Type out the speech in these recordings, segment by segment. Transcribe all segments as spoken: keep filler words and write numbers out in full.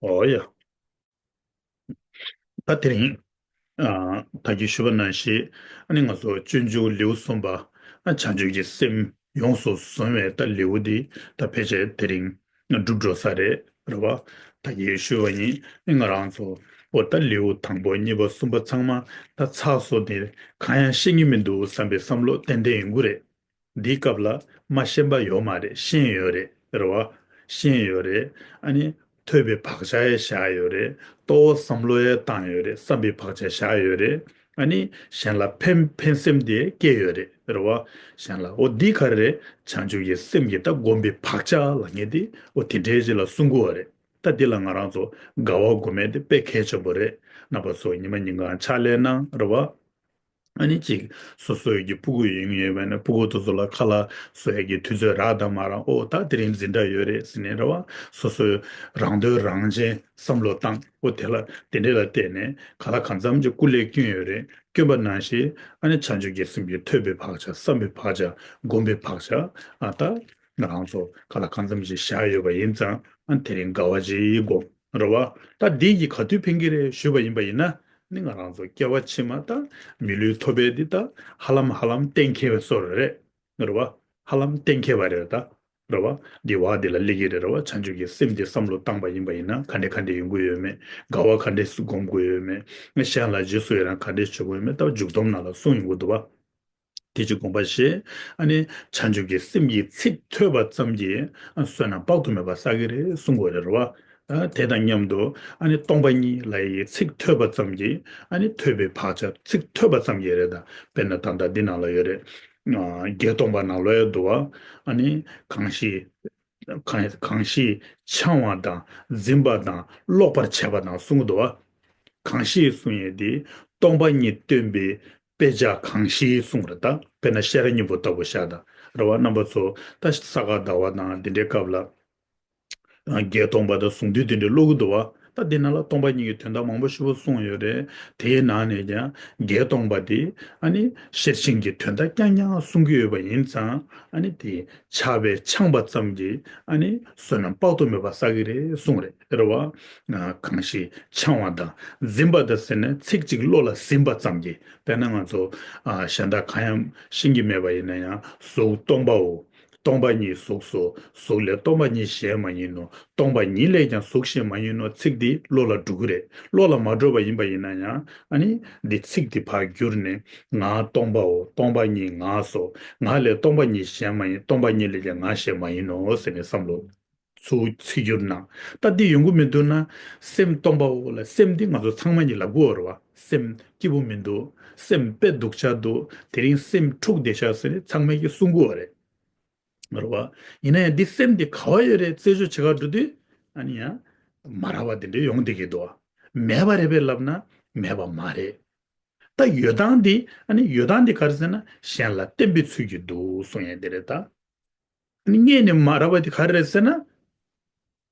ཨོ་ཡ། ད་དེ་རིང་། ཨ། ད་གིན་ཞུས་པ་ནང་བཞིན། ཨ་ནི་ང་ཚོ་སྤྱོད་འཇུག་ལེའུ་གསུམ་པ། ཨ། བྱང་ཆུབ་ཀྱི་སེམས་ཡོངས་སུ་བཟུང་བའི་ད་ལེའུ་འདི་ད་ཕལ་ཆེར་དེ་རིང་འགྲུབ་འགྲོ་ས་རེད། རེད་བ། ད་གིན་ཞུས་པ་ཡིན། ཨ་ནི་ང་རང་ཚོ་འོ་ད་ལེའུ་དང་པོ་གཉིས་པ་གསུམ་པ་ཚང་མ་ད་ཚར་སོང་སྟེ་གང་ཡང་ཤེས་ཀྱི་མི་འདུག་བསམ་པའི་བསམ་བློ་ཏན་ཏན་ཡོང་གི་རེད། འདིའི་སྐབས་ལ་མ་ཤེས་པ་ཡོད་མ་རེད། ཤེས་ཡོད་རེད། རེད་བ། ཤེས་ཡོད་རེད། ཨ་ནི་ཐོས་པའི་བག་ཆགས་ཡང་བཞག་ཡོད་རེད། རྟོགས་པ་བསམ་བློ་ཡང་བཏང་ཡོད་རེད། བསམ་པའི་བག་ཆགས་བཞག་ཡོད་རེད། ཨ་ནི་གཞན་ལ་ཕན་ཕན་སེམས་དེ་སྐྱེས་ཡོད་རེད། རེད་བ། གཞན་ལ་འོ་འདི་ག་རེ་རེད། བྱང་ཆུབ་ཀྱི་སེམས་ཀྱི་ད་སྒོམ་པའི་བག་ཆགས་ལབ་མཁན་དེ་འོ་དེ་འདྲའི་ཅིག་ལ་གསུང་གི་ཡོད་རེད། ད་འདི་ལ་ང་རང་ཚོ་དགའ་བ་སྒོམ་ཡས་དེ་དཔེ་གལ་ཆེན་པོ་རེད། རྣམ་པ་ཚོ་ཉི་མ་ཉིན་གང་ཕྱག་ལས་གནང་། རེད་བ། ཨ་ནི་གཅིག་སོ་སོའི་གི་སྤུ་གུ་ཡོང་ཡོད་པ་ན་སྤུ་གུ་དེ་ཚོ་ལ་ཁ་ལག་བཟོ་ཡས་ཀྱི་དུས་ཚོད་རག་དང་མ་རག་ཨོ་ད་དེ་རིང་འཛིན་གྲྭ་ཡོད་རེད་ཟེར་ནས། རེད་བ། སོ་སོའི་རང་དོན་རང་གཅེས་བསམ་བློ་བཏང་ཨོ་དེ་ལ་དེ་འདྲས་ལ་བལྟས་ནས་ག་ལ་གང་འཚམ་གྱི་སྐུ་ལས་བསྐྱོན་ཡོད་རེད། བསྐྱོན་པ་ནང་བཞིན་ཨ་ནི་བྱང་ཆུབ་ཀྱི་སེམས་ཀྱི་ཐོས་པའི་བག་ཆགས། བསམ་པའི་བག་ཆགས། སྒོམ་པའི་བག་ཆགས། ཨ་ད་ང་རང་ཚོ་ག་ལ་གང་འཚམ་ཞིག་བཞག་ཡོད་པ་ཡིན་ཙང་ཨ་དེ་རིང་དགའ་བ་ཅིག་སྒོམ། རེད་བ། ད་འདི་ཡིས་ག་དུས་ཕན་གྱི་རེད་ཞུས་པ་ཡིན་པ་ཡིན་ན། ནི་ང་རང་ཚོ་སྐྱེ་བ་ཕྱི་མ་ད་མི་ལུས་ཐོབ་པའི་འདི་ད་ཧ་ལམ་ཧ་ལམ་གཏན་འཁེལ་བའི་བཟོ་འདྲ་རེད། རེད་བ། ཧ་ལམ་གཏན་འཁེལ་བ་རེད་ད། རེད་བ། འདི་བ་འདི་ལ་སླེབས་ཀྱི་རེད། རེད་བ། བྱང་ཆུབ་ཀྱི་སེམས་འདི་བསམ་བློ་བཏང་པ་ཡིན་པ་ཡིན་ན་ག་འདྲ་ག་འདྲ་ཡོང་གི་ཡོད་མེད། དགའ་བ་ག་འདྲ་སྒོམ་དགོས་ཡོད་མེད། ང་གཞན་ལ་རྗེས་སུ་ཡི་རང་ག་འདྲ་བྱེད་དགོས་ཡོད་མེད། ད་མཇུག་སྡོམ་ནང་ལ་གསུངས་ཡོང་གི་འདུག་བ། དེ་གཅིག་དགོངས་པ་བཞེས། ཨ་ནི་བྱང་ཆུབ་ཀྱི་སེམས་ཀྱི་ཚིག་ཐོས་པ་ཙམ་གྱིས་ཨ་བསོད་ནམས་དཔག་ཏུ་མེད་པ་བསགས་ཀྱི་རེད་གསུང་གི་ཡོད་རེད། རེད་བ། ཨ་དེ་དང་མཉམ་དུ་ཨ་ནི་སྟོང་པ་ཉིད་ལབ་ཡས་ཚིག་ཐོས་པ་ཙམ་གྱིས་ཨ་ནི་ཐོས་པའི་བག་ཆགས། ཚིག་ཐོས་པ་ཙམ་གྱིས་རེད་ད། དཔེར་ན་ད་ལྟ་འདི་ནང་ལ་ཡོད་རེད། ཨ་བརྒྱད་སྟོང་པ་ནང་ལ་ཡོད་འདུག་བ། ཨ་ནི་གང་ཞིག་གང་གང་ཞིག་འཆང་བ་དང་འཛིན་པ་དང་ཀློག་པར་བྱེད་པ་དང་གསུང་གི་འདུག་བ། གང་ཞིག་གསུང་ཡས་དེ་སྟོང་པ་ཉིད་སྟོན་པའི་དཔེ་བྱ་གང་ཞིག་གསུང་རེད་ད། དཔེར་ན་ཤེས་རབ་སྙིང་པོ་ལྟ་བུ་བཞག་དང་། རེད་བ། རྣམ་པ་ཚོ་ད་ས་ག་ཟླ་བ་དང་འདི་འདྲའི་སྐབས་ལ་བརྒྱད་སྟོང་པ་དང་གསུང་དུས་དེ་འདྲའི་ཀློག་གི་འདུག་བ། ད་འདི་ནང་ལ་སྟོང་པ་ཉིད་ཀྱི་དོན་དག་མང་པོ་ཞིག་གསུངས་ཡོད་རེད། དེའི་ནང་ནས་ཀྱང་བརྒྱད་སྟོང་པ་དེ་ཨ་ནི་ཤེར་ཕྱིན་གྱི་དོན་དག་རྐྱང་རྐྱང་གསུང་གི་ཡོད་པ་ཡིན་ཙང་། ཨ་ནི་དེ་ཕྱག་དཔེ་འཆང་བ་ཙམ་གྱིས་ཨ་ནི་བསོད་ནམས་དཔག་ཏུ་མེད་པ་བསགས་ཀྱི་རེད་གསུངས་རེད། རེད་བ། གང་ཞིག་འཆང་བ་དང་འཛིན་པ་དང་ཟེར་ན་ཚིག་གཅིག་བློ་ལ་ཟིན་པ་ཙམ་གྱིས། དཔེར་ན་ང་ཚོ་ཨ་གཞན་དག་གང་ཡང་ཤེས་ཀྱི་མེད་པ་ཡིན་ན་ཡང་གཟུགས་སྟོང་པའོ། སྟོང་པ་ཉིད་གཟུགས་སོ། གཟུགས་ལས་སྟོང་པ་ཉིད་གཞན་མ་ཡིན་ནོ། སྟོང་པ་ཉིད་ལས་ཀྱང་གཟུགས་གཞན་མ་ཡིན་ནོ། ཚིག་འདི་བློ་ལ་འགྲོ་གི་རེད། བློ་ལ་མ་འགྲོ་བ་ཡིན་པ་ཡིན་ན་ཡང་ཨ་ནི་འདི་ཚིག་འདི་ཕར་བསྒྱུར་ནས་ང་སྟོང་པའོ། སྟོང་པ་ཉིད་ང་སོ། ང་ལས་སྟོང་པ་ཉིད་གཞན་མ་ཡིན། སྟོང་པ་ཉིད་ལས་ཀྱང་ང་གཞན་མ་ཡིན་ནོ་ཟེར་ནས་བསམ་བློ་ཚུར་ཚིག་བསྒྱུར་ན། ད་འདི་ཡོང་གི་མི་འདུག་ན། སེམས་སྟོང་པའོ་ལ་སེམས་འདི་ང་ཚོ་ཚང་མ་གཉིས་ལབ་དགོས་རེད་བ། སེམས་སྐྱིད་པོ་མི་འདུག་སེམས་དཔེ་སྡུག་ཆགས་འདུག་དེ་རིང་སེམས་འཁྲུག་བསྡད་ཤག་ཟེར་ནས་ཚང་མས་ཀྱིས་གསུང་གི་ཡོད་རེད། རེད་བ། ཡིན་ན་ཡང་འདི་སེམས་འདི་ག་བ་ཡོད་རེད་རྩད་གཅོད་བྱེད་གར་འགྲོ་དུས་ཨ་ནི་ཡང་མ་རག་པ་འདི་འདྲ་ཡོང་བསྡད་ཀྱི་འདུག་མེད་པ་རེད་པས་ལབ་ན་མེད་པ་མ་རེད། ད་ཡོད་སྟངས་འདི་ཨ་ནི་ཡོད་སྟངས་འདི་ག་རེ་ཟེར་ན་གཞན་ལ་བརྟེན་པའི་ཚུལ་གྱིས་འདུག་གསུང་ཡས་འདི་རེད་ད། ཨ་ནི་རྙེད་ནས་མ་རག་པ་འདི་ག་རེ་རེད་ཟེར་ན།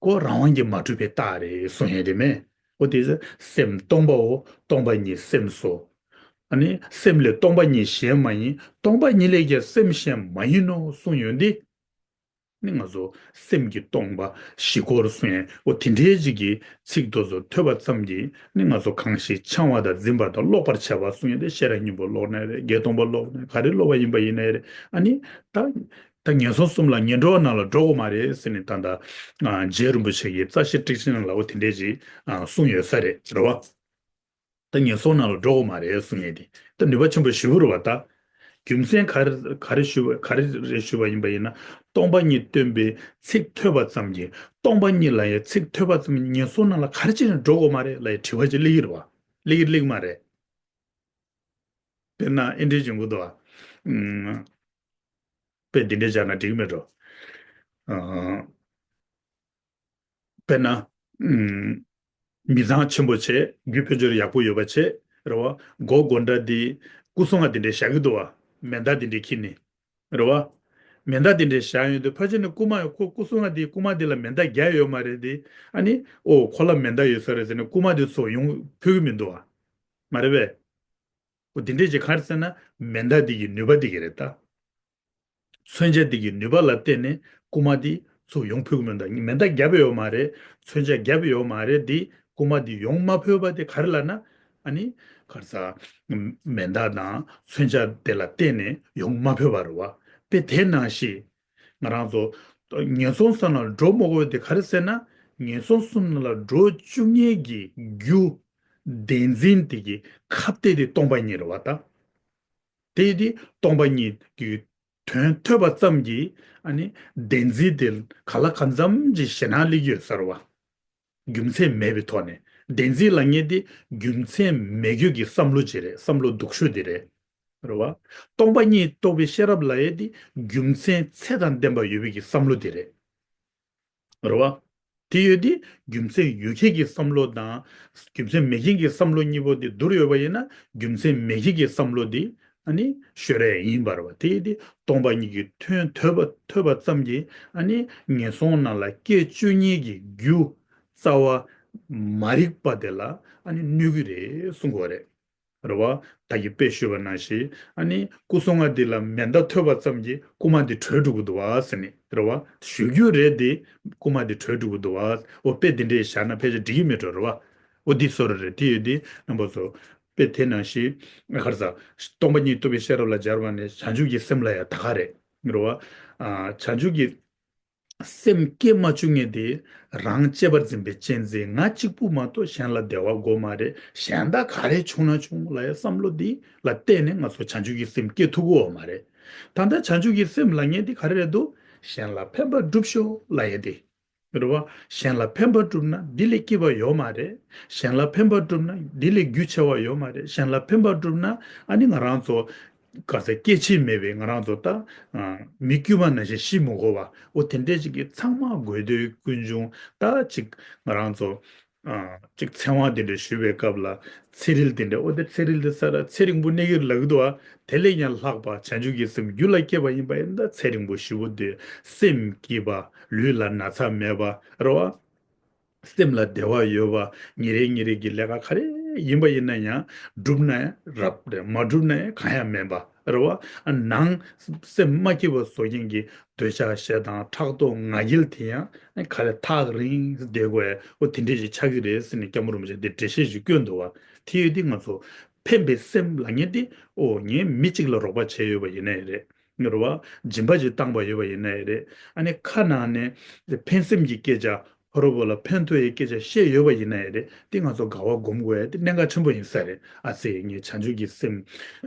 ཁོ་རང་དབང་གིས་མ་གྲུབ་པའི་རྟགས་རེད་གསུང་ཡས་དེ་མེད། འོ་དེ་ཚེ་སེམས་སྟོང་པའོ། སྟོང་པ་ཉིད་སེམས་སོ། ཨ་ནི་སེམས་ལས་སྟོང་པ་ཉིད་གཞན་མ་ཡིན། སྟོང་པ་ཉིད་ལས་ཀྱང་སེམས་གཞན་མ་ཡིན་ནོ་གསུངས་ཡོད་འདི། ནི་ང་ཚོ་སེམས་ཀྱི་སྟོང་པ་བཞི་སྐོར་གསུང་ཡས་འོ་དེ་འདྲའི་ཅིག་གི་ཚིག་དེ་ཚོ་ཐོས་པ་ཙམ་གྱིས་ནི་ང་ཚོ་གང་ཞིག་འཆང་བ་དང་འཛིན་པ་དང་ཀློག་པར་བྱ་བ་གསུང་ཡས་དེ་ཤེས་རབ་སྙིང་པོ་ཀློག་ནའི་རེད། བརྒྱད་སྟོང་པ་ཀློག་ནའི་ག་རེ་ཀློག་པ་ཡིན་པ་ཡིན་ནའི་རེད། ཨ་ནི་ད། ད་ངན་སོང་གསུམ་ལ་ངན་འགྲོ་བ་རྣམས་ལ་འགྲོ་དགོས་མ་རེད་ཟེར་ནས་ད་ལྟ་ཨ་རྗེ་རིན་པོ་ཆེ་གིས་རྩ་ཤེ་ཊཱིཀ་ཆེན་ནང་ལ་འོ་དེ་འདྲས་ཅིག་ཨ་གསུངས་ཡོད་ས་རེད། རེད་བ། ད་ངན་སོང་རྣམས་ལ་འགྲོ་དགོས་མ་རེད་གསུང་ཡས་དེ་ད་ནུས་པ་ཆེན་པོ་ཞེ་པོ་རེད་བ། ད་རྒྱུ་མཚན་ག་རེ་ག་རེ་ཞུ་བ་ག་རེ་རེད་ཞུ་བ་ཡིན་པ་ཡིན་ན། སྟོང་པ་ཉིད་སྟོན་པའི་ཚིག་ཐོས་པ་ཙམ་གྱིས། སྟོང་པ་ཉིད་ལ་ཡང་ཚིག་ཐོས་པ་ཙམ་གྱིས་ངན་སོང་རྣམས་ལ་ག་རེ་བྱས་ནས་འགྲོ་དགོས་མ་རེད་ལབ་ཡས་དྲི་བ་ཅིག་སླེབས་ཀྱི་རེད་བ། སླེབས་ཀྱི་སླེབས་ཀྱི་མ་རེད། དཔེར་ན་ཨེ་འདྲས་བྱུང་གི་འདུག་བ། ཨུམ། དཔེ་འདི་འདྲས་བཞག་ན་འགྲིག་གི་མེད་འགྲོ། ཨ། དཔེར་ན། ཨུམ། མི་ཚང་ཆེན་པོ་བྱས། རྒྱུ་ཕན་ཆོད་ཡག་པོ་ཡོད་པ་བྱས། རེད་བ། སྒོ་སྒོ་འགྲམ་འདི་སྐུ་གསུང་ང་འདི་འདྲས་བཞག་གི་འདུག་བ། མེ་མདའ་འདི་འདྲས་འཁྱེར་ནས། རེད་བ། མེ་མདའ་འདི་འདྲས་བཞག་ཡོང་དུས་ཕལ་ཆེར་ནི་རྐུན་མ་ཡོད་ཁོ་སྐུ་གསུང་ང་འདི་རྐུན་མ་འདི་ལ་མེ་མདའ་རྒྱག་ཡོད་མ་རེད་དེ། ཨ་ནི་ཨོ་ཁོ་ལ་མེ་མདའ་ཡོད་ས་རེད་ཟེར་ནས་རྐུན་མ་འདི་ཚོ་ཡོང་ཕོད་ཀྱི་མི་འདུག་བ། མ་རེད་པས། འོ་དེ་འདྲས་ཅིག་ག་རེ་ཟེར་ན་མེ་མདའ་འདི་གི་ནུས་པ་འདི་གི་རེད་ད། མཚོན་ཆ་འདི་གི་ནུས་པ་ལ་བརྟེན་ནས་རྐུན་མ་འདི་ ཚུར་ཡོང་ཕོད་ཀྱི་མི་འདུག་མེ་མདའ་བརྒྱབ་ཡོད་མ་རེད། མཚོན་ཆ་བརྒྱབ་ཡོད་མ་རེད། དེ་རྐུན་མ་དེ་ཡོང་མ་ཕོད་པ་དེ་ག་རེ་ལབ་ན། ཨ་ནི་ག་རེ་ཟ། མེ་མདའ་དང་མཚོན་ཆ་དེ་ལ་བརྟེན་ནས་ཡོང་མ་ཕོད་པ་རེད་བ། དཔེ་དེ་ནང་བཞིན་ང་རང་ཚོ་ངན་སོང་གསུམ་ལ་འགྲོ་མི་དགོས་པ་དེ་ག་རེ་ཟེར་ན། ངན་སོང་གསུམ་ལ་འགྲོ་བཅུག་མཁན་གྱི་རྒྱུ་བདེན་འཛིན་དེ་གི་ཁ་གཏད་དེ་སྟོང་པ་ཉིད་རེད་བ་ད། དེ་དེ་སྟོང་པ་ཉིད་ཀྱི་དོན་ཐོས་པ་ཙམ་གྱིས་ཨ་ནི་བདེན་འཛིན་དེ་ག་ལ་གང་འཚམ་གྱི་ཞེད་སྣང་སླེབས་ཀྱི་ཡོད་ས་རེད་བ། རྒྱུ་མཚན་མེད་པའི་ཐོག་ནས་བདེན་འཛིན་ལབ་མཁན་དེ་རྒྱུ་མཚན་མེད་རྒྱུ་གི་བསམ་བློ་ཅིག་རེད། བསམ་བློ་སྡུག་ཤོས་དེ་རེད། རེད་བ། སྟོང་པ་ཉིད་རྟོགས་པའི་ཤེས་རབ་ལབ་ཡས་དེ་རྒྱུ་མཚན་ཚད་དང་ལྡན་པ་ཡོད་པའི་གི་བསམ་བློ་དེ་རེད། རེད་བ། དེ་ཡོད་དེ་རྒྱུ་མཚན་ཡོད་མཁན་གྱི་བསམ་བློ་དང་རྒྱུ་མཚན་མེད་མཁན་གྱི་བསམ་བློ་གཉིས་པོ་དེ་བསྡུར་ཡོད་པ་ཡིན་ན། རྒྱུ་མཚན་མེད་མཁན་གྱི་བསམ་བློ་དེ་ཨ་ནི་ཤོར་ཡས་ཡིན་པ་རེད་བ། དེ་ཡོད་དེ་སྟོང་པ་ཉིད་ཀྱི་དོན་ཐོས་པ་ཐོས་པ་ཙམ་གྱིས་ཨ་ནི་ངན་སོང་ནང་ལ་སྐྱེ་བཅུག་མཁན་གྱི་རྒྱུ་རྩ་བ་མ་རིག་པ་དེ་ལ་ཨ་ནི་གནོད་ཀྱི་རེད་གསུང་གི་ཡོད་རེད། རེད་བ། ད་གིན་དཔེ་ཞུས་པ་ནང་བཞིན་ཨ་ནི་སྐུ་གསུང་ང་འདི་ལ་མེ་མདའ་ཐོས་པ་ཙམ་གྱིས་རྐུན་མ་འདི་བྲོས་འགྲོ་གི་འདུག་བ་ཟེར་ནས། རེད་བ། ཞུ་རྒྱུ་རེད་དེ། རྐུན་མ་འདི་བྲོས་འགྲོ་གི་འདུག་བ། འོ་དཔེ་འདི་འདྲས་བཞག་ན་ཕལ་ཆེར་འགྲིག་གི་མེད་འགྲོ། རེད་བ། འོ་འདི་བཟོ་འདྲ་རེད། དེ་ཡོད་དེ་རྣམ་པ་ཚོ། དཔེ་དེ་ནང་བཞིན་ག་རེ་ཟ། སྟོང་པ་ཉིད་རྟོགས་པའི་ཤེས་རབ་ལ་སྦྱར་བ་ནས་བྱང་ཆུབ་ཀྱི་སེམས་ལ་ཡང་ད་ག་རེད། རེད་བ། ཨ། བྱང་ཆུབ་ཀྱི་སེམས་སྐྱེ་མ་བཅུག་མཁན་དེ་རང་གཅེས་པར་འཛིན་པའི་གཅེས་འཛིན། ང་གཅིག་པུ་མ་གཏོགས་གཞན་ལ་བདེ་བ་དགོས་མ་རེད། གཞན་དག་ག་རེ་བྱུང་ན་བྱུང་ལབ་ཡ་བསམ་བློ་འདི་ལ་བརྟེན་ནས་ང་ཚོ་བྱང་ཆུབ་ཀྱི་སེམས་སྐྱེ་ཐུབ་ཀྱི་ཡོད་མ་རེད། ད་ལྟ་བྱང་ཆུབ་ཀྱི་སེམས་ལབ་མཁན་དེ་ག་རེ་རེད་འདུག་གཞན་ལ་ཕན་པ་སྒྲུབ་ཤོག་ལབ་ཡ་དེ། རེད་བ། གཞན་ལ་ཕན་པ་བསྒྲུབ་ན་འདི་ལས་སྐྱིད་པ་ཡོད་མ་རེད། གཞན་ལ་ཕན་པ་བསྒྲུབ་ན་འདི་ལས་རྒྱུ་ཆེ་བ་ཡོད་མ་རེད། གཞན་ལ་ཕན་པ་བསྒྲུབ་ན་ཨ་ནི་ང་རང་ཚོ་ག་ཚད་སྐྱེ་འཆི་མེད་པའི་ང་རང་ཚོ་ད་ཨ་མི་དཀྱུས་མ་ནང་བཞིན་ཤི་མི་དགོས་པ། འོ་དེ་འདྲས་ཅིག་གི་ཚང་མ་དགོས་འདོད་ཀུན་འབྱུང་ད་ཅིག་ང་རང་ཚོ་ཨ་ཅིག་ཚེ་དབང་དེ་འདྲ་ཞུ་བའི་སྐབས་ལ་ཚེ་རིལ་དེ་འདྲ། འོ་དེ་ཚེ་རིལ་དེ་ས་ར་ཚེ་རིང་པོ་གནས་ཀྱི་ལབ་ཀྱི་འདུག་བ། དེ་ལས་ཀྱང་ལྷག་པ་བྱང་ཆུབ་ཀྱི་སེམས་རྒྱུད་ལ་སྐྱེས་པ་ཡིན་པ་ཡིན་ན་ད་ཚེ་རིང་པོ་ཞེ་པོ་དེ་སེམས་སྐྱིད་པ། ལུས་ལ་ན་ཚ་མེད་པ། རེད་བ། སེམས་ལ་བདེ་བ་ཡོད་པ། ཉིན་རེ་ཉིན་རེ་གི་ལས་ཀ་ག་རེ་ཡིན་པ་ཡིན་ན་ཡང་བསྒྲུབས་ན་ཡང་རབ་རེད། མ་བསྒྲུབས་ན་ཡང་གང་ཡང་མེད་པ། རེད་བ། ནང་སེམས་མ་སྐྱིད་པ་བཟོ་མཁན་གྱི་འདོད་ཆགས་ཞེ་སྡང་ཕྲག་དོག་ང་རྒྱལ་དེ་ཡང་ག་རེ་ཐག་རིང་བསྡད་དགོས། འོ་དེ་འདྲས་ཞིག་ཆགས་ཀྱི་རེད་ཟེར་ནས་སྐྱབས་མགོན་རིན་པོ་ཆེ་འདི་འགྲེལ་བཤད་ཞིག་བསྐྱོན་འདུག་བ། དེ་ཡོད་དེ་ང་ཚོ་ཕན་པའི་སེམས་ལབ་མཁན་དེ། འོ་ངས་མི་གཅིག་ལ་རོགས་པ་བྱས་ཡོད་པ་ཡིན་ན་ཡང་རེད། རེད་བ། སྦྱིན་པ་ཅིག་བཏང་པ་ཡོད་པ་ཡིན་ན་ཡང་རེད། ཨ་ནི་ཁ་ནང་ནས་ཕན་སེམས་ཀྱི་སྐད་ཆ། ཕ་རོལ་པོ་ལ་ཕན་ཐོགས་ཡའི་སྐད་ཆ་བཤད་ཡོད་པ་ཡིན་ན་ཡང་རེད། དེ་ང་ཚོ་དགའ་བ་སྒོམ་དགོས་ཡ་དེ་གནད་འགག་ཆེན་པོ་ཡིན་ས་རེད། ཨ་ཙི་ངས་བྱང་ཆུབ་ཀྱི་སེམས་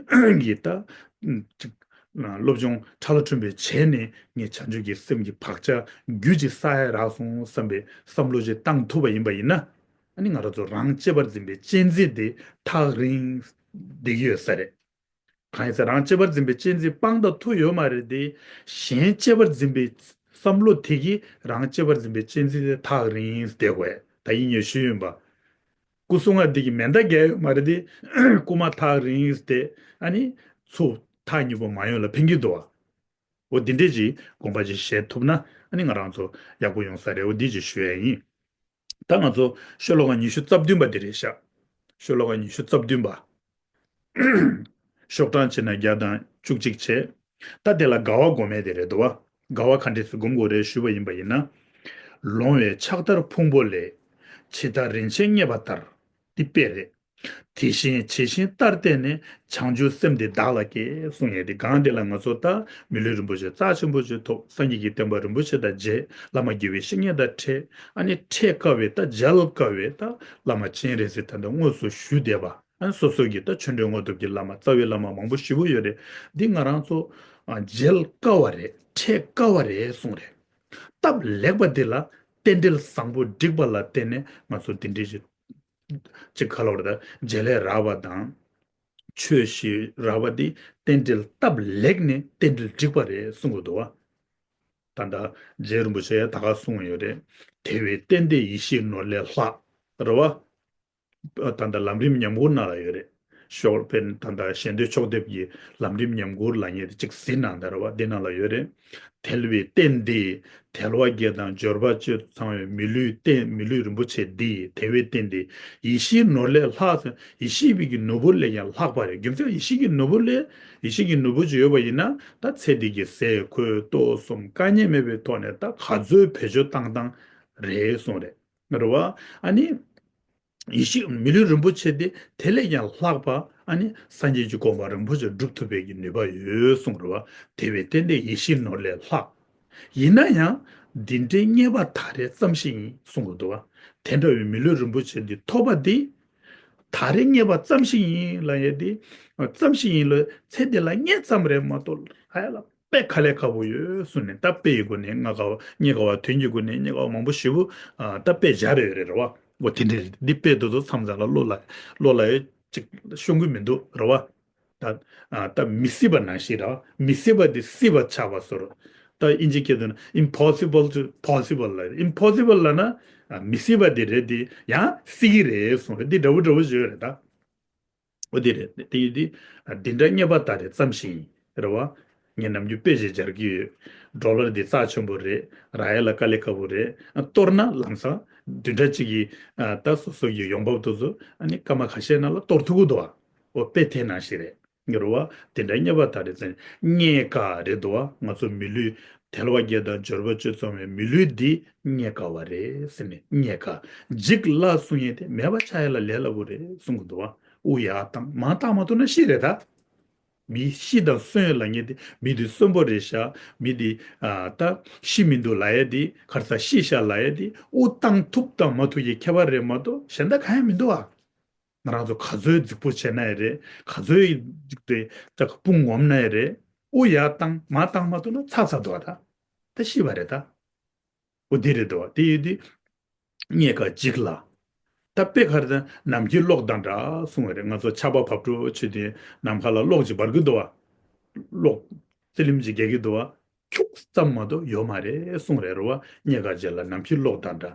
ཀྱི་ད་ཅིག་སློབ་སྦྱོང་ཕྲ་ལ་ཕྲན་བུ་བྱས་ནས་ངས་བྱང་ཆུབ་ཀྱི་སེམས་ཀྱི་བག་ཆགས་རྒྱུད་ཅིག་བསགས་ཡ་རག་སོང་བསམ་པའི་བསམ་བློ་ཅིག་བཏང་ཐུབ་པ་ཡིན་པ་ཡིན་ན། ཨ་ནི་ང་རང་ཚོ་རང་གཅེས་པར་འཛིན་པའི་གཅེས་འཛིན་དེ་ཐག་རིང་བསྡད་ཀྱི་ཡོད་ས་རེད། གང་ཡིན་ཟེར་རང་གཅེས་པར་འཛིན་པའི་གཅེས་འཛིན་སྤང་དང་ཐུག་ཡོད་མ་རེད་དེ། གཞན་གཅེས་པར་འཛིན་པའི་བསམ་བློ་དེ་གིས་རང་གཅེས་པར་འཛིན་པའི་གཅེས་འཛིན་དེ་ཐག་རིང་བསྡད་དགོས། ད་ཡིན་ངས་ཞུས་ཡིན་པ། སྐུ་སྲུང་བ་འདི་གིས་མེ་མདའ་བརྒྱབ་ཡོད་མ་རེད་དེ། རྐུན་མ་ཐག་རིང་བསྡད། ཨ་ནི་ཚུར་ཐག་ཉེ་པོ་མ་ཡོང་ལ་ཕན་གྱི་འདུག་བ། འོ་འདི་འདྲས་ཀྱི་དགོངས་པ་ཅིག་བཞེས་ཐུབ་ན་ཨ་ནི་ང་རང་ཚོ་ཡག་པོ་ཡོང་ས་རེད། འོ་འདི་ཅིག་ཞུ་ཡ་ཡིན། ད་ང་ཚོ་ཤོ་ལོ་ཀ་ཉི་ཤུ་རྩ་བདུན་པ་འདི་རེད་ཤག་ཤོ་ལོ་ཀ་ཉི་ཤུ་རྩ་བདུན་པ། ཤོག་གྲངས་བྱས་ན་བརྒྱ་དང་བཅུ་གཅིག་བྱས། ད་དེ་ལ་དགའ་བ་སྒོམ་ཡས་དེ་རེད་འདུག་བ། དགའ་བ་ག་འདྲས་སེ་སྒོམ་དགོས་རེད་ཞུས་པ་ཡིན་པ་ཡིན་ན། ལོང་བའི་ཕྱག་དར་ཕུང་པོ་ལས། ཇི་ལྟར་རིན་ཆེན་རྙེད་པ་ལྟར། འདི་དཔེ་རེད། དེ་བཞིན་ཇི་བཞིན་ལྟར་བལྟས་ནས། བྱང་ཆུབ་སེམས་འདི་བདག་ལ་སྐྱེ། གསུངས་ཡས་དེ་གང་དེ་ལ་ང་ཚོ་ད་མི་ལུས་རིན་པོ་ཆེ་རྩ་ཆེན་པོ་ཅིག་ཐོབ། སངས་རྒྱས་ཀྱི་བསྟན་པ་རིན་པོ་ཆེ་དང་མཇལ། བླ་མ་དགེ་བའི་བཤེས་གཉེན་དང་འཕྲད། ཨ་ནི་འཕྲད་དཀའ་བའི་ད་མཇལ་དཀའ་བའི་ད་བླ་མ་སྤྱན་རས་གཟིགས་ད་ལྟ་དངོས་སུ་བཞུགས་བསྡད་པ། ཨ་ནི་སོ་སོ་གི་ད་ཆོས་འབྲེལ་དངོས་སྟོབས་ཀྱི་བླ་མ་རྩ་བའི་བླ་མ་མང་པོ་ཞེ་པོ་ཡོད་རེད། འདི་ང་རང་ཚོ་ཨ་མཇལ་དཀའ་བ་རེད། འཕྲད་དཀའ་བ་རེད་གསུངས་རེད། སྟབས་ལེགས་པ་འདི་ལ་རྟེན་འབྲེལ་བཟང་པོ་བསྒྲིགས་པ་ལ་བརྟེན་ནས་ང་ཚོ་འདི་འདྲའི་ཅིག་ག་ལབ་རེད། ད་མཇལ་ལས་རག་པ་དང་། ཆོས་ཤེས་རག་པ་འདི་རྟེན་འབྲེལ་སྟབས་ལེགས་ནས་རྟེན་འབྲེལ་བསྒྲིགས་པ་རེད་གསུང་གི་འདུག་བ། ད་ལྟ་རྗེ་རིན་པོ་ཆེ་ད་ག་གསུངས་ཡོད་རེད། དེ་བས་གཏན་བདེ་ཡེ་ཤེས་ནོར་ལས་ལྷག་རེད་བ། ད་ལྟ་ལམ་རིམ་ཉམས་མགུར་ནང་ལ་ཡོད་རེད། ཤོག་དཔེར་ན་ད་ལྟ་ཞལ་འདོན་ཕྱོགས་སྡེབ་ཀྱི་ལམ་རིམ་ཉམས་མགུར་ལབ་མཁན་དེ་གཅིག་གཟིགས་གནང་དང་རེད་བ། འདི་ནང་ལ་ཡོད་རེད། དལ་བའི་རྟེན་འདི། དལ་བ་བརྒྱད་དང་འབྱོར་པ་བཅུ་ཚང་བའི་མི་ལུས་རྟེན། མི་ལུས་རིན་པོ་ཆེ་འདི། དལ་བའི་རྟེན་འདི། ཡེ་ཤེས་ནོར་ལས་ལྷག་ཟེར། ཡེ་ཤེས་པའི་གི་ནོར་བུ་ལས་ཀྱང་ལྷག་པ་རེད། རྒྱུ་མཚན་ཡེ་ཤེས་ཀྱི་ནོར་བུ་ལས། ཡེ་ཤེས་ཀྱི་ནོར་བུ་ཅིག་ཡོད་པ་ཡིན་ན་ད་ཚེ་འདི་གི་ཟས་གོས་ལྟོ་གསུམ་དཀའ་ངལ་མེད་པའི་ཐོག་ནས་ད་ག་ཚོད་བེད་སྤྱོད་བཏང་བཏང་རེད་གསུངས་རེད། རེད་བ། ཨ་ནི། ཡེ་ཤེས་མི་ལུས་རིན་པོ་ཆེ་དེ་དེ་ལས་ཀྱང་ལྷག་པ། ཨ་ནི་སངས་རྒྱས་ཀྱི་གོ་འཕང་རིན་པོ་ཆེ་སྒྲུབ་ཐུབ་པའི་གི་ནུས་པ་ཡོད་གསུངས་རེད་བ། དལ་བའི་རྟེན་འདི་ཡེ་ཤེས་ནོར་ལས་ལྷག། ཡིན་ན་ཡང་འདི་འདྲའི་རྙེད་པ་ད་རེས་ཙམ་ཞིག་ཡིན་གསུང་གི་འདུག་བ། དེ་འདྲ་བའི་མི་ལུས་རིན་པོ་ཆེ་འདི་ཐོབ་པ་འདི་ད་རེས་རྙེད་པ་ཙམ་ཞིག་ཡིན་ལབ་ཡས་འདི་ཙམ་ཞིག་ཡིན་ལ། ཚེ་འདི་ལ་རྙེད་ཙམ་རེད་མ་གཏོགས་ཧ་ཡ་ལ། དཔེ་དཀའ་ལས་ཁག་པོ་ཡོད་གསུངས་ནས། ད་དཔེ་ཡི་སྒོ་ནས་རྙེད་དཀའ་བ། རྙེད་དཀའ་བ། དོན་གྱི་སྒོ་ནས་རྙེད་དཀའ་བ་མང་པོ་ཞེ་པོ། ཨ། ད་དཔེ་སྦྱར་ཡོད་རེད། རེད་བ། འོ་དེ་འདྲ་རེད། འདི་དཔེ་དེ་ཚོ་མཚམས་མཚམས་ལ་བློ་ལ། བློ་ལ་ཡོད་ཅིག་ཤོང་གི་མི་འདུག། རེད་བ། ད། ཨ། ད་མི་སྲིད་པ་ནང་བཞིན་རེད་བ། མི་སྲིད་པ་དེ་སྲིད་པ་ཆགས་པ་བཟོ་འདྲ། ད་དབྱིན་ཇི་སྐད་དུ་ན་impossible to possible ལབ་རེད། impossible ལབ་ན། ཨ། མི་སྲིད་པ་དེ་རེད། དེ་ཡང་སྲིད་ཀྱི་རེད་གསུངས་རེད། འདི་འདྲ་བོ་འདྲ་བོ་ཞིག་ཡོད་རེད་ད། འོ་དེ་རེད། དེ་ཡིན་དུས། ཨ། འདི་འདྲ་རྙེད་པ་ད་རེས་ཙམ་ཞིག་ཡིན། རེད་བ། ངས་ནམ་རྒྱུན་དཔེ་ཞིག་སྦྱར་གྱི་ཡོད། ཌོ་ལར་འདི་རྩ་ཆེན་པོ་རེད། རག་ཡ་ལ་དཀའ་ལས་ཁག་པོ་རེད། ཨ། གཏོར་ན་ལམ་སང་བདུན་ཕྲག་གཅིག་གི། ཨ། ད་སོ་སོ་གི་ཡོང་འབབ་དེ་ཚོ་ཨ་ནི་སྐར་མ་ཁ་ཤས་ནང་ལ་གཏོར་ཐུབ་ཀྱི་འདུག་བ། འོ་དཔེ་དེ་ནང་བཞིན་རེད། རེད་བ། དེ་འདྲ་རྙེད་པ་ད་རེས་ཙམ་རྙེད་དཀའ་རེད་འདུག་བ། ང་ཚོ་མི་ལུས་དལ་བ་བརྒྱད་དང་འབྱོར་པ་བཅུ་ཚང་བའི་མི་ལུས་འདི་རྙེད་དཀའ་བ་རེད་ཟེར་ནས། རྙེད་དཀའ། འཇིག་སླ་གསུང་ཡས་དེ་མེད་པ་ཆགས་ཡས་ལ་ལས་སླ་པོ་རེད་གསུང་གི་འདུག་བ། དབུགས་ཡར་བཏང་མར་བཏང་མ་ཐུབ་ན་ཤི་རེད་ད། མི་ཤི་དང་གསོན་ལབ་མཁན་དེ་མི་དེ་གསོན་པོ་རེད་ཤག། མི་དེ། ཨ། ད་ཤི་མི་འདུག་ལབ་ཡས་དེ། ག་རེ་ཟ། ཤི་ཤག་ལབ་ཡས་དེ། དབུགས་བཏང་ཐུབ་དང་མ་ཐུབ་ཀྱི་ཁྱད་པར་རེད་མ་གཏོགས་གཞན་དག་གང་ཡང་མི་འདུག་ཨ། ང་རང་ཚོ་ག་ཚོད་རྫིག་པོ་བྱས་ན་ཡང་རེད། ག་ཚོད་ཅིག་དེ་ཅག་དཔུང་ངོམ་ན་ཡང་རེད། དབུགས་ཡར་བཏང་མར་བཏང་མ་ཐུབ་ན་ཚར་ཚར་འདུག་ད། ད་ཤི་བ་རེད་ད། འོ་དེ་རེད་འདུག། དེ་ཡིན་དུས་རྙེད་དཀའ་འཇིག་སླ། ད་དཔེ་ག་རེ་ད་ནམ་མཁའི་གློག་དང་འདྲ་གསུང་བ་རེད། ང་ཚོ་ཆར་པ་བབས་འགྲོ་བྱེད་དུས་ནམ་མཁའ་ལ་གློག་ཅིག་འབར་གི་འདུག་བ། གློག་ཙི་ལིམ་ཅིག་རྒྱག་གི་འདུག་བ། ཁྱུག་ཙམ་མ་གཏོགས་ཡོད་མ་རེད་གསུངས་རེད། རེད་བ། རྙེད་དཀའ་འཇིག་སླ་ནམ་མཁའི་གློག་དང་འདྲ།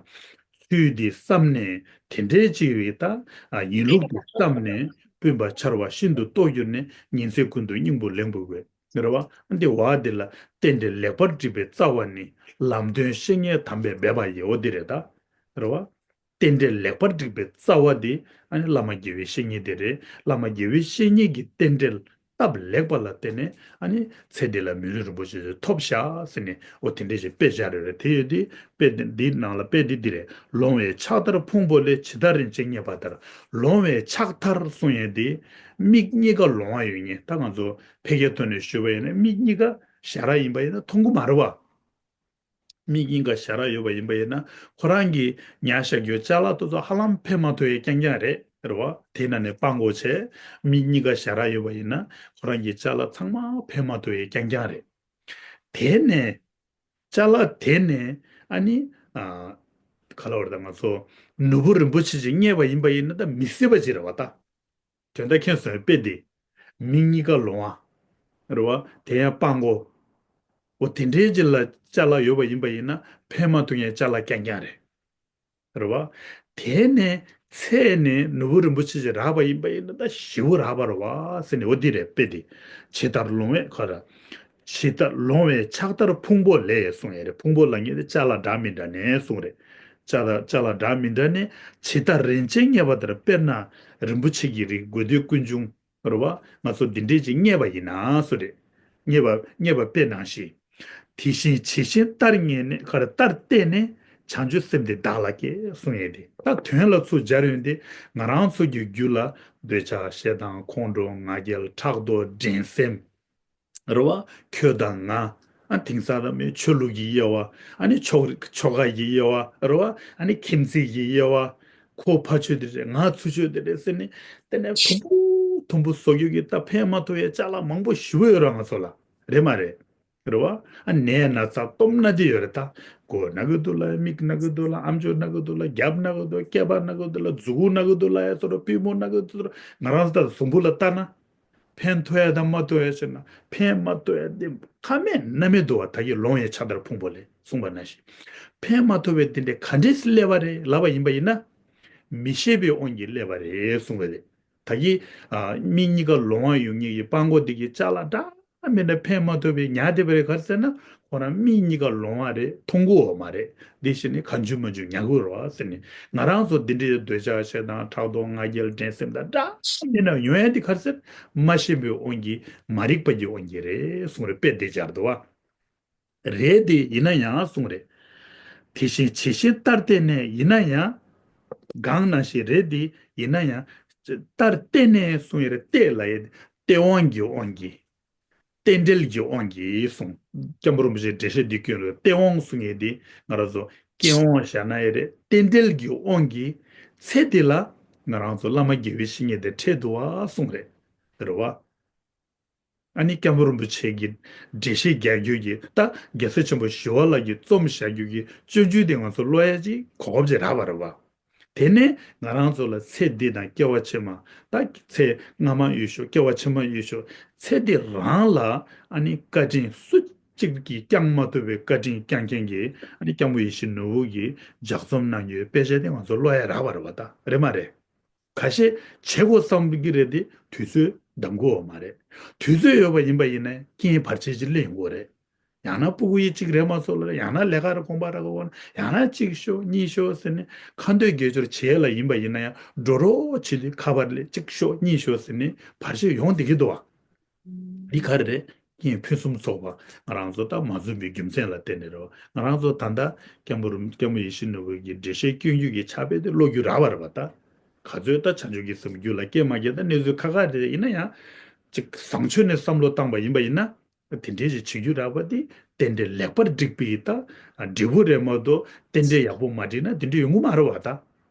ཚུལ་འདི་བསམ་ནས་དེ་འདྲའི་ཅིག་རེད་ད། ཨ། ཡིན་ལུགས་འདི་བསམ་ནས་སྤུན་པ་ཆར་པ་ཤིན་ཏུ་རྟོགས་གྱུར་ནས། ཉིན་མཚན་ཀུན་ཏུ་སྙིང་པོ་ལེགས་འབུལ་བའི། རེད་བ། འདི་བ་འདི་ལ་རྟེན་འབྲེལ་ལེགས་པར་བསྒྲིགས་པའི་རྩ་བ་ནི། ལམ་སྟོན་བཤེས་གཉེན་དམ་པས་འབད་པ་ཡིས། འོ་འདི་རེད་ད། རེད་བ། རྟེན་འབྲེལ་ལེགས་པར་བསྒྲིགས་པའི་རྩ་བ་འདི་ཨ་ནི་བླ་མ་དགེ་བའི་བཤེས་གཉེན་དེ་རེད། བླ་མ་དགེ་བའི་བཤེས་གཉེན་གྱི་རྟེན་འབྲེལ་སྟབས་ལེགས་པ་ལ་བརྟེན་ནས་ཨ་ནི་ཚེ་འདི་ལ་མི་ལུས་རིན་པོ་ཆེ་ཐོབ་ཤག་ཟེར་ནས། འོ་དེ་འདྲས་ཞིག་དཔེ་སྦྱར་ཡོད་རེད། དེ་ཡོད་དུས་དཔེ་འདི་འདིའི་ནང་ལ་དཔེ་འདི་འདི་རེད། ལོང་བས་ཕྱག་དར་ཕུང་པོ་ལས། ཇི་ལྟར་རིན་ཆེན་རྙེད་པ་ལྟར། ལོང་བས་ཕྱག་དར་གསུང་ཡས་འདི་མིག་གཉིས་ཀ་ལོང་བ་ཡོད་མཁན། ད་ང་ཚོ་ཕལ་སྐད་ཐོག་ནས་ཞུས་པ་ཡིན་ན་མིག་གཉིས་ཀ་ཞ་རག་ཡིན་པ་ཡིན་ན་མཐོང་གི་མ་རེད་བ། མིག་གཉིས་ཀ་ཞ་རག་ཡོད་པ་ཡིན་པ་ཡིན་ན་ཁོ་རང་གི་ཉར་བཞག་རྒྱུ་ཅ་ལག་དེ་ཚོ་ཧ་ལམ་ཕན་མ་ཐོགས་ཡས་རྐྱང་རྐྱང་རེད། རེད་བ། དེ་ནང་ནས་སྤང་དགོས་བྱས། མིག་གཉིས་ཀ་ཞ་རག་ཡོད་པ་ཡིན་ན་ཁོ་རང་གི་ཅ་ལག་ཚང་མ་ཕན་མ་ཐོགས་ཡས་རྐྱང་རྐྱང་རེད། དེ་ནས་ཅ་ལག་དེ་ནས་ཨ་ནི། ཨ། ག་ལབ་རེད་ད། ང་ཚོ་ནོར་བུ་རིན་པོ་ཆེ་ཅིག་རྙེད་པ་ཡིན་པ་ཡིན་ན་ད་མི་སྲིད་པ་ཅིག་རེད་བ་ད། དོན་དག་མཁྱེན་སོང་བའི་དཔེ་འདི། མིག་གཉིས་ཀ་ལོང་བ། རེད་བ། དེ་ཡང་སྤང་དགོས། འོ་དེ་འདྲའི་ཅིག་ལ་ཅ་ལག་ཡོད་པ་ཡིན་པ་ཡིན་ན་ཕན་མ་ཐོགས་མཁན་ཅ་ལག་རྐྱང་རྐྱང་རེད། རེད་བ། དེ་ནས་ཚེ་ནས་ནོར་བུ་རིན་པོ་ཆེ་ཅིག་རག་པ་ཡིན་པ་ཡིན་ན་ད་ཞེ་པོ་རག་པ་རེད་བ་ཟེར་ནས། འོ་འདི་རེད་དཔེ་འདི། ཇི་ལྟར་ལོང་བས་ཁ་ར། ཇི་ལྟར་ལོང་བས་ཕྱག་དར་ཕུང་པོ་ལས་གསུངས་ཡས་རེད། ཕུང་པོ་ལབ་མཁན་དེ་ཅ་ལག་འདྲ་མི་འདྲ་ནས་གསུངས་རེད། ཅ་ལག་ཅ་ལག་འདྲ་མི་འདྲ་ནས། ཇི་ལྟར་རིན་ཆེན་རྙེད་པ་ལྟར། དཔེར་ན་རིན་པོ་ཆེ་གི་རིགས་དགོས་འདོད་ཀུན་འབྱུང་། རེད་བ། ང་ཚོ་འདི་འདྲས་ཅིག་རྙེད་པ་ཡིན་ན་སུ་རེད། རྙེད་པ་རྙེད་པ་དཔེ་ནང་བཞིན། དེ་བཞིན་ཇི་བཞིན་ལྟར་རྙེད་ནས། ག་རེ་ལྟར་བལྟས་ནས། བྱང་ཆུབ་སེམས་དེ་བདག་ལ་སྐྱེས་གསུངས་ཡས་དེ། ད་དོན་ལ་ཚུར་སྦྱར་ཡོང་དུས་ང་རང་ཚོ་གི་རྒྱུད་ལ་འདོད་ཆགས་ཞེ་སྡང་ཁོང་ཁྲོ་ང་རྒྱལ་ཕྲག་དོག་འགྲན་སེམས། རེད་བ། ཁྱོད་དང་ང་། ཨ། དེང་སང་ད་མི་ཆོས་ལུགས་ཀྱི་དབྱེ་བ། ཨ་ནི་ཆོ་ཆོ་ག་གི་དབྱེ་བ། རེད་བ། ཨ་ནི་ཁྱིམ་མཚེས་ཀྱི་དབྱེ་བ། ཁོ་ཕ་ཆོས་དེ་རེད། ང་ཚུར་ཆོས་དེ་རེད་ཟེར་ནས། དེ་ནས་དུམ་བུ་དུམ་བུ་བཟོ་རྒྱུ་གི་ད་ཕན་མ་ཐོགས་ཡས་ཅ་ལག་མང་པོ་ཞེ་པོ་ཡོད་རེད་ང་ཚོ་ལ། རེད་མ་རེད། རེད་བ། ཨ། ནད་ན་ཚ་སྟོབས་ན་དེ་ཡོད་རེད་ད། མགོ་ན་གི་འདུག་ལ། མིག་ན་གི་འདུག་ལ། ཨམ་ཅོག་ན་གི་འདུག་ལ། རྒྱབ་ན་གི་འདུག་སྐེད་པ་ན་གི་འདུག་ལ། མཛུ་གུ་ན་གི་འདུག་ལ། ཡ་སོ་ར་པུས་མོ་ན་གི་འདུག་ལ། ང་རང་ཚོ་ད་གཟུགས་པོ་ལ་ལྟ་ན། ཕན་ཐོགས་ཡ་དང་མ་ཐོགས་ཡ་ཟེར་ན། ཕན་མ་ཐོགས་ཡ་དེ་ཁ་མེད་སྣ་མེད་འདུག་བ། ད་གིན་ལོང་བས་ཕྱག་དར་ཕུང་པོ་ལས་གསུངས་པ་ནང་བཞིན། ཕན་མ་ཐོགས་པའི་དེ་འདྲས་ག་འདྲས་སླེབས་པ་རེད་ལབ་པ་ཡིན་པ་ཡིན་ན། མི་ཤེས་པའི་དབང་གིས་སླེབས་པ་རེད་གསུངས་པ་རེད། ད་གི་ཨ་མི་གཉིས་ཀ་ལོང་བ་ཡོང་མཁན་གྱི་སྤྲང་པོ་དེ་གི་ཅ་ལག་འདྲ་མི་འདྲ་ཕན་མ་ཐོགས་པའི་ཉ་དེ་བ་རེད། ག་རེ་ཟེར་ན་ཁོ་རང་མི་གཉིས་ཀ་ལོང་བ་རེད། མཐོང་གི་ཡོད་མ་རེད། དེ་བཞིན་ནི་གང་བྱུང་མང་བྱུང་ཉལ་གི་ཡོད་རེད་བ་ཟེར་ནས། ང་རང་ཚོ་འདི་འདྲའི་འདོད་ཆགས་ཞེ་སྡང་ཕྲག་དོག་ང་རྒྱལ་འགྲན་སེམས་དང་འདྲ་མི་འདྲ་ཡོང་ཡ་དེ་ག་རེ་ཟེར། མ་ཤེས་པའི་དབང་གིས་མ་རིག་པ་གི་དབང་གིས་རེད་གསུངས་རེད། དཔེ་དེ་སྦྱར་འདུག་བ། རེད་དེ་ཡིན་ན་ཡང་གསུངས་རེད། དེ་བཞིན་ཇི་བཞིན་ལྟར་བལྟས་ནས་ཡིན་ན་ཡང་། གང་ནང་བཞིན་རེད་དེ་ཡིན་ན་ཡང་། ལྟར་བལྟས་ནས་གསུངས་ཡ་རེད། བལྟས་ལབ་ཡ་དེ་བལྟས་དབང་གི་དབང་གིས། རྟེན་འབྲེལ་གྱི་དབང་གིས་གསུངས། སྐྱབས་མགོན་རིན་པོ་ཆེས་འགྲེལ་བཤད་འདི་བསྐྱོན་རེད། རྟེན་དབང་གསུང་ཡས་འདི་ང་རང་ཚོ་རྐྱེན་དབང་བཞག་ན་ཡས་རེད། རྟེན་འབྲེལ་གྱི་དབང་གིས་ཚེ་འདི་ལ་ང་རང་ཚོ་བླ་མ་དགེ་བའི་བཤེས་གཉེན་དེ་འཕྲད་འདུག་བ་གསུངས་རེད། རེད་བ། ཨ་ནི་སྐྱབས་མགོན་རིན་པོ་ཆེ་གིས་འགྲེལ་བཤད་རྒྱག་རྒྱུ་གི་ད་རྒྱལ་སྲས་ཆེན་པོ་ཞི་བ་ལྷ་གིས་རྩོམ་བཞག་རྒྱུ་གི་སྤྱོད་འཇུག་དེ་ང་ཚོ་ཀློག་ཡས་ཅིག་གོ་སྐབས་ཅིག་རག་པ་རེད་བ། དེ་ནས་ང་རང་ཚོ་ལ་ཚེ་འདི་དང་སྐྱེ་བ་ཕྱི་མ། ད་ཚེ་སྔ་མ་ཡོད་ཤོག་སྐྱེ་བ་ཕྱི་མ་ཡོད་ཤོག་ཚེ་འདི་རང་ལ་ཨ་ནི་བཀའ་དྲིན་སུ་གཅིག་གིས་བསྐྱང་མ་ཐུབ་པའི་བཀའ་དྲིན་བསྐྱང་མཁན་གྱི་ཨ་ནི་སྐྱབས་མགོན་ཡིད་བཞིན་ནོར་བུ་གིས་ལྗགས་རྩོམ་གནང་རྒྱུའི་དཔེ་ཆ་དེ་ང་ཚོ་ཀློག་ཡ་རག་པ་རེད་བ། ད་རེད་མ་རེད། ཁ་ཤས་བྱེད་དགོས་བསམ་གྱི་རེད་དེ་དུས་ཚོད་འདང་གི་ཡོད་མ་རེད། དུས་ཚོད་ཡོད་པ་ཡིན་པ་ཡིན་ན་རྐྱེན་བར་ཆད་ཅིག་སླེབས་ཡོང་གི་རེད། ཡང་ན་ཕྲུ་གུ་ཡི་གཅིག་རེད་མ་སོང་ལ། ཡང་ན་ལས་ཀ་ར་དགོངས་པ་ར་གོ་ཡང་ན་གཅིག་ཤོག་གཉིས་ཤོག་ཟེར་ནས་ཁ་འདོན་དགེ་སྦྱོར་བྱེད་ལ་ཡིན་པ་ཡིན་ན་ཡང་འགྲོ་རོགས་བྱེད་དུས་ཁ་པར་ལས་གཅིག་ཤོག་གཉིས་ཤོག་ཟེར་ནས་བར་ཆད་ཡོང་བསྡད་ཀྱི་འདུག་བ། འདི་ག་རེ་རེད། རྐྱེན་ཕུན་སུམ་ཚོགས་པ་ང་རང་ཚོ་ད་མ་བཟོད་པའི་རྒྱུ་མཚན་ལ་བརྟེན་ནས་རེད་བ། ང་རང་ཚོ་ད་ལྟ་སྐྱབས་མགོན་རིན་སྐྱབས་མགོན་ཡིད་བཞིན་ནོར་བུ་གི་འགྲེལ་བཤད་བསྐྱོན་རྒྱུ་གི་ཕྱག་དཔེ་དེ་ཀློག་རྒྱུ་རག་པ་རེད་བ། ད་ག་ཚོད་ད་བྱང་ཆུབ་ཀྱི་སེམས་རྒྱུད་ལ་སྐྱེས་མ་སྐྱེས་ད་གནས་ཚུལ་ཁག་ཁག་རེད། ཡིན་ན་ཡང་ཅིག་བཟང་ཕྱོགས་ནས་བསམ་བློ་བཏང་པ་ཡིན་པ་ཡིན་ན། དེ་འདྲའི་ཞིག་བྱེད་རྒྱུ་རག་པ་དེ་རྟེན་འབྲེལ་ལེགས་པར་བསྒྲིགས་པའི་ད་འབྲས་བུ་རེད་མ་གཏོགས་རྟེན་འབྲེལ་ཡག་པོ་མ་བསྒྲིགས་ན་དེ་འདྲ་ཡོང་གི་མ་རེད་བ། ད་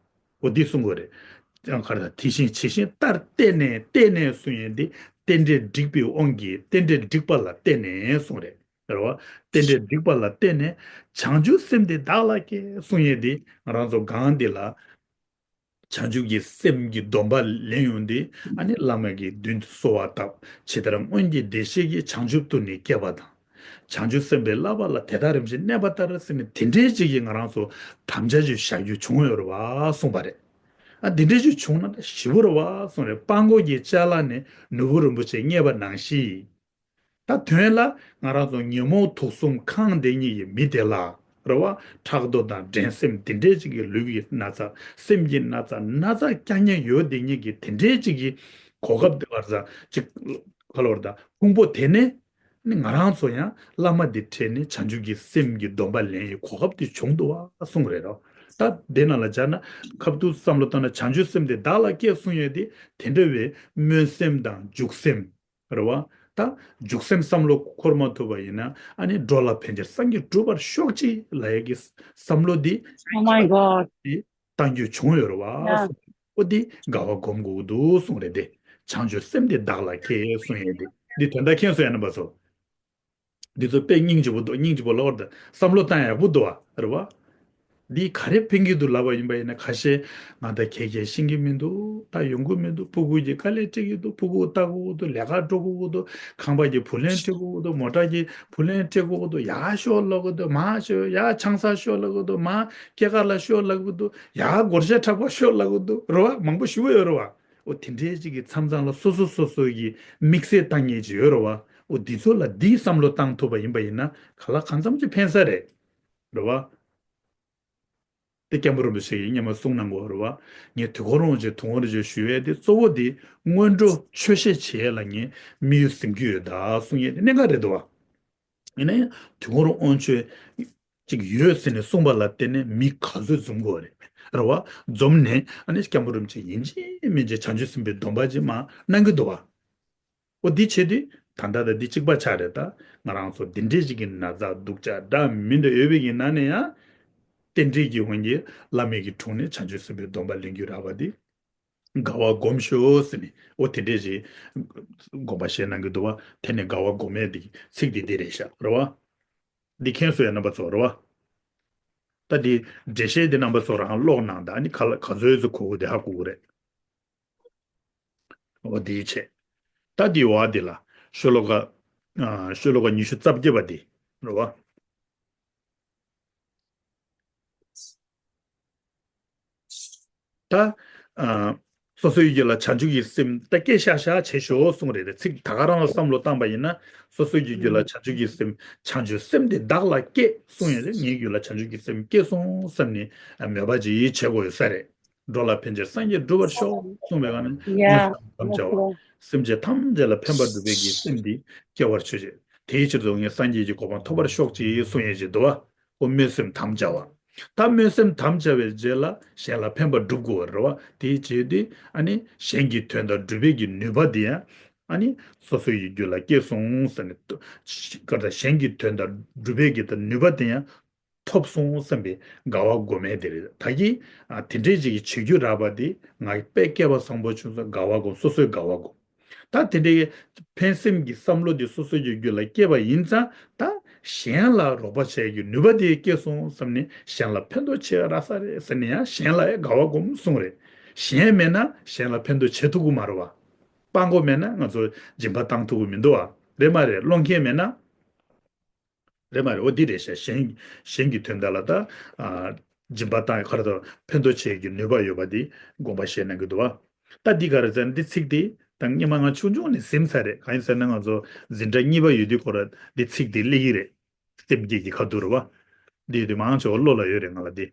འོ་འདི་གསུང་དགོས་རེད། ཡང་ག་རེ་ད་དེ་བཞིན་ཇི་བཞིན་ལྟར་བལྟས་ནས་བལྟས་ནས་གསུང་ཡས་འདི་རྟེན་འབྲེལ་བསྒྲིགས་པའི་དབང་གིས་རྟེན་འབྲེལ་བསྒྲིགས་པ་ལ་བརྟེན་ནས་གསུང་རེད། རེད་བ། རྟེན་འབྲེལ་བསྒྲིགས་པ་ལ་བརྟེན་ནས་བྱང་ཆུབ་སེམས་དེ་བདག་ལ་སྐྱེས་གསུང་ཡས་འདི་ང་རང་ཚོ་གང་འདི་ལ། བྱང་ཆུབ་ཀྱི་སེམས་ཀྱི་སྡོམ་པ་ལེན་ཡོང་དུས་ཨ་ནི་བླ་མ་གི་མདུན་དུ་གསོལ་བ་བཏབ། ཇི་ལྟར་སྔོན་གྱི་བདེ་གཤེགས་ཀྱིས་བྱང་ཆུབ་ཏུ་ནི་བསྐྱེད་པ་དང་། བྱང་ཆུབ་སེམས་དཔའི་བསླབ་པ་ལ་དེ་དག་རིམ་བཞིན་གནས་པ་ལྟར་ཟེར་ནས་དེ་འདྲའི་ཅིག་གིས་ང་རང་ཚོ་དམ་བཅའ་ཅིག་བཞག་རྒྱུ་བྱུང་ཡོད་རེད་བ་གསུངས་པ་རེད། ཨ་དེ་འདྲའི་ཅིག་བྱུང་ན་ད་ཞེ་པོ་རེད་བ་གསུངས་རེད། སྤྲང་པོ་གི་ཅ་ལག་ནས་ནོར་བུ་རིན་པོ་ཆེ་རྙེད་པ་ནང་བཞིན། ད་དོན་ལ་ང་རང་ཚོ་ཉོན་མོངས་དུག་གསུམ་གང་བསྡད་མཁན་གྱི་མི་དེ་ལ་རེད་བ། ཕྲག་དོག་དང་འགྲན་སེམས་དེ་འདྲའི་ཅིག་གི་ལུས་ཀྱི་ན་ཚ་སེམས་ཀྱི་ན་ཚ་ན་ཚ་རྐྱང་རྐྱང་ཡོད་བསྡད་མཁན་གྱི་དེ་འདྲའི་ཅིག་གི་གོ་སྐབས་དེ་བར་ས་ཅིག་ག་ལོར་ད་ཕུང་པོ་དེ་ནས་ནི་ང་རང་ཚོ་ཡང་བླ་མ་དེ་འཕྲད་ནས་བྱང་ཆུབ་ཀྱི་སེམས་ཀྱི་སྡོམ་པ་ལེན་ཡའི་གོ་སྐབས་དེ་བྱུང་འདུག་བ་གསུངས་རེད་རོ། ད་དེ་ནང་ལ་སྦྱར་ན་ཁ་ཐུག་བསམ་བློ་བཏང་ན་བྱང་ཆུབ་སེམས་དེ་བདག་ལ་སྐྱེས་གསུང་ཡས་དེ་དེ་འདྲ་བའི་སྨོན་སེམས་དང་འཇུག་སེམས། རེད་བ། ད་འཇུག་སེམས་བསམ་བློ་འཁོར་མ་ཐུབ་པ་ཡིན་ན་ཨ་ནི་འགྲོ་ལ་ཕན་ཕྱིར་སངས་རྒྱས་འགྲུབ་པར་ཤོག་ཅིག་ལབ་ཡས་ཀྱི་བསམ་བློ་འདི་Oh my God. འདི་བཏང་རྒྱུ་བྱུང་ཡོད་རེད་བ། Yeah. ཨོ་འདི་དགའ་བ་སྒོམ་དགོས་ཀྱི་འདུག་གསུངས་རེད་དེ། བྱང་ཆུབ་སེམས་དེ་བདག་ལ་ཁེལ་གསུང་ཡས་དེ་འདི་དོན་དག་མཁྱེན་སོང་ཡ་རྣམ་པ་ཚོ། འདི་ཚོ་དཔེ་སྙིང་རྗེ་པོ་འདུག་སྙིང་རྗེ་པོ་ལོར་དང་བསམ་བློ་བཏང་ཡག་པོ་འདུག་ཨ་རེད་བ། འདི་ག་རེ་ཕན་གྱི་འདུག་ལབ་པ་ཡིན་པ་ཡིན་ན་ཁ་ཤས་ང་ད་གད་གད་ཤེས་ཀྱི་མི་འདུག་ད་ཡོང་གི་མི་འདུག་ཕྲུ་གུ་གི་དཀའ་ལས་སྤྲད་ཀྱི་འདུག་ཕྲུ་གུ་ལྟ་དགོས་ཀྱི་འདུག་ལས་ཀ་འགྲོ་དགོས་ཀྱི་འདུག་ཁང་པ་གི་བུ་ལོན་སྤྲད་དགོས་ཀྱི་འདུག་མོ་ཊ་གི་བུ་ལོན་སྤྲད་དགོས་ཀྱི་འདུག་ཡར་ཤོག་ལབ་ཀྱི་འདུག་མར་ཤོག་ཡར་ཆང་ས་ཤོག་ལབ་ཀྱི་འདུག་མར་སྐྱེས་སྐར་ལ་ཤོག་ལབ་ཀྱི་འདུག་ཡར་སྒོར་གཞས་འཁྲབ་པ་ཤོག་ལབ་ཀྱི་འདུག་རེད་བ། མང་པོ་ཞེ་པོ་ཡོད་རེད་བ། འོ་དེ་འདྲའི་ཅིག་གི་མཚམས་མཚམས་ལ་སོ་སོ་སོ་སོ་གི་དམིགས་བསལ་བཏང་མཁན་ཅིག་ཡོད་རེད་བ། འོ་འདི་ཚོ་ལ་འདིའི་བསམ་བློ་བཏང་ཐུབ་པ་ཡིན་པ་ཡིན་ན་ག་ལ་གང་འཚམ་ཅིག་ཕན་ས་རེད། རེད་བ། དེ་སྐྱབས་མགོན་རིན་པོ་ཆེ་གིས་སྔོན་མ་གསུངས་གནང་གི་ཡོད་རེད་བ། ངས་དུས་འཁོར་དབང་ཆེན་དུས་འཁོར་རིན་ཆེན་ཞུ་ཡས་དེ་གཙོ་བོ་དེ་སྔོན་འགྲོ་ཆོས་བཤད་བྱེད་ཡས་ལ་ངས་དམིགས་ཡུལ་ཟིན་གྱི་ཡོད་ད་གསུང་ཡས་དེ་གནད་འགག་རེད་འདུག་བ། ཡིན་ན་ཡང་དུས་འཁོར་དབང་ཆེན་ཅིག་ཡོད་ཟེར་ནས་གསུངས་པ་ལ་བརྟེན་ནས་མི་ག་ཚོད་འཛོམས་དགོས་རེད། རེད་བ། འཛོམས་ནས་ཨ་ནི་སྐྱབས་མགོན་རིན་པོ་ཆེ་ཡིན་གཅིག་མིན་གཅིག་བྱང་ཆུབ་སེམས་དཔའི་སྡོམ་པ་ཅིག་མར་གནང་གི་འདུག་བ། འོ་འདི་བྱེད་དུས་ད་ལྟ་དང་འདི་གཅིག་པ་ཆགས་རེད་ད། ང་རང་ཚོ་འདི་འདྲའི་ཅིག་གི་ན་ཚ་སྡུག་ཅག་འདྲ་མི་འདྲ་ཡོད་པའི་གི་ནང་ནས་ཡང་རྟེན་འབྲེལ་གྱི་དབང་གིས་བླ་མའི་གི་དྲུང་ནས་བྱང་ཆུབ་སེམས་དཔའི་སྡོམ་པ་ལེན་རྒྱུ་རག་པ་འདི། དགའ་བ་སྒོམ་ཤོག་ཟེར་ནས་འོ་དེ་འདྲས་ཞིག་དགོངས་པ་བཞེས་གནང་གི་འདུག་བ། དེ་ནས་དགའ་བ་སྒོམ་ཡས་འདི་ཚིག་འདི་འདི་རེད་ཤག་རེད་བ། འདི་མཁྱེན་སོང་ཡ་རྣམ་པ་ཚོ་རེད་བ། ད་འདི་འགྲེལ་བཤད་འདི་རྣམ་པ་ཚོ་རང་ཀློག་གནང་དང་ཨ་ནི་ག་ལ་ག་ཚོད་ཚོད་གོ་གི་འདི་ཧ་གོ་གི་རེད། འོ་འདི་བྱས། ད་འདི་འོག་འདི་ལ་ཤོ་ལོ་ཀ་ཨ་ཤོ་ལོ་ཀ་ཉི་ཤུ་རྩ་བརྒྱད་པ་འདི་རེད་བ། ད། ཨ། སོ་སོའི་རྒྱུད་ལ་བྱང་ཆུབ་ཀྱི་སེམས་ད་སྐྱེ་ཤག་ཤག་བྱེད་ཤོག་གསུངས་རེད། ཚིག་ད་ག་རང་ལ་བསམ་བློ་བཏང་པ་ཡིན་ན། སོ་སོའི་རྒྱུད་ལ་བྱང་ཆུབ་ཀྱི་སེམས། བྱང་ཆུབ་སེམས་དེ་བདག་ལ་སྐྱེས་གསུངས་ཡོད་རེད། ངའི་རྒྱུད་ལ་བྱང་ཆུབ་ཀྱི་སེམས་སྐྱེས་སོང་བསམ་ནས་མོས་པ་ཅིག་བྱེད་དགོས་ཡོད་ས་རེད། འགྲོ་ལ་ཕན་ཕྱིར་སངས་རྒྱས་འགྲུབ་པར་ཤོག་གསུངས་པའི་སྒང་ནས་མངོན་སུམ་དམ་བཅའ་བ། སེམས་ཅན་ཐམས་ཅད་ལ་ཕན་པ་སྒྲུབ་པའི་གི་སེམས་འདི་སྐྱེ་བར་མཆོད་ཅིག་དེའི་ཕྱིར་དུ་ངས་སངས་རྒྱས་ཀྱི་གོ་འཕང་ཐོབ་པར་ཤོག་ཅིག་གསུངས་ཡས་ཅིག་འདུག་བ། ཨོ་མངོན་སུམ་དམ་བཅའ་བ། ད་མངོན་སུམ་དམ་བཅའ་བའི་རྗེས་ལ་གཞན་ལ་ཕན་པ་སྒྲུབ་དགོས་པ་རེད་བ། དེའི་རྗེས་དེ་ཨ་ནི་གཞན་གྱི་དོན་དག་སྒྲུབ་པའི་གི་ནུས་པ་དེ་ཡང་ཨ་ནི་སོ་སོའི་རྒྱུད་ལ་སྐྱེས་སོང་ཟེར་ནས། ག་ད་གཞན་གྱི་དོན་དག་སྒྲུབ་པའི་གི་ད་ནུས་པ་དེ་ཡང་ཐོབ་སོང་བསམ་པའི་དགའ་བ་སྒོམ་ཡས་དེ་རེད། ད་གིན་ཨ་དེ་འདྲས་ཅིག་གི་བྱེད་རྒྱུ་རག་པ་དེ་ང་དཔེ་སྐལ་པ་བཟང་པོ་བྱུང་སོང་། དགའ་བ་སྒོམ། སོ་སོའི་དགའ་བ་སྒོམ། ད་དེ་འདྲའི་ཕན་སེམས་ཀྱི་བསམ་བློ་དེ་སོ་སོ་ཡི་རྒྱུད་ལ་སྐྱེས་པ་ཡིན་ཙང་། ད་གཞན་ལ་རོགས་པ་བྱེད་ཀྱི་ནུས་པ་དེ་སྐྱེས་སོང་བསམ་ནས་གཞན་ལ་ཕན་ཐོགས་ཆེ་བ་རག་ས་རེད་ཟེར་ནས་ཡང་གཞན་ལ་ཡང་དགའ་བ་སྒོམ་གསུངས་རེད། གཞན་མེད་ན་གཞན་ལ་ཕན་ཐོགས་བྱེད་ཐུབ་ཀྱི་མ་རེད་བ། སྤྲང་པོ་མེད་ན་ང་ཚོ་སྦྱིན་པ་བཏང་ཐུབ་ཀྱི་མི་འདུག་བ། རེད་མ་རེད། སློང་མཁན་མེད་ན། རེད་མ་རེད། འོ་འདི་རེད་ཤག་གཞན་གཞན་གྱི་དོན་དག་ལ་ད་ཨ་སྦྱིན་པ་བཏང་ཡ་ག་རེ་དང་ཕན་ཐོགས་བྱེད་ཀྱི་ནུས་པ་ཡོད་པ་འདི་དགོངས་པ་བཞེས་གནང་གི་འདུག་བ། ད་འདི་ག་རེ་ཟེར་ན། འདི་ཚིག་འདི་ད་སྔོན་མ་ང་ཆུང་ཆུང་ནས་ཟིན་ཚར་རེད། གང་ཡིན་ཟེར་ན་ང་ཚོ་འཛིན་གྲྭ་གཉིས་པ་ཡོད་དུས་ཁོ་ར་འདི་ཚིག་འདི་སླེབས་ཀྱི་རེད། སེམས་བསྐྱེད་ཀྱི་ཁ་ཐུག་རེད་བ། འདི་ཡོད་དུས་མང་ཆེ་བ་བློ་ལ་ཡོད་རེད་ང་ལ་འདི།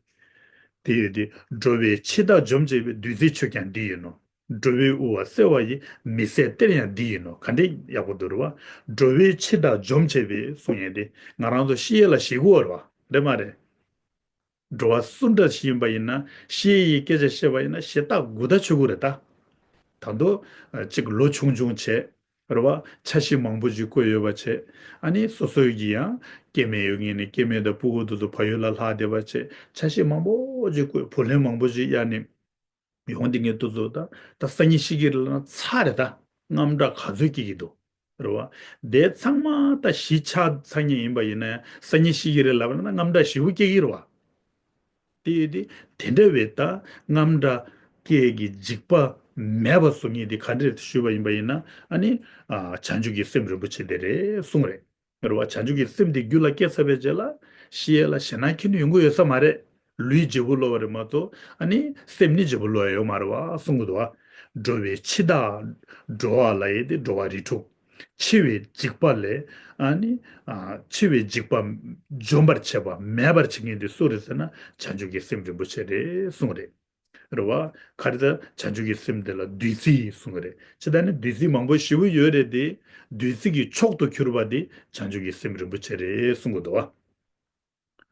དེ་ཡོད་དུས་འགྲོ་བའི་འཆི་བདག་འཇོམས་བྱེད་པའི། བདུད་རྩིའི་ཆོས་ཀྱང་འདི་ཡིན་ནོ། འགྲོ་བའི་དབུལ་བ་སེལ་བ་ཡི། མི་ཟད་གཏེར་ཡང་འདི་ཡིན་ནོ། ག་འདྲའི་ཡག་པོ་འདུག་རེད་བ། འགྲོ་བའི་འཆི་བདག་འཇོམས་བྱེད་པའི་གསུང་ཡས་དེ་ང་རང་ཚོ་ཤི་ཡས་ལ་ཞེད་དགོས་པ་རེད་བ། རེད་མ་རེད། འགྲོ་བ་སུ་འདྲ་ཞིག་ཡིན་པ་ཡིན་ན་ཤི་ཡས་ཀྱི་སྐད་ཆ་བཤད་པ་ཡིན་ན་ཞེ་དྲག་མགུ་མཐའ་ཆོད་ཀྱི་རེད་ད། ད་དུང་གཅིག་ལོ་ཆུང་ཆུང་བྱས། རེད་བ། འཆར་གཞི་མང་པོ་ཞིག་བཀོད་ཡོད་པ་བྱས། ཨ་ནི་སོ་སོའི་གི་ཡང་སྐྱེ་དམན་ཡོད་ངེས་ནས་སྐྱེ་དམན་དང་ཕྲུ་གུ་དེ་ཚོ་ཕ་ཡུལ་ལ་ལྷག་བསྡད་པ་བྱས། འཆར་གཞི་མང་པོ་ཞིག་བཀོད། བུ་ལོན་མང་པོ་ཞིག་གཡར་ནས་ཡོང་བསྡད་མཁན་དེ་ཚོ་ད་ད་སང་ཉིན་ཤི་གི་རེད་ལབ་ན་ཚར་རེད་ད། དངངས་སྐྲག་ག་ཚོད་སྐྱེ་གི་འདུག་རེད་བ། དེ་ཚང་མ་ད་གཞིས་ཆགས་ཚར་མཁན་ཡིན་པ་ཡིན་ན་ཡང་སང་ཉིན་ཤི་གི་རེད་ལབ་ན་དངངས་སྐྲག་ཞེ་པོ་སྐྱེ་གི་རེད་བ། དེ་ཡོད་དེ། དེ་འདྲ་བའི་ད་དངངས་སྐྲག་སྐྱེ་གི་འཇིགས་པ་མེད་པ་བཟོ་མཁན་དེ་ག་འདྲ་རེད་ཞུས་པ་ཡིན་པ་ཡིན་ན། ཨ་ནི་ཨ་བྱང་ཆུབ་ཀྱི་སེམས་རིན་པོ་ཆེ་དེ་རེད་གསུངས་རེད། རེད་བ། བྱང་ཆུབ་ཀྱི་སེམས་དེ་རྒྱུད་ལ་སྐྱེས་ཚར་བའི་རྗེས་ལ་ཤི་ཡས་ལ་ཞེད་སྣང་ཁྱོན་ནས་ཡོང་གི་ཡོད་ས་མ་རེད། ལུས་བརྗེ་པོ་སློབ་པ་རེད་མ་གཏོགས་ཨ་ནི་སེམས་ནི་བརྗེ་པོ་སློབ་ཡ་ཡོད་མ་རེད་བ་གསུང་གི་འདུག་བ། འགྲོ་བའི་འཆི་བདག་འགྲོ་བ་ལ་ཡོད་དེ་འགྲོ་བ་རིགས་དྲུག་འཆི་བའི་འཇིགས་པ་ལས། ཨ་ནི་ཨ་འཆི་བའི་འཇིགས་པ་འཇོམས་པར་བྱེད་པ་མེད་པར་བྱེད་མཁན་དེ་སུ་རེད་ཟེར་ན་བྱང་ཆུབ་ཀྱི་སེམས་རིན་པོ་ཆེ་རེད་གསུངས་རེད། རེད་བ། ག་རེ་ཟེར། བྱང་ཆུབ་ཀྱི་སེམས་དེ་ལ་བདུད་རྩི་གསུངས་རེད། ཅི་ལྟར་ནི་བདུད་རྩི་མང་པོ་ཞེ་པོ་ཡོད་རེད་དེ། བདུད་རྩི་གི་མཆོག་ཏུ་གྱུར་པ་དེ་བྱང་ཆུབ་ཀྱི་སེམས་རིན་པོ་ཆེ་རེད་གསུང་གི་འདུག་བ།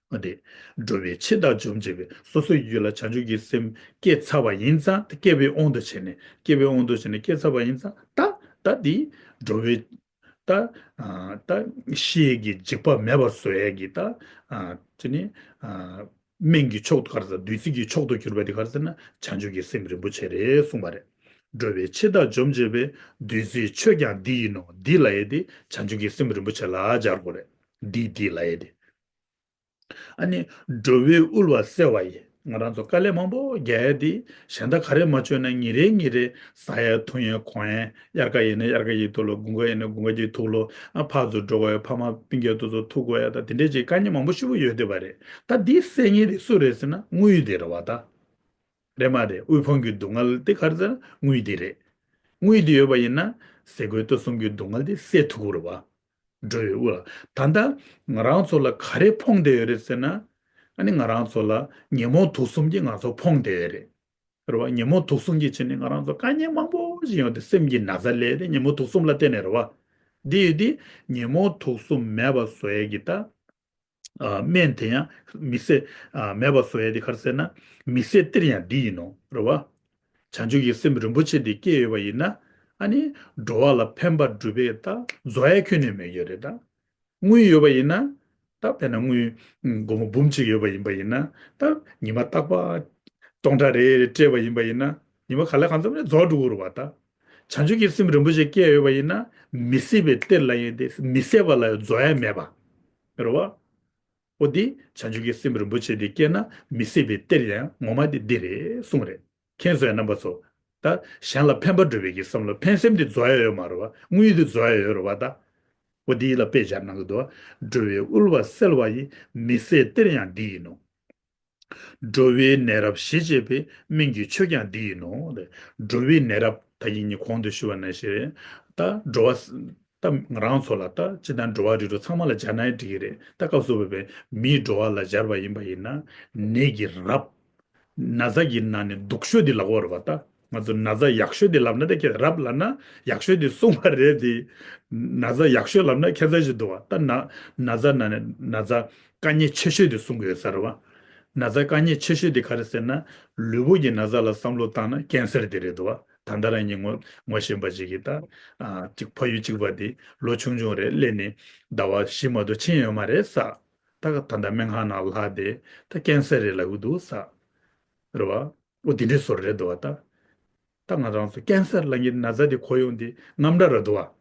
འོ་དེ། འགྲོ་བའི་འཆི་བདག་འཇོམས་བྱེད་པའི། སོ་སོའི་རྒྱུད་ལ་བྱང་ཆུབ་ཀྱི་སེམས་སྐྱེས་ཚར་བ་ཡིན་ཙང་། སྐྱེས་པའི་དབང་དུ་བྱས་ནས། སྐྱེས་པའི་དབང་དུ་བྱས་ནས་སྐྱེས་ཚར་བ་ཡིན་ཙང་། ད་ད་འདི་འགྲོ་བའི་ད་ཨ་ད་ཤི་ཡས་ཀྱི་འཇིགས་པ་མེད་པར་བཟོ་ཡས་ཀྱི་ད་ཨ་ཅི་ནི་ཨ་སྨན་གྱི་མཆོག་ཏུ་ག་རེ་ཟེར། བདུད་རྩི་གི་མཆོག་ཏུ་གྱུར་པ་དེ་ག་རེ་ཟེར་ན་བྱང་ཆུབ་ཀྱི་སེམས་རིན་པོ་ཆེ་རེད་གསུངས་པ་རེད། འགྲོ་བའི་འཆི་བདག་འཇོམས་བྱེད་པའི། བདུད་རྩིའི་ཆོས་ཀྱང་འདི་ཡིན་ནོ། འདི་ལབ་ཡས་དེ་བྱང་ཆུབ་ཀྱི་སེམས་རིན་པོ་ཆེ་ལ་སྦྱར་དགོས་རེད། འདི་འདི་ལབ་ཡས་དེ། ཨ་ནི་འགྲོ་བའི་དབུལ་བ་སེལ་བ་ཡི། ང་རང་ཚོ་དཀའ་ལས་མང་པོ་རྒྱག་ཡ་དེ་གཞན་དག་ག་རེ་མ་བྱུང་ན་ཉིན་རེ་ཉིན་རེ་ཟ་ཡ་འཐུང་ཡ་གོན་ཡ། དབྱར་ཁ་ཡིན་ན་དབྱར་ཁ་གི་ཐུག་ལོ། དགུན་ཁ་ཡིན་ན་དགུན་ཁ་གི་ཐུག་ལོ། ཨ་ཕར་ཚུར་འགྲོ་དགོས་ཡ། ཕ་མ་སྤུན་ཀྱག་དེ་ཚོ་ཐུག་དགོས་ཡ། ད་དེ་འདྲས་ཅིག་དཀའ་ངལ་མང་པོ་ཞེ་པོ་ཡོད་བསྡད་པ་རེད། ད་འདི་སེལ་མཁན་དེ་སུ་རེད་ཟེར་ན་དངུལ་དེ་རེད་བ་ད། རེད་མ་རེད། དབུལ་ཕོངས་ཀྱི་སྡུག་བསྔལ་དེ་ག་རེ་ཟེར་ན་དངུལ་དེ་རེད། དངུལ་དེ་ཡོད་པ་ཡིན་ན་ཟས་གོས་གཏེར་སྲུང་གི་སྡུག་བསྔལ་དེ་སེལ་ཐུབ་ཀྱི་རེད་བ། འགྲོ་བའི་དབུལ། ད་ལྟ་ང་རང་ཚོ་ལ་ག་རེ་ཕོངས་བསྡད་ཡོད་རེད་ཟེར་ན། ཨ་ནི་ང་རང་ཚོ་ལ་ཉོན་མོངས་དུག་གསུམ་གྱིས་ང་ཚོ་ཕོངས་བསྡད་ཡོད་རེད། རེད་བ། ཉོན་མོངས་དུག་གསུམ་གྱི་ཆེད་ནས་ང་རང་ཚོ་དཀའ་ངལ་མང་པོ་ཞིག་ཡོང་སྟེ་སེམས་ཀྱི་ན་ཚ་ལས་ཏེ་ཉོན་མོངས་དུག་གསུམ་ལ་བརྟེན་ནས་རེད་བ། འདི་ཡོད་དེ་ཉོན་མོངས་དུག་གསུམ་མེད་པ་བཟོ་ཡས་ཀྱི་ད། ཨ་སྨན་དེ་ཡང་མི་ཟད། ཨ་མེད་པ་བཟོ་ཡས་དེ་ག་རེ་ཟེར་ན། མི་ཟད་གཏེར་ཡང་འདི་ཡིན་ནོ། རེད་བ། བྱང་ཆུབ་ཀྱི་སེམས་རིན་པོ་ཆེ་འདི་སྐྱེས་ཡོད་པ་ཡིན་ན། ཨ་ནི་འགྲོ་བ་ལ་ཕན་པ་སྒྲུབ་པའི་ད་རྫོགས་ཡ་ཁྱོན་ནས་མེད་ཡོད་རེད་ད། དངུལ་ཡོད་པ་ཡིན་ན། ད་དཔེར་ན་དངུལ་སྒོར་མོ་འབུམ་གཅིག་ཡོད་པ་ཡིན་པ་ཡིན་ན། ད་ཉི་མ་རྟག་པར་སྟོང་ཕྲག་རེ་རེ་སྤྲད་པ་ཡིན་པ་ཡིན་ན། ཉི་མ་ག་ལེ་གང་འཚམ་རེ་རྫོགས་འགྲོ་གི་རེད་བ་ད། བྱང་ཆུབ་ཀྱི་སེམས་རིན་པོ་ཆེ་སྐྱེས་ཡོད་པ་ཡིན་ན། མི་ཟད་པའི་གཏེར་ལབ་ཡས་དེ་མི་ཟད་པ་ལ་ཡང་རྫོགས་ཡ་མེད་པ། རེད་བ། འོ་དེ་བྱང་ཆུབ་ཀྱི་སེམས་རིན་པོ་ཆེ་དེ་སྐྱེས་ན་མི་ཟད་པའི་གཏེར་ཡང་ངོ་མ་དེ་འདི་རེད་གསུངས་རེད། མཁྱེན་སོང་ངས་རྣམ་པ་ཚོ། ད་གཞན་ལ་ཕན་པ་སྒྲུབ་པའི་གི་བསམ་བློ། ཕན་སེམས་དེ་རྫོགས་ཡ་ཡོད་མ་རེད་བ། དངུལ་དེ་རྫོགས་ཡ་ཡོད་རེད་བ་ད། འོ་དེ་ལ་དཔེ་སྦྱར་གནང་གི་འདུག་འགྲོ་བའི་དབུལ་བ་སེལ་བ་ཡི། མི་ཟད་གཏེར་ཡང་འདི་ཡིན་ནོ། འགྲོ་བའི་ནད་རབ་ཞི་བྱེད་པའི། སྨན་གྱི་ཆོས་ཀྱང་འདི་ཡིན་ནོ། འགྲོ་བའི་ནད་རབ། ད་ཡིན་ནི་གོང་དུ་ཞུས་པ་ནང་བཞིན་རེད། ད་འགྲོ་བ་ད་ང་རང་ཚོ་ལ་ད་སྤྱིར་བཏང་འགྲོ་བ་རིགས་དྲུག་ཚང་མ་ལ་སྦྱར་ན་ཡང་འགྲིག་གི་རེད། ད་སྐབས་སུ་བབས་པའི་མིའི་འགྲོ་བ་ལ་སྦྱར་བ་ཡིན་པ་ཡིན་ན། ནད་ཀྱི་རབ། ན་ཚ་གི་ནང་ནས་སྡུག་ཤོས་འདི་ལབ་དགོས་རེད་པ། ད་ང་ཚོ་ན་ཚ་ཡག་ཤོས་འདི་ལབ་ན། ད་ཁྱེད་རབ་ལབ་ན་ཡག་ཤོས་འདི་གསུངས་པ་རེད་དེ། ན་ཚ་ཡག་ཤོས་ལབ་ན་ཁྱད་མཚར་ཞིག་འདུག་པ། ད་ན་ན་ཚ་ནང་ནས་ན་ཚ་དཀའ་ངལ་ཆེ་ཤོས་འདི་གསུང་གི་ཡོད་ས་རེད་པ། ན་ཚ་དཀའ་ངལ་ཆེ་ཤོས་འདི་ག་རེ་ཟེར་ན། ལུས་པོ་གི་ན་ཚ་ལ་བསམ་བློ་བཏང་ན་ཀན་སར་འདི་རེད་འདུག་པ། ད་ལྟ་རང་ཉིད་ངོ་ངོ་ཤེས་པ་ཅིག་གིས་ད་ཨ་ཅིག་ཕ་ཡུལ་གཅིག་པ་འདི་ལོ་ཆུང་ཆུང་རེད། སླེབས་ནས་ཟླ་བ་བཞི་མ་གཏོགས་ཕྱིན་ཡོད་མ་རེད་ས། ད་ག་ད་ལྟ་སྨན་ཁང་ནང་ལྷག་སྟེ་ད་ཀན་སར་རེད་ལབ་ཀྱི་འདུག་ས། རེད་པ། འོ་དེ་འདྲའི་བཟོ་འདྲ་རེད་འདུག་པ། ད་ད་ང་རང་ཚོ་ཀན་སར་ལབ་མཁན་ན་ཚ་དེ་གོ་ཡོང་དེ་རྔམ་འདྲ་རེད་འདུག་པ།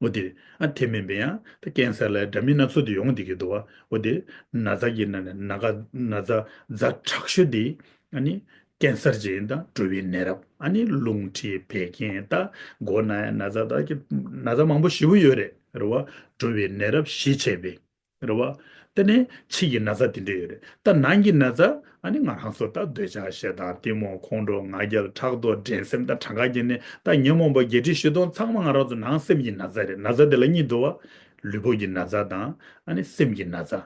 འོ་དེ་ཨ་དེ་མིན་པའི་ཡང་ད་ཀན་སར་ལ་འདྲ་མིན་སྣ་ཚོགས་དེ་ཡོང་བསྡད་ཀྱི་འདུག་པ། འོ་དེ་ན་ཚ་གི་ནང་ནས་ན་ཁ་ན་ཚ་ཛ་དྲག་ཤོས་དེ་ཨ་ནི་ཀན་སར་ཅིག་ཡིན། ད་འགྲོ་བའི་ནད་རབ། ཨ་ནི་རླུང་མཁྲིས་བད་ཀན། ད་མགོ་ན་ཡ་ན་ཚ། ད་ཀྱི་ན་ཚ་མང་པོ་ཞེ་པོ་ཡོད་རེད། རེད་པ། འགྲོ་བའི་ནད་རབ་ཞི་བྱེད་པའི། རེད་པ། དེ་ནས་ཕྱི་གི་ན་ཚ་དེ་འདྲ་ཡོད་རེད། ད་ནང་གི་ན་ཚ་ཨ་ནི་ང་རང་ཚོ་ད་འདོད་ཆགས་ཞེ་སྡང་གཏི་མུག་ཁོང་ཁྲོ་ང་རྒྱལ་ཕྲག་དོག་འགྲན་སེམས་ད་གྲངས་ཀ་བརྒྱབ་ནས་ད་ཉོན་མོངས་པ་བརྒྱད་ཁྲི་བཞི་སྟོང་ཚང་མ་ང་རང་ཚོ་ནང་སེམས་ཀྱི་ན་ཚ་རེད། ན་ཚ་དེ་ལ་གཉིས་འདུག་པ། ལུས་པོ་གི་ན་ཚ་དང་ཨ་ནི་སེམས་ཀྱི་ན་ཚ།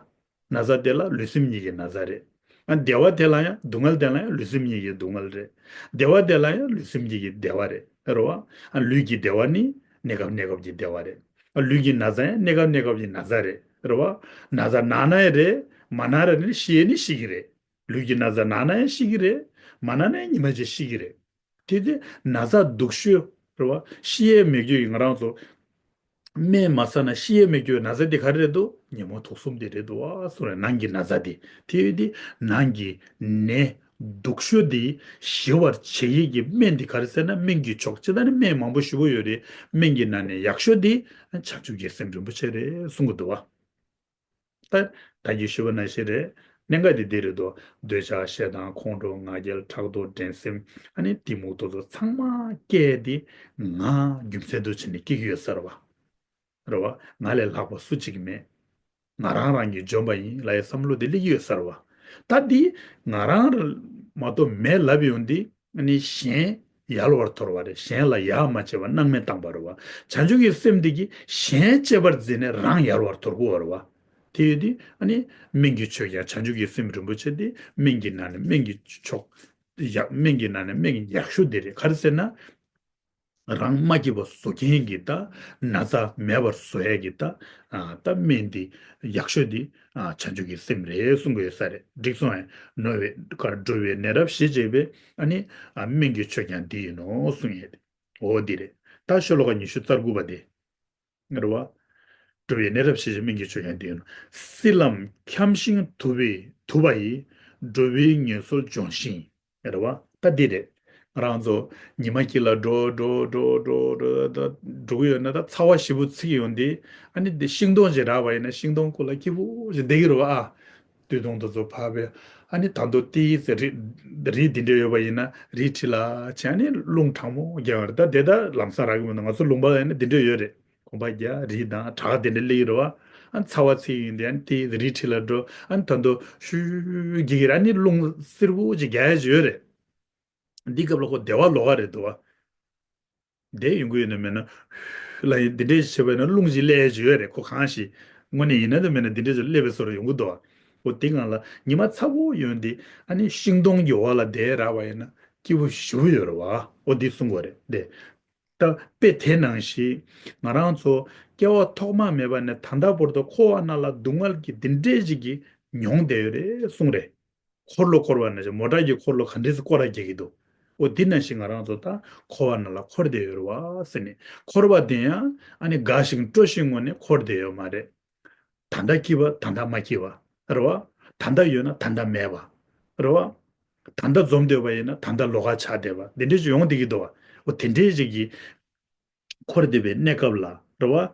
ན་ཚ་དེ་ལ་ལུས་སེམས་གཉིས་ཀྱི་ན་ཚ་རེད། ཨ་བདེ་བ་དེ་ལ་ཡང་སྡུག་བསྔལ་དེ་ལ་ཡང་ལུས་སེམས་གཉིས་ཀྱི་སྡུག་བསྔལ་རེད། བདེ་བ་དེ་ལ་ཡང་ལུས་སེམས་གཉིས་ཀྱི་བདེ་བ་རེད། རེད་པ། ཨ་ལུས་ཀྱི་བདེ་བ་ནི་གནས་སྐབས་གནས་སྐབས་ཀྱི་བདེ་བ་རེད། ཨ་ལུས་ཀྱི་ན་ཚ་ཡང་གནས་སྐབས་གནས་སྐབས་ཀྱི་ན་ཚ་རེད། རེད་པ། ན་ཚ་ན་ན་ཡང་རེད། མ་ན་ར་ནི་ཤི་ཡས་ནི་ཤི་གི་རེད། ལུས་ཀྱི་ན་ཚ་ན་ན་ཡང་ཤི་གི་རེད། མ་ན་ན་ཡང་ཉི་མ་གཅིག་ཤི་གི་རེད། དེ་དེ་ན་ཚ་སྡུག་ཤོས་རེད་པ། ཤི་ཡས་མེད་རྒྱུ་ཡི་ང་རང་ཚོ་སྨན་མ་ཟ་ན་ཤི་ཡས་མེད་རྒྱུ་ན་ཚ་དེ་ག་རེ་རེད་འདུག་ཉོན་མོངས་དུག་གསུམ་དེ་རེད་འདུག་པ། སོ་རེད། ནང་གི་ན་ཚ་དེ་དེ་ཡོད་དེ་ནང་གི་ནད་སྡུག་ཤོས་དེ་ཞི་བར་བྱེད་ཡས་ཀྱི་སྨན་དེ་ག་རེ་ཟེར་ན་སྨན་གྱི་མཆོག་ཅེས། ད་ནི་སྨན་མང་པོ་ཞེ་པོ་ཡོད་རེད། སྨན་གྱི་ནང་ནས་ཡག་ཤོས་དེ་བྱང་ཆུབ་ཀྱི་སེམས་རིན་པོ་ཆེ་རེད་གསུང་གི་འདུག་པ། ད་ད་གིན་ཞུས་པ་ནང་བཞིན་རེད། གནད་འགག་དེ་འདི་རེད་དོ། འདོད་ཆགས་ཞེ་སྡང་ཁོང་ཁྲོ་ང་རྒྱལ་ཕྲག་དོག་འགྲན་སེམས་ཨ་ནི་གཏི་མུག་དེ་ཚོ་ཚང་མ་སྐྱེས་ཏེ་ང་རྒྱུ་མཚན་དུ་བྱས་ནས་སྐྱེ་གི་ཡོད་ས་རེད་པ། རེད་པ། ང་ལས་ལྷག་པ་སུ་གཅིག་མེད། ང་རང་རང་གིས་འཇོམས་པ་ཡིན་ལབ་ཡའི་བསམ་བློ་དེ་སླེབས་ཀྱི་ཡོད་ས་རེད་པ། ད་འདི་ང་རང་མ་གཏོགས་མེད་ལབ་ཡོང་དུས། ཨ་ནི་གཞན་ཡལ་བར་དོར་བ་རེད། གཞན་ལ་ཡ་མ་བྱས་པར་སྣང་མེད་བཏང་བ་རེད་པ། བྱང་ཆུབ་ཀྱི་སེམས་འདི་གིས་གཞན་གཅེས་པར་འཛིན་ནས་རང་ཡལ་བར་དོར་དགོས་པ་རེད་པ། དེ་ཡོད་དུས་ཨ་ནི་སྨན་གྱི་ཆོས་ཀྱང་བྱང་ཆུབ་ཀྱི་སེམས་རིན་པོ་ཆེ་དེ་སྨན་གྱི་ནང་ནས་སྨན་གྱི་མཆོག་ཡག་སྨན་གྱི་ནང་ནས་སྨན་གྱི་ཡག་ཤོས་དེ་རེད། ག་རེ་ཟེར་ན། རང་མ་སྐྱིད་པ་བཟོ་མཁན་གྱི་ད་ན་ཚ་མེད་པར་བཟོ་ཡས་ཀྱི་ད་ཨ་ད་སྨན་འདི་ཡག་ཤོས་འདི་ཨ་བྱང་ཆུབ་ཀྱི་སེམས་རེད་གསུང་གི་ཡོད་ས་རེད། འགྲིག་སོང་ངས། ནོར་བའི་གར་འགྲོ་བའི་ནད་རབ་ཞི་བྱེད་པའི་ཨ་ནི་ཨ་སྨན་གྱི་ཆོས་ཀྱང་འདི་ཡིན་ནོ་གསུང་ཡས་དེ། འོ་འདི་རེད། ད་ཤོ་ལོ་ཀ་ཉི་ཤུ་རྩ་དགུ་པ་དེ། རེད་པ། འགྲོ་བའི་ནད་རབ་ཞི་བྱེད་སྨན་གྱི་ཆོས་ཀྱང་འདི་ཡིན་ནོ། སྲིད་ལམ་འཁྱམས་ཤིང་དུབ་པའི་དུབ་པ་ཡིས། འགྲོ་བའི་ངལ་གསོ་སྦྱོང་ཞིང་། རེད་པ། ད་འདི་རེད། ང་རང་ཚོ་ཉི་མ་དཀྱིལ་ལ་འགྲོ་འགྲོ་འགྲོ་འགྲོ་འགྲོ་ད་འགྲོ་གི་ཡོད་ན་ད་ཚ་བ་ཞེ་པོ་ཚིག་ཡོང་དུས་ཨ་ནི་འདི་ཤིང་སྡོང་ཞིག་རག་པ་ཡིན་ན་ཤིང་སྡོང་སྐོར་ལ་སྐྱིད་པོ་ཞིག་བསྡད་ཀྱི་རེད་པ། ཨ། སྟོད་ཐུང་དེ་ཚོ་ཕར་བས་ཨ་ནི་ད་དུང་ཏིས་རི་རི་འདི་འདྲ་ཡོད་པ་ཡིན་ན་རིའི་འཁྲིས་ལ་བྱས་ཨ་ནི་རླུང་གྲང་མོ་རྒྱག་པ་རེད། ད་དེ་ད་ལམ་སང་རག་གི་མི་འདུག་ང་ཚོ་ལུང་པ་ལ་ཡིན་ན་འདི་འདྲ་ཡོད་རེད། གོམ་པ་རྒྱག་རི་དང་བྲག་དེ་འདྲ་སླེབས་ཀྱི་རེད་པ། ཨ་ནི་ཚ་བ་ཚིག་ཡོང་དུས་ཨ་ནི་ཏིས་རིའི་འཁྲིས་ལ་འགྲོ། ཨ་ནི་ད་དུང་ཤུ་ཤུ་རྒྱག་གི་རེད། ཨ་ནི་རླུང་བསིལ་པོ་ཅིག་རྒྱག་ཡ་ཅིག་ཡོད་རེད། འདི་སྐབས་ལ་ཁོ་བདེ་བ་ལོག་ག་རེད་འདུག་བ། བསྡད་ཡོང་གི་ཡོད་ན་མེད་ན། ལ་ཡིན་འདི་འདྲས་བྱས་པ་ཡིན་ན་རླུང་ཞིག་སླེབས་ཡས་ཅིག་ཡོད་རེད། ཁོ་གང་ཞིག་དངོས་གནས་ཡིན་ན་དང་མིན་ན་འདི་འདྲས་ཅིག་སླེབས་པའི་བཟོ་འདྲ་ཡོང་གི་འདུག་བ། འོ་དེ་སྒང་ལ་ཉི་མ་ཚ་པོ་ཡོང་དུས་ཨ་ནི་ཤིང་སྡོང་གི་འོག་ལ་བསྡད་རག་པ་ཡིན་ན་སྐྱིད་པོ་ཞེ་པོ་ཡོད་རེད་བ། འོ་འདི་གསུང་དགོས་རེད་དེ། ད་དཔེ་དེ་ནང་བཞིན་ང་རང་ཚོ་སྐྱེ་བ་ཐོག་མ་མེད་པ་ནས་ད་ལྟ་བར་དུ་འཁོར་བ་ནང་ལ་སྡུག་བསྔལ་གྱི་འདི་འདྲས་ཅིག་གི་མྱོང་བསྡད་ཡོད་རེད་གསུང་རེད། འཁོར་ལོ་བསྐོར་བ་ནང་བཞིན་མོ་ཊ་གི་འཁོར་ལོ་ག་འདྲས་སེ་བསྐོར་ར་རྒྱག་གི་འདུག་འོ་འདི་ནང་བཞིན་ང་རང་ཚོ་ད་འཁོར་བ་ནང་ལ་འཁོར་བསྡད་ཡོད་རེད་བ་ཟེར་ནས། འཁོར་བ་དེ་ཡང་ཨ་ནི་དགའ་ཞིང་སྤྲོ་ཞིང་ངོ་ནས་འཁོར་བསྡད་ཡོད་མ་རེད། ད་ལྟ་སྐྱིད་པ་ད་ལྟ་མ་སྐྱིད་པ་རེད་བ། ད་ལྟ་ཡོད་ན་ད་ལྟ་མེད་པ་རེད་བ། ད་ལྟ་འཛོམས་བསྡད་པ་ཡིན་ན་ད་ལྟ་ལོགས་ཀ་ཆགས་བསྡད་པ་འདི་འདྲས་ཅིག་ཡོང་བསྡད་ཀྱི་འདུག་བ། འོ་དེ་འདྲས་ཅིག་གི་འཁོར་བསྡད་པའི་གནས་སྐབས་ལ་རེད་བ།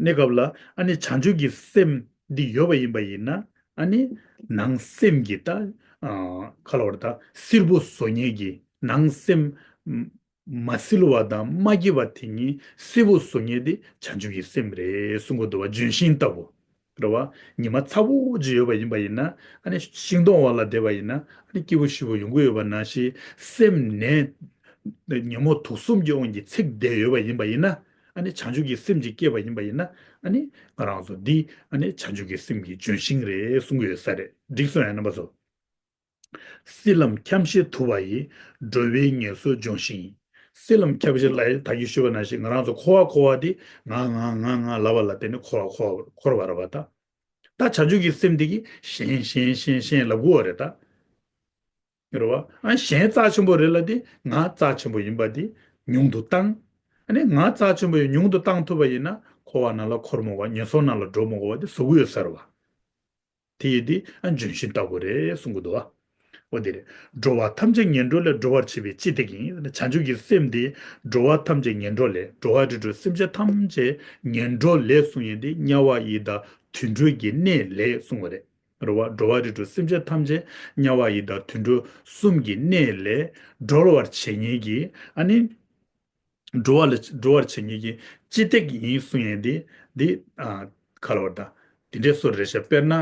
གནས་སྐབས་ལ་ཨ་ནི་བྱང་ཆུབ་ཀྱི་སེམས་འདི་ཡོད་པ་ཡིན་པ་ཡིན་ན་ཨ་ནི་ནང་སེམས་ཀྱི་ད་ཨ་ག་ལབ་དགོས་རེད། ད་བསིལ་པོ་བཟོ་མཁན་གྱི་ནང་སེམས་མ་བསིལ་བ་དང་མ་སྐྱིད་པ་དེ་གཉིས་བསིལ་པོ་བཟོ་མཁན་དེ་བྱང་ཆུབ་ཀྱི་སེམས་རེད་གསུང་གི་འདུག་བ། ལྗོན་ཤིང་ལྟ་བུ། རེད་བ། ཉི་མ་ཚ་པོ་ཅིག་ཡོད་པ་ཡིན་པ་ཡིན་ན། ཨ་ནི་ཤིང་སྡོང་འོག་ལ་བསྡད་པ་ཡིན་ན། ཨ་ནི་སྐྱིད་པོ་ཞེ་པོ་ཡོང་གི་ཡོད་པ་ནང་བཞིན། སེམས་ནད་ཉོན་མོངས་དུག་གསུམ་གྱི་དབང་གིས་ཚིག་བསྡད་ཡོད་པ་ཡིན་པ་ཡིན་ན། ཨ་ནི་བྱང་ཆུབ་ཀྱི་སེམས་ཅིག་སྐྱེས་པ་ཡིན་པ་ཡིན་ན། ཨ་ནི་ང་རང་ཚོ་འདི་ཨ་ནི་བྱང་ཆུབ་ཀྱི་སེམས་ཀྱི་ལྗོན་ཤིང་རེད་གསུང་གི་ཡོད་ས་རེད། འགྲིག་སོང་ཡ། རྣམ་པ་ཚོ། སྲིད་ལམ་འཁྱམས་ཤིང་དུབ་པ་ཡིས། འགྲོ་བའི་ངལ་གསོ་སྦྱོང་ཞིང་ཡིན། སྲིད་ལམ་འཁྱམས་ཤིང་ལབ་ཡ་ད་གིན་ཞུས་པ་ནང་བཞིན། ང་རང་ཚོ་འཁོར་བ་འཁོར་བ་དེ་ང་ང་ང་ང་ལབ་པ་ལ་བརྟེན་ནས་འཁོར་བ་འཁོར་བ་འཁོར་བ་རེད་བ་ད། ད་བྱང་ཆུབ་ཀྱི་སེམས་དེ་གིས་གཞན་གཞན་གཞན་གཞན་ལབ་དགོས་པ་རེད་ད། རེད་བ། ཨ་གཞན་རྩ་ཆེན་པོ་རེད་ལབ་དེ་ང་རྩ་ཆེན་པོ་ཡིན་པ་དེ་ཉུང་དུ་བཏང་། ཨ་ནི་ང་རྩ་ཆེན་པོ་ཡིན་ཉུང་དུ་བཏང་ཐུབ་པ་ཡིན་ན། འཁོར་བ་ནང་ལ་འཁོར་མི་དགོས་པ། ངན་སོང་ནང་ལ་འགྲོ་མི་དགོས་པ་དེ་བཟོ་གི་ཡོད་ས་རེད་བ། དེ་ཡིན་དུས་ཨ་ལྗོན་ཤིང་ལྟ་བུ་རེད་གསུང་གི་འདུག་བ། འོ་དེ་རེད། འགྲོ་བ་ཐམས་ཅད་ངན་འགྲོ་ལས། སྒྲོལ་བར་བྱེད་པའི་སྤྱི་སྟེགས་ཡིན། བྱང་ཆུབ་ཀྱི་སེམས་དེ་འགྲོ་བ་ཐམས་ཅད་ངན་འགྲོ་ལས། འགྲོ་བ་རིགས་དྲུག་སེམས་ཅན་ཐམས་ཅད་ངན་འགྲོ་ལས་གསུང་ཡས་དེ་དམྱལ་བ་ཡི་དྭགས་དུད་འགྲོ་གི་གནས་ལས་གསུང་བ་རེད། རེད་བ། འགྲོ་བ་རིགས་དྲུག་སེམས་ཅན་ཐམས་ཅད་དམྱལ་བ་ཡི་དྭགས་དུད་འགྲོ་གསུམ་གྱི་གནས་ལས་སྒྲོལ་བར་བྱེད་མཁན་གྱི། ཨ་ནི་སྒྲོལ་བ་ལ་སྒྲོལ་བར་བྱེད་མཁན་གྱི་སྤྱི་སྟེགས་ཡིན་གསུང་ཡས་འདི། འདི་ཨ་ག་ལ་བར་ད། དེ་འདྲའི་བཟོ་རེད་ཤག་དཔེར་ན་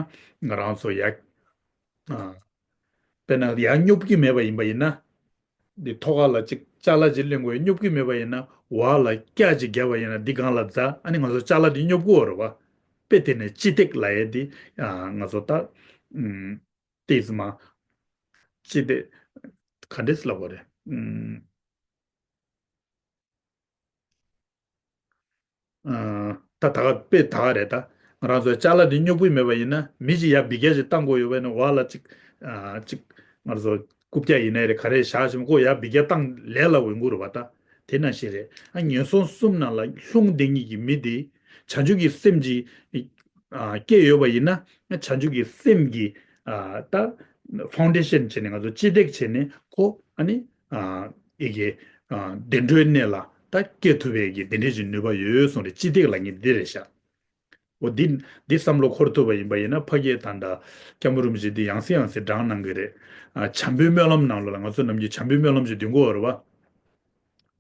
ང་རང་ཚོ་ཡ། ཨ་དཔེར་ན་ཡར་སྙོབ་ཀྱི་མེད་པ་ཡིན་པ་ཡིན་ན། འདི་ཐོག་ཁ་ལ་ཅིག་ཅ་ལག་ཅིག་ལེན་དགོས། སྙོབ་ཀྱི་མེད་པ་ཡིན་ན། འོག་ལ་སྐྱ་ཅིག་བརྒྱབ་པ་ཡིན་ན། འདི་སྒང་ལ་འཛེགས། ཨ་ནི་ང་ཚོ་ཅ་ལག་འདི་སྙོབ་དགོས་རེད་བ། དཔེ་དེ་ནས་སྤྱི་སྟེགས་ལབ་ཡས་འདི་ཨ་ང་ཚོ་ད། ཨུམ། ཏོག་ཙམ་མ། སྤྱི་སྟེགས་ག་འདྲས་ལབ་དགོས་རེད། ཨུམ། ཨ་ད་ད་ག་དཔེ་ད་ག་རེད་ད། ང་རང་ཚོ་ཅ་ལག་འདི་སྙོབ་ཀྱི་མེད་པ་ཡིན་ན། མི་ཅིག་ཡར་འབུད་རྒྱག་ཅིག་བཏང་དགོས་ཡོད་པ་ཡིན་ན། འོག་ལ་ཅིག་ཨ་ཅིག་ང་ཚོ་རྐུབ་བཀྱག་ཡིན་ནའི་རེད། ག་རེ་བཞག་བཞིན་ཁོ་ཡར་འབུད་རྒྱག་བཏང་ལས་སླ་པོ་ཡོང་གི་རེད་བ་ད། དེ་ནང་བཞིན་རེད། ཨ་ངན་སོང་གསུམ་ནང་ལ་ལྷུང་བསྡད་མཁན་གྱི་མི་དེ་བྱང་ཆུབ་ཀྱི་སེམས་ཀྱི་ཨ་སྐྱེས་ཡོད་པ་ཡིན་ན། བྱང་ཆུབ་ཀྱི་སེམས་ཀྱི་ཨ་ད་ཕའུན་ཌེ་ཤན་བྱས་ནས། ང་ཚོ་སྤྱི་སྟེགས་བྱས་ནས་ཁོ་ཨ་ནི་ཨ་ཨི་གེ་ཨ་བདེ་འགྲོའི་གནས་ལ་ད་སྐྱེ་ཐུབ་པའི་གི་དེ་འདྲའི་ཅིག་ནུས་པ་ཡོད་གསུངས་རེད། སྤྱི་སྟེགས་ལབ་མཁན་འདི་རེད་ཤག་འོ་འདི་འདི་བསམ་བློ་འཁོར་ཐུབ་པ་ཡིན་པ་ཡིན་ན། ཕ་གིའི་ད་ལྟ་སྐྱབས་མགོན་རིན་པོ་ཆེ་འདི་ཡང་སེ་ཡང་སེ་བགྲངས་གནང་གི་རེད། ཨ་བྱམས་པའི་སྨོན་ལམ་ནང་ལོགས་ལ། ང་ཚོ་ནམ་རྒྱུན་བྱམས་པའི་སྨོན་ལམ་ཞིག་འདོན་གྱི་ཡོད་རེད་བ།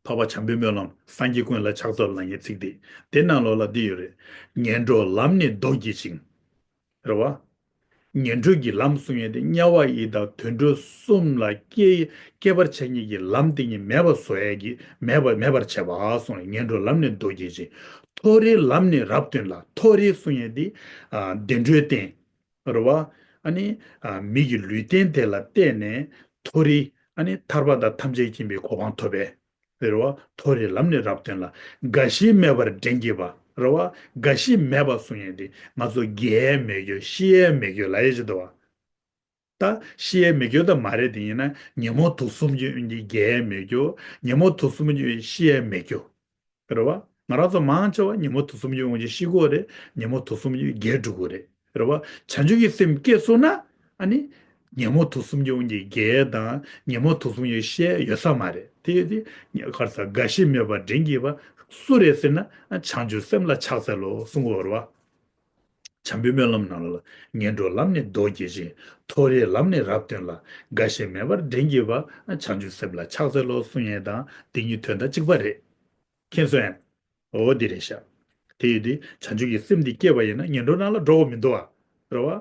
འཕགས་པ་བྱམས་པའི་སྨོན་ལམ། སངས་རྒྱས་ཀུན་ལ་ཕྱག་འཚལ་ལོ་ལབ་མཁན་ཚིག་དེ། དེ་ནང་ལོགས་ལ་འདི་ཡོད་རེད། ངན་འགྲོ་ལམ་ནི་ལྡོག་བགྱིད་ཅིང་། རེད་བ། ངན་འགྲོ་གི་ལམ་གསུང་ཡས་དེ་དམྱལ་བ་ཡི་དྭགས་དུད་འགྲོ་གསུམ་ལ་སྐྱེ་སྐྱེ་བར་བྱེད་མཁན་གྱི་ལམ་དེ་ཉིད་མེད་པ་བཟོ་ཡས་ཀྱི། མེད་པ་མེད་པར་བྱེད་པ་གསུངས་རེད། ངན་འགྲོ་ལམ་ནི་ལྡོག་བགྱིད་ཅིང་། མཐོ་རིས་ལམ་ནི་རབ་སྟོན་ལ། མཐོ་རིས་གསུང་ཡས་དེ་ཨ་བདེ་འགྲོའི་སྟེང་། རེད་བ། ཨ་ནི་ཨ་མི་གི་ལུས་རྟེན་དེ་ལ་བརྟེན་ནས་མཐོ་རིས། ཨ་ནི་ཐར་པ་དང་ཐམས་ཅད་མཁྱེན་པའི་གོ་འཕང་ཐོབ་པའི། རེད་བ། མཐོ་རིས་ལམ་ནི་རབ་སྟོན་ལ། རྒ་ཤི་མེད་པར་འདྲེན་བགྱིད་པ། རེད་བ། རྒ་ཤི་མེད་པ་གསུང་ཡས་དེ་ང་ཚོ་རྒས་ཡས་མེད་རྒྱུ། ཤི་ཡས་མེད་རྒྱུ་ལབ་ཡས་ཅིག་འདུག་བ། ད་ཤི་ཡས་མེད་རྒྱུ་ད་མ་རེད། དེ་ཡིན་ན་ཉོན་མོངས་དུག་གསུམ་གྱི་དབང་གིས་རྒས་ཡས་མེད་རྒྱུ། ཉོན་མོངས་དུག་གསུམ་གྱི་ཤི་ཡས་མེད་རྒྱུ། རེད་བ། ང་རང་ཚོ་མང་ཆེ་བ་ཉོན་མོངས་དུག་གསུམ་གྱི་དབང་གིས་ཤི་གི་ཡོད་རེད། ཉོན་མོངས་དུག་གསུམ་གྱིས་རྒས་འགྲོ་གི་རེད། རེད་བ། བྱང་ཆུབ་ཀྱི་སེམས་སྐྱེས་སོང་ན། ཨ་ནི་ཉོན་མོངས་དུག་གསུམ་གྱི་དབང་གིས་རྒས་དང་ཉོན་མོངས་དུག་གསུམ་གྱི་ཤི་ཡས་ཡོད་ས་མ་རེད། དེ་ཡོད་དུས་ག་རེ་ཟེར། རྒ་ཤི་མེད་པར་འདྲེན་བགྱིད་པ་སུ་རེད་ཟེར་ན། ཨ་བྱང་ཆུབ་སེམས་ལ་ཕྱག་འཚལ་ལོ་གསུང་གི་ཡོད་རེད་བ། བྱམས་པའི་སྨོན་ལམ་ནང་ལ། ངན་འགྲོ་ལམ་ནི་ལྡོག་བགྱིད་ཅིང་། མཐོ་རིས་ལམ་ནི་རབ་སྟོན་ལ། རྒ་ཤི་མེད་པར་འདྲེན་བགྱིད་པ། བྱང་ཆུབ་སེམས་ལ་ཕྱག་འཚལ་ལོ་གསུང་ཡས་དང་དེ་གཉིས་དོན་དག་གཅིག་པ་རེད། མཁྱེན་སོང་ངས། འོ་འདི་རེད་ཤག་དེ་ཡོད་དུས་བྱང་ཆུབ་ཀྱི་སེམས་འདི་སྐྱེས་པ་ཡིན་ན་ངན་འགྲོ་ནང་ལ་འགྲོ་དགོས་མི་འདུག་བ། རེད་བ།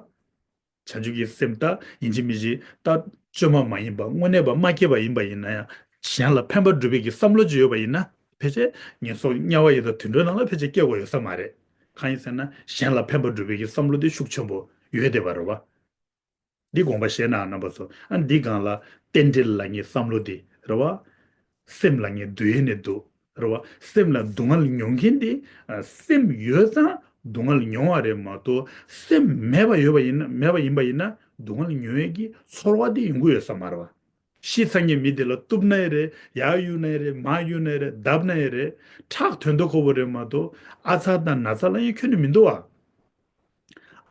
བྱང་ཆུབ་ཀྱི་སེམས་ད་ཡིན་གཅིག་མིན་གཅིག་ད་བཅོས་མ་མ་ཡིན་པ། དངོས་གནས་པ་མ་སྐྱེས་པ་ཡིན་པ་ཡིན་ན་ཡང་། གཞན་ལ་ཕན་པ་སྒྲུབ་པའི་གི་བསམ་བློ་ཅིག་ཡོད་པ་ཡིན་ན། ཕལ་ཆེར་ངན་སོང་དམྱལ་བ་ཡི་དྭགས་དུད་འགྲོ་ནང་ལ་ཕལ་ཆེར་སྐྱེ་དགོས་ཡོད་ས་མ་རེད། གང་ཡིན་ཟེར་ན་གཞན་ལ་ཕན་པ་སྒྲུབ་པའི་གི་བསམ་བློ་དེ་ཤུགས་ཆེན་པོ་ཡོད་བསྡད་པ་རེད་བ། འདི་དགོངས་པ་བཞེས་ན་རྣམ་པ་ཚོ། ཨ་འདི་སྒང་ལ་རྟེན་འབྲེལ་ལབ་མཁན་བསམ་བློ་འདི་རེད་བ། སེམས་ལབ་མཁན་སྡུག་ཡས་ནས་འདུག་རེད་བ། སེམས་ལ་སྡུག་བསྔལ་མྱོང་མཁན་འདི། ཨ་སེམས་ཡོད་ཙང་སྡུག་བསྔལ་མྱོང་བ་རེད་མ་གཏོགས། སེམས་མེད་པ་ཡོད་པ་ཡིན་ན། མེད་པ་ཡིན་པ་ཡིན་ན་སྡུག་བསྔལ་མྱོང་ཡས་ཀྱི་ཚོར་བ་འདི་ཡོང་གི་ཡོད་ས་མ་རེད་བ། ཤི་ཚར་མཁན་མི་དེ་ལ་གཏུབ་ན་ཡང་རེད། ཡར་གཡུག་ན་ཡང་རེད། མར་གཡུག་ན་ཡང་རེད། བརྡབ་ན་ཡང་རེད། ཁྲག་དོན་དུ་ཁོ་བོ་རེད་མ་གཏོགས་ཨ་ཚ་དང་ན་ཚ་ལ་ཡང་ཁྱོན་ནས་མི་འདུག་བ།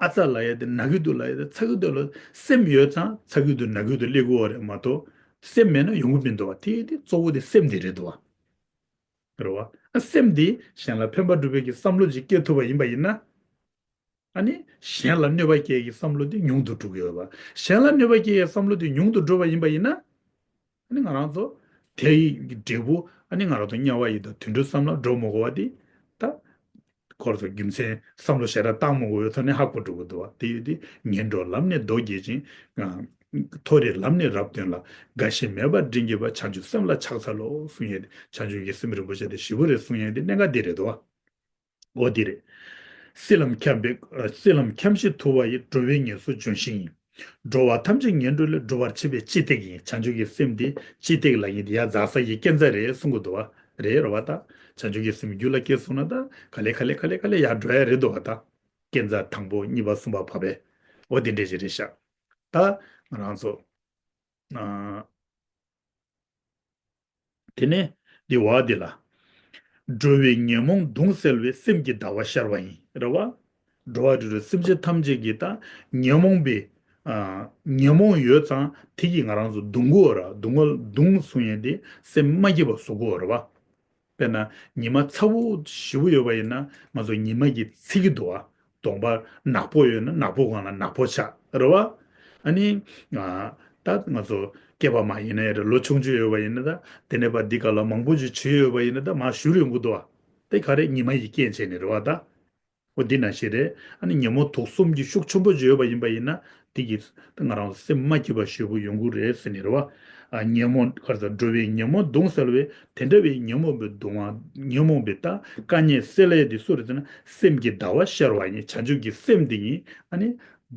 ཨ་ཚ་ལབ་ཡ་དེ། ན་གི་འདུག་ལབ་ཡ་དེ། ཚ་གི་འདུག་ལབ། སེམས་ཡོད་ཙང་ཚ་གི་འདུག་ན་གི་འདུག་སླེབས་ཀྱི་ཡོད་རེད་མ་གཏོགས། སེམས་མེད་ན་ཡོང་གི་མི་འདུག་བ། དེ་དེ་གཙོ་བོ་དེ་སེམས་དེ་རེད་འདུག་བ། རེད་བ། ཨ་སེམས་དེ་གཞན་ལ་ཕན་པ་སྒྲུབ་པའི་གི་བསམ་བློ་ཅིག་སྐྱེ་ཐུབ་པ་ཡིན་པ་ཡིན་ན། ཨ་ནི་གཞན་ལ་གནོད་པ་སྐྱེལ་གྱི་བསམ་བློ་དེ་ཉུང་དུ་འགྲོ་གི་ཡོད་པ། གཞན་ལ་གནོད་པ་སྐྱེལ་གྱི་བསམ་བློ་དེ་ཉུང་དུ་འགྲོ་བ་ཡིན་པ་ཡིན་ན། ཨ་ནི་ང་རང་ཚོ་དེ་ཡི་འབྲས་བུ། ཨ་ནི་ང་རང་ཚོ་དམྱལ་བ་ཡི་དྭགས་དུད་འགྲོ་གསུམ་ལ་འགྲོ་མི་དགོས་པ་དེ་ད་ ཁོ་རང་ཚོ་རྒྱུ་མཚན་བསམ་བློ་ཞེ་དྲག་བཏང་མ་དགོས་པའི་ཐོག་ནས་ཧ་གོ་འགྲོ་གི་འདུག་བ། དེ་ཡོད་དེ་ངན་འགྲོ་ལམ་ནས་མདོ་རྒྱས་ཤིང་། མཐོ་རིས་ལམ་ནས་རབ་སྟོན་ལ། དགའ་ཞེན་མེད་པར་འདྲེན་གྱུར་པ། བྱང་ཆུབ་སེམས་ལ་ཕྱག་འཚལ་ལོ་གསུང་ཡས་དེ། བྱང་ཆུབ་ཀྱི་སེམས་རིན་པོ་ཆེ་དེ་ཞེ་པོ་རེད་གསུང་ཡས་དེ་གནད་འགག་འདི་རེད་དོ། འོ་འདི་རེད། སྲིད་ལམ་འཁྱམས་པའི་སྲིད་ལམ་འཁྱམས་ཤིང་དུབ་པ་ཡི། འགྲོ་བའི་ངལ་གསོ་ལྗོན་ཤིང་ཡིན། འགྲོ་བ་ཐམས་ཅད་ངན་འགྲོ་ལས། སྒྲོལ་བར་བྱེད་པའི་སྤྱི་སྟེགས་ཡིན། བྱང་ཆུབ་ཀྱི་སེམས་དེ་སྤྱི་སྟེགས་ལ་ཡིན་དེ་ཡར་འཛེགས་ས་ཡི་རྐྱེན་རྩ་རེད་གསུང་གི་འདུག་བ། རེད་རེད་བ་ད། བྱང་ཆུབ་ཀྱི་སེམས་རྒྱུད་ལ་སྐྱེས་སོང་ན་ད་ག་ལེ་ག་ལེ་ག་ལེ་ག་ལེ་ཡར་འགྲོ་ཡ་རེད་འདུག་བ་ད། རྐྱེན་རྩ་དང་པོ་གཉིས་པ་གསུམ་པ་བབས་པས། འོ་དེ་འདྲས་ཞིག་རེད་ཤག་ད་ང་རང་ཚོ། ཨ། དེ་ནས་འདི་བ་འདི་ལ། འགྲོ་བའི་ཉོན་མོངས་གདུང་སེལ་བའི། སེམས་ཀྱི་ཟླ་བ་ཤར་བ་ཡིན། རེད་བ། འགྲོ་བ་རིགས་དྲུག་སེམས་ཅན་ཐམས་ཅད་ཀྱི་ད་ཉོན་མོངས་པའི། ཨ། ཉོན་མོངས་ཡོད་ཙང་དེ་གིས་ང་རང་ཚོ་གདུང་གོ་ར། གདུང་གོ་གདུང་གསུང་ཡས་དེ་སེམས་མ་སྐྱིད་པ་བཟོ་གོ་རེད་བ། དཔེར་ན་ཉི་མ་ཚ་བོ་ཞེ་པོ་ཡོད་པ་ཡིན་ན་ང་ཚོ་ཉི་མ་གིས་འཚིག་གི་འདུག་བ། གདོང་པ་ནག་པོ་ཡོད་ན་ནག་པོ་སྒང་ལ་ནག་པོ་ཆགས་རེད་བ། ཨ་ནི། ཨ། ད་ང་ཚོ་སྐྱེས་པ་མ་ཡིན་ན་ཡང་རེད། ལོ་ཆུང་ཆུང་ཡོད་པ་ཡིན་ན་ད་དེ་ནས་ཕར་འདི་ག་ལ་མང་པོ་ཅིག་བྱེད་ཡོད་པ་ཡིན་ན་ད་མར་བཞུར་ཡོང་གི་འདུག་བ། དེ་ག་རེ་ཉི་མ་ཡི་རྐྱེན་བྱས་ནས་རེད་བ་ད། འོ་འདི་ནང་བཞིན་རེད། ཨ་ནི་ཉོན་མོངས་དུག་གསུམ་གྱི་ཤུགས་ཆེན་པོ་ཅིག་ཡོད་པ་ཡིན་པ་ཡིན་ན་དེ་གིས་ད་ང་རང་སེམས་མ་སྐྱིད་པ་ཞེ་པོ་ཡོང་གི་རེད་ཟེར་ནས་རེད་བ། ཨ། ཉོན་མོངས་ག་རེ་ཟེར། འགྲོ་བའི་ཉོན་མོངས་གདུང་སེལ་བའི། དེ་འདྲ་བའི་ཉོན་མོངས་པའི་གདུང་བ། ཉོན་མོངས་པའི་ད་དཀའ་ངལ་སེལ་ཡས་དེ་སུ་རེད་ཟེར་ན་སེམས་ཀྱི་ཟླ་བ་ཤར་བ་ཡིན། བྱང་ཆུབ་ཀྱི་སེམས་དེ་ཡིན། ཨ་ནི་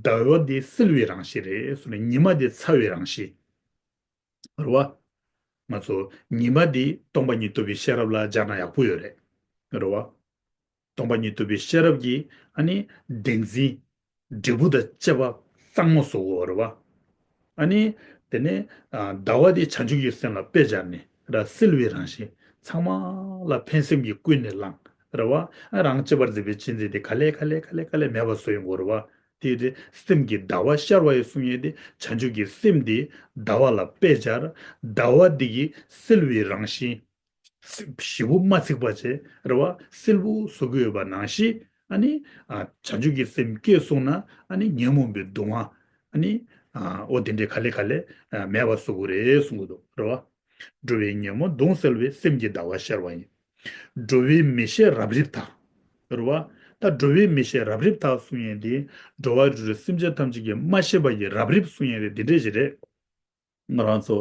ཟླ་བ་དེ་བསིལ་བའི་རང་བཞིན་རེད་གསུངས་ནས་ཉི་མ་དེ་ཚ་བའི་རང་བཞིན་རེད་བ། ང་ཚོ་ཉི་མ་དེ་སྟོང་པ་ཉིད་རྟོགས་པའི་ཤེས་རབ་ལ་སྦྱར་ན་ཡག་པོ་ཡོད་རེད། རེད་བ། སྟོང་པ་ཉིད་རྟོགས་པའི་ཤེས་རབ་ཀྱིས་ཨ་ནི་བདེན་འཛིན་འབྲས་བུ་དང་བཅས་པ་གཙང་མ་བཟོ་དགོས་རེད་བ། ཨ་ནི་དེ་ནས་ཨ་ཟླ་བ་དེ་བྱང་ཆུབ་ཀྱི་སེམས་ལ་དཔེ་སྦྱར་ནས་ར་བསིལ་བའི་རང་བཞིན་ཚང་མ་ལ་ཕན་སེམས་ཀྱིས་ཀུན་ནས་བསླངས་རེད་བ། ཨ་རང་གཅེས་པར་འཛིན་པའི་གཅེས་འཛིན་དེ་ག་ལེ་ག་ལེ་ག་ལེ་ག་ལེ་མེད་པ་བཟོ་ཡོང་དགོས་རེད་བ། དེ་དེ་སེམས་ཀྱི་ཟླ་བ་ཤར་བ་ཡི་གསུང་ཡས་དེ་བྱང་ཆུབ་ཀྱི་སེམས་དེ་ཟླ་བ་ལ་དཔེ་སྦྱར། ཟླ་བ་འདི་གི་བསིལ་བའི་རང་བཞིན། ཞིབ་པོ་མ་ཚིག་པ་བྱས་རེད་བ། བསིལ་པོ་བཟོ་གི་ཡོད་པ་ནང་བཞིན་ཨ་ནི། ཨ། བྱང་ཆུབ་ཀྱི་སེམས་སྐྱེས་སོང་ན་ཨ་ནི་ཉོན་མོངས་པའི་གདུང་བ་ཨ་ནི། ཨ། འོ་དེ་འདྲའི་ག་ལེ་ག་ལེ་ཨ་མེད་པ་བཟོ་གི་རེད་གསུང་གི་འདུག་རེད་བ། འགྲོ་བའི་ཉོན་མོངས་གདུང་སེལ་བའི། སེམས་ཀྱི་ཟླ་བ་ཤར་བ་ཡིན། འགྲོ་བའི་མེ་ཤེད་རབ་རིབ་དག་རེད་བ། ད་འགྲོ་བའི་མེ་ཤེད་རབ་རིབ་དག་གསུང་ཡས་དེ་འགྲོ་བ་རིགས་དྲུག་སེམས་ཅན་ཐམས་ཅད་ཀྱི་མ་ཤེས་པ་ཡི་རབ་རིབ་གསུང་ཡས་དེ་འདི་འདྲས་ཞིག་རེད། ང་རང་ཚོ་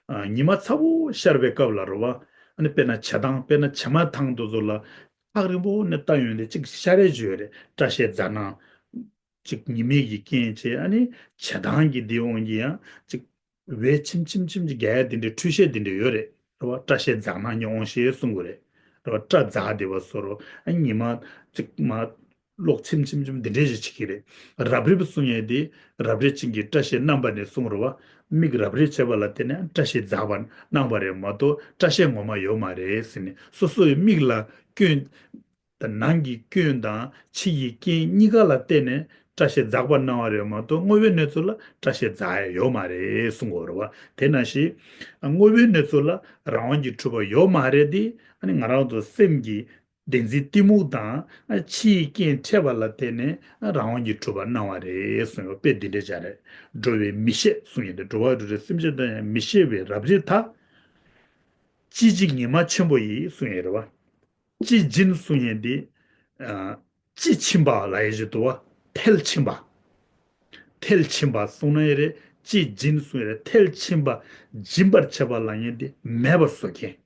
ཨ་ཉི་མ་ཚ་པོ་ཤར་བའི་སྐབས་ལ་རེད་བ། ཨ་ནི་དཔེར་ན་བྱེ་ཐང་། དཔེར་ན་བྱེ་མ་ཐང་དེ་ཚོ་ལ་ཐག་རིང་པོ་ནས་ལྟ་ཡོང་དུས་གཅིག་ཤར་རེ་བརྗོད་རེད། སྐྲ་ཤད་འཛག་སྣང་གཅིག་ཉི་མའི་གི་རྐྱེན་བྱས་ཨ་ནི་བྱེ་ཐང་གི་འདི་འོང་གི་ཡང་གཅིག་འོད་ཆེམ་ཆེམ་ཆེམ་གཅིག་རྒྱག་ཡ་དེ་འདྲའི་འཕྲུལ་ཤད་དེ་འདྲ་ཡོད་རེད། རེད་བ། སྐྲ་ཤད་འཛག་སྣང་ཉི་འོང་ཞེས་གསུང་གི་རེད། རེད་བ། སྐྲ་འཛག་བསྡད་པ་བཟོ་འདྲ། ཨ་ཉི་མ་གཅིག་མ་གློག་ཆེམ་ཆེམ་ཆེམ་འདི་འདྲས་ཞིག་བྱེད་ཀྱི་རེད། རབ་རིབ་གསུང་ཡས་དེ་རབ་རིབ་ཅན་གྱི་སྐྲ་ཤད་རྣམ་པ་ནས་གསུངས་རེད་བ། མིག་རབ་རིབ་བྱས་པ་ལ་བརྟེན་ནས་སྐྲ་ཤད་འཛག་པ་སྣང་བ་རེད་མ་གཏོགས་སྐྲ་ཤད་ངོ་མ་ཡོད་མ་རེད་ཟེར་ནས་སོ་སོ་ཡི་མིག་ལ་སྐྱོན། ད་ནང་གི་སྐྱོན་དང་ཕྱི་ཡི་རྐྱེན་གཉིས་ཀ་ལ་བརྟེན་ནས་སྐྲ་ཤད་འཛག་པ་སྣང་བ་རེད་མ་གཏོགས་དངོས་པོའི་གནས་ཚུལ་ལ་སྐྲ་ཤད་འཛག་ཡ་ཡོད་མ་རེད་གསུང་གི་ཡོད་རེད་བ། དེ་ནང་བཞིན་དངོས་པོའི་གནས་ཚུལ་ལ་རང་དབང་གིས་གྲུབ་པ་ཡོད་མ་རེད་དེ། ཨ་ནི་ང་རང་ཚོ་སེམས་ཀྱི་བདེན་འཛིན་གཏི་མུག་དང་ཕྱིའི་རྐྱེན་འཕྲད་པ་ལ་བརྟེན་ནས་རང་དབང་གིས་གྲུབ་པ་སྣང་བ་རེད་གསུངས་ཡོད་པས་འདི་འདྲ་བྱ་རེད། འགྲོ་བའི་མེ་ཤེད་གསུངས་ཡོད་དེ་འགྲོ་བ་རིགས་དྲུག་སེམས་ཅན་དང་ཡང་མེ་ཤེད་པའི་རབ་རིབ་དག་དཔྱིས་འཇིག་ཉི་མ་ཆེན་པོ་ཡིས་གསུངས་ཡོད་རེད་བ། དཔྱིས་འབྱིན་གསུངས་ཡོད་དེ། ཨ། དཔྱིས་ཕྱིན་པ་ལ་ཡི་ཞིག་འདུག་བ། ཐལ་ཕྱིན་པ། ཐལ་ཕྱིན་པ་གསུངས་ན་ཡི་རེད། དཔྱིས་འབྱིན་གསུངས་ཡི་རེད། ཐལ་ཕྱིན་པ། འབྱིན་པར་བྱེད་པ་ལ་ཡིན་ཏེ་མེད་པར་བཟོ་མཁན།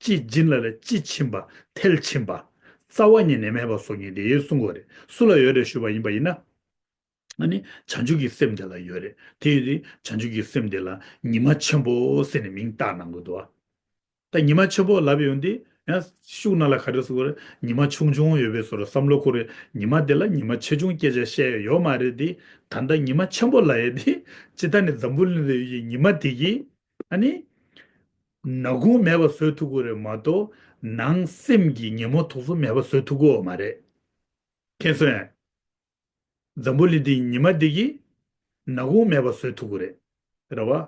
དཔྱིས་འབྱིན་ལ་ལས་དཔྱིས་ཕྱིན་པ། ཐལ་ཕྱིན་པ། རྩ་བ་ཉིད་ནས་མེད་པར་བཟོ་མཁན་དེ་གསུང་དགོས་རེད། སུ་ལ་ཡོད་རེད་ཞུས་པ་ཡིན་པ་ཡིན་ན། ཨ་ནི་བྱང་ཆུབ་ཀྱི་སེམས་དེ་ལ་ཡོད་རེད། དེ་ཡོད་དུས་བྱང་ཆུབ་ཀྱི་སེམས་དེ་ལ་ཉི་མ་ཆེན་པོ་ཟེར་ནས་མིང་བཏགས་གནང་གི་འདུག་བ། ད་ཉི་མ་ཆེན་པོ་ལབ་ཡོང་དུས་ཡང་ཤུགས་ན་ལ་ག་རེ་ཟེར་དགོས་རེད། ཉི་མ་ཆུང་ཆུང་ཡོད་པའི་བཟོ་འདྲ་བསམ་བློ་འཁོར་རེད། ཉི་མ་དེ་ལ་ཉི་མ་ཆེ་ཆུང་སྐད་ཆ་བཤད་ཡ་ཡོད་མ་རེད་དེ། ད་ལྟ་ཉི་མ་ཆེན་པོ་ལབ་ཡ་དེ་ཇི་ལྟར་ནི་འཛམ་བུ་གླིང་ལ་ཡོད་ཀྱི་ཉི་མ་དེ་གིས་ཨ་ནི་ནག་ཁུང་མེད་པ་བཟོ་ཐུབ་ཀྱི་རེད་མ་གཏོགས་ནང་སེམས་ཀྱི་ཉོན་མོངས་དུག་གསུམ་མེད་པ་བཟོ་ཐུབ་ཀྱི་ཡོད་མ་རེད། མཁྱེན་སོང་ངས། འཛམ་བུ་གླིང་འདིའི་ཉི་མ་འདི་གིས་ནག་ཁུང་མེད་པ་བཟོ་ཐུབ་ཀྱི་རེད། རེད་བ།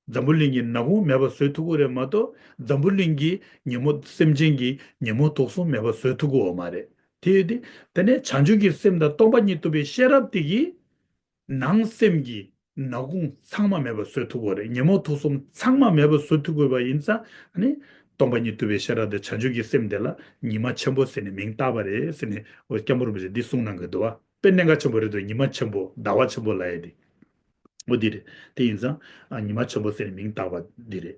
འཛམ་བུ་གླིང་གི་ནག་ཁུང་མེད་པ་བཟོ་ཐུབ་ཀྱི་རེད་མ་གཏོགས་འཛམ་བུ་གླིང་གི་ཉོན་མོངས་སེམས་ཅན་གྱི་ཉོན་མོངས་དུག་གསུམ་མེད་པ་བཟོ་ཐུབ་ཀྱི་ཡོད་མ་རེད། དེ་ཡོད་དེ། དེ་ནས་བྱང་ཆུབ་ཀྱི་སེམས་དང་སྟོང་པ་ཉིད་རྟོགས་པའི་ཤེས་རབ་དེ་གིས་ནང་སེམས་ཀྱི་ནག་ཁུང་ཚང་མ་མེད་པ་བཟོ་ཐུབ་ཀྱི་རེད། ཉོན་མོངས་དུག་གསུམ་ཚང་མ་མེད་པ་བཟོ་ཐུབ་དགོས་པ་ཡིན་ཙང་ཨ་ནི། སྟོང་པ་ཉིད་རྟོགས་པའི་ཤེས་རབ་དེ་བྱང་ཆུབ་ཀྱི་སེམས་དེ་ལ་ཉི་མ་ཆེན་པོ་ཟེར་ནས་མིང་བཏགས་པ་རེད་ཟེར་ནས་འོ་སྐྱབས་མགོན་རིན་པོ་ཆེ་འདི་གསུངས་གནང་གི་འདུག་བ། དཔེ་གནད་འགག་ཆེན་པོ་རེད་འདུག་ཉི་མ་ཆེན་པོ་ཟླ་བ་ཆེན་པོ་ལབ་ཡས་དེ། འོ་འདི་རེད། དེ་ཡིན་ཙང་ཨ་ཉི་མ་ཆེན་པོ་ཟེར་ནས་མིང་བཏགས་པ་འདི་རེད།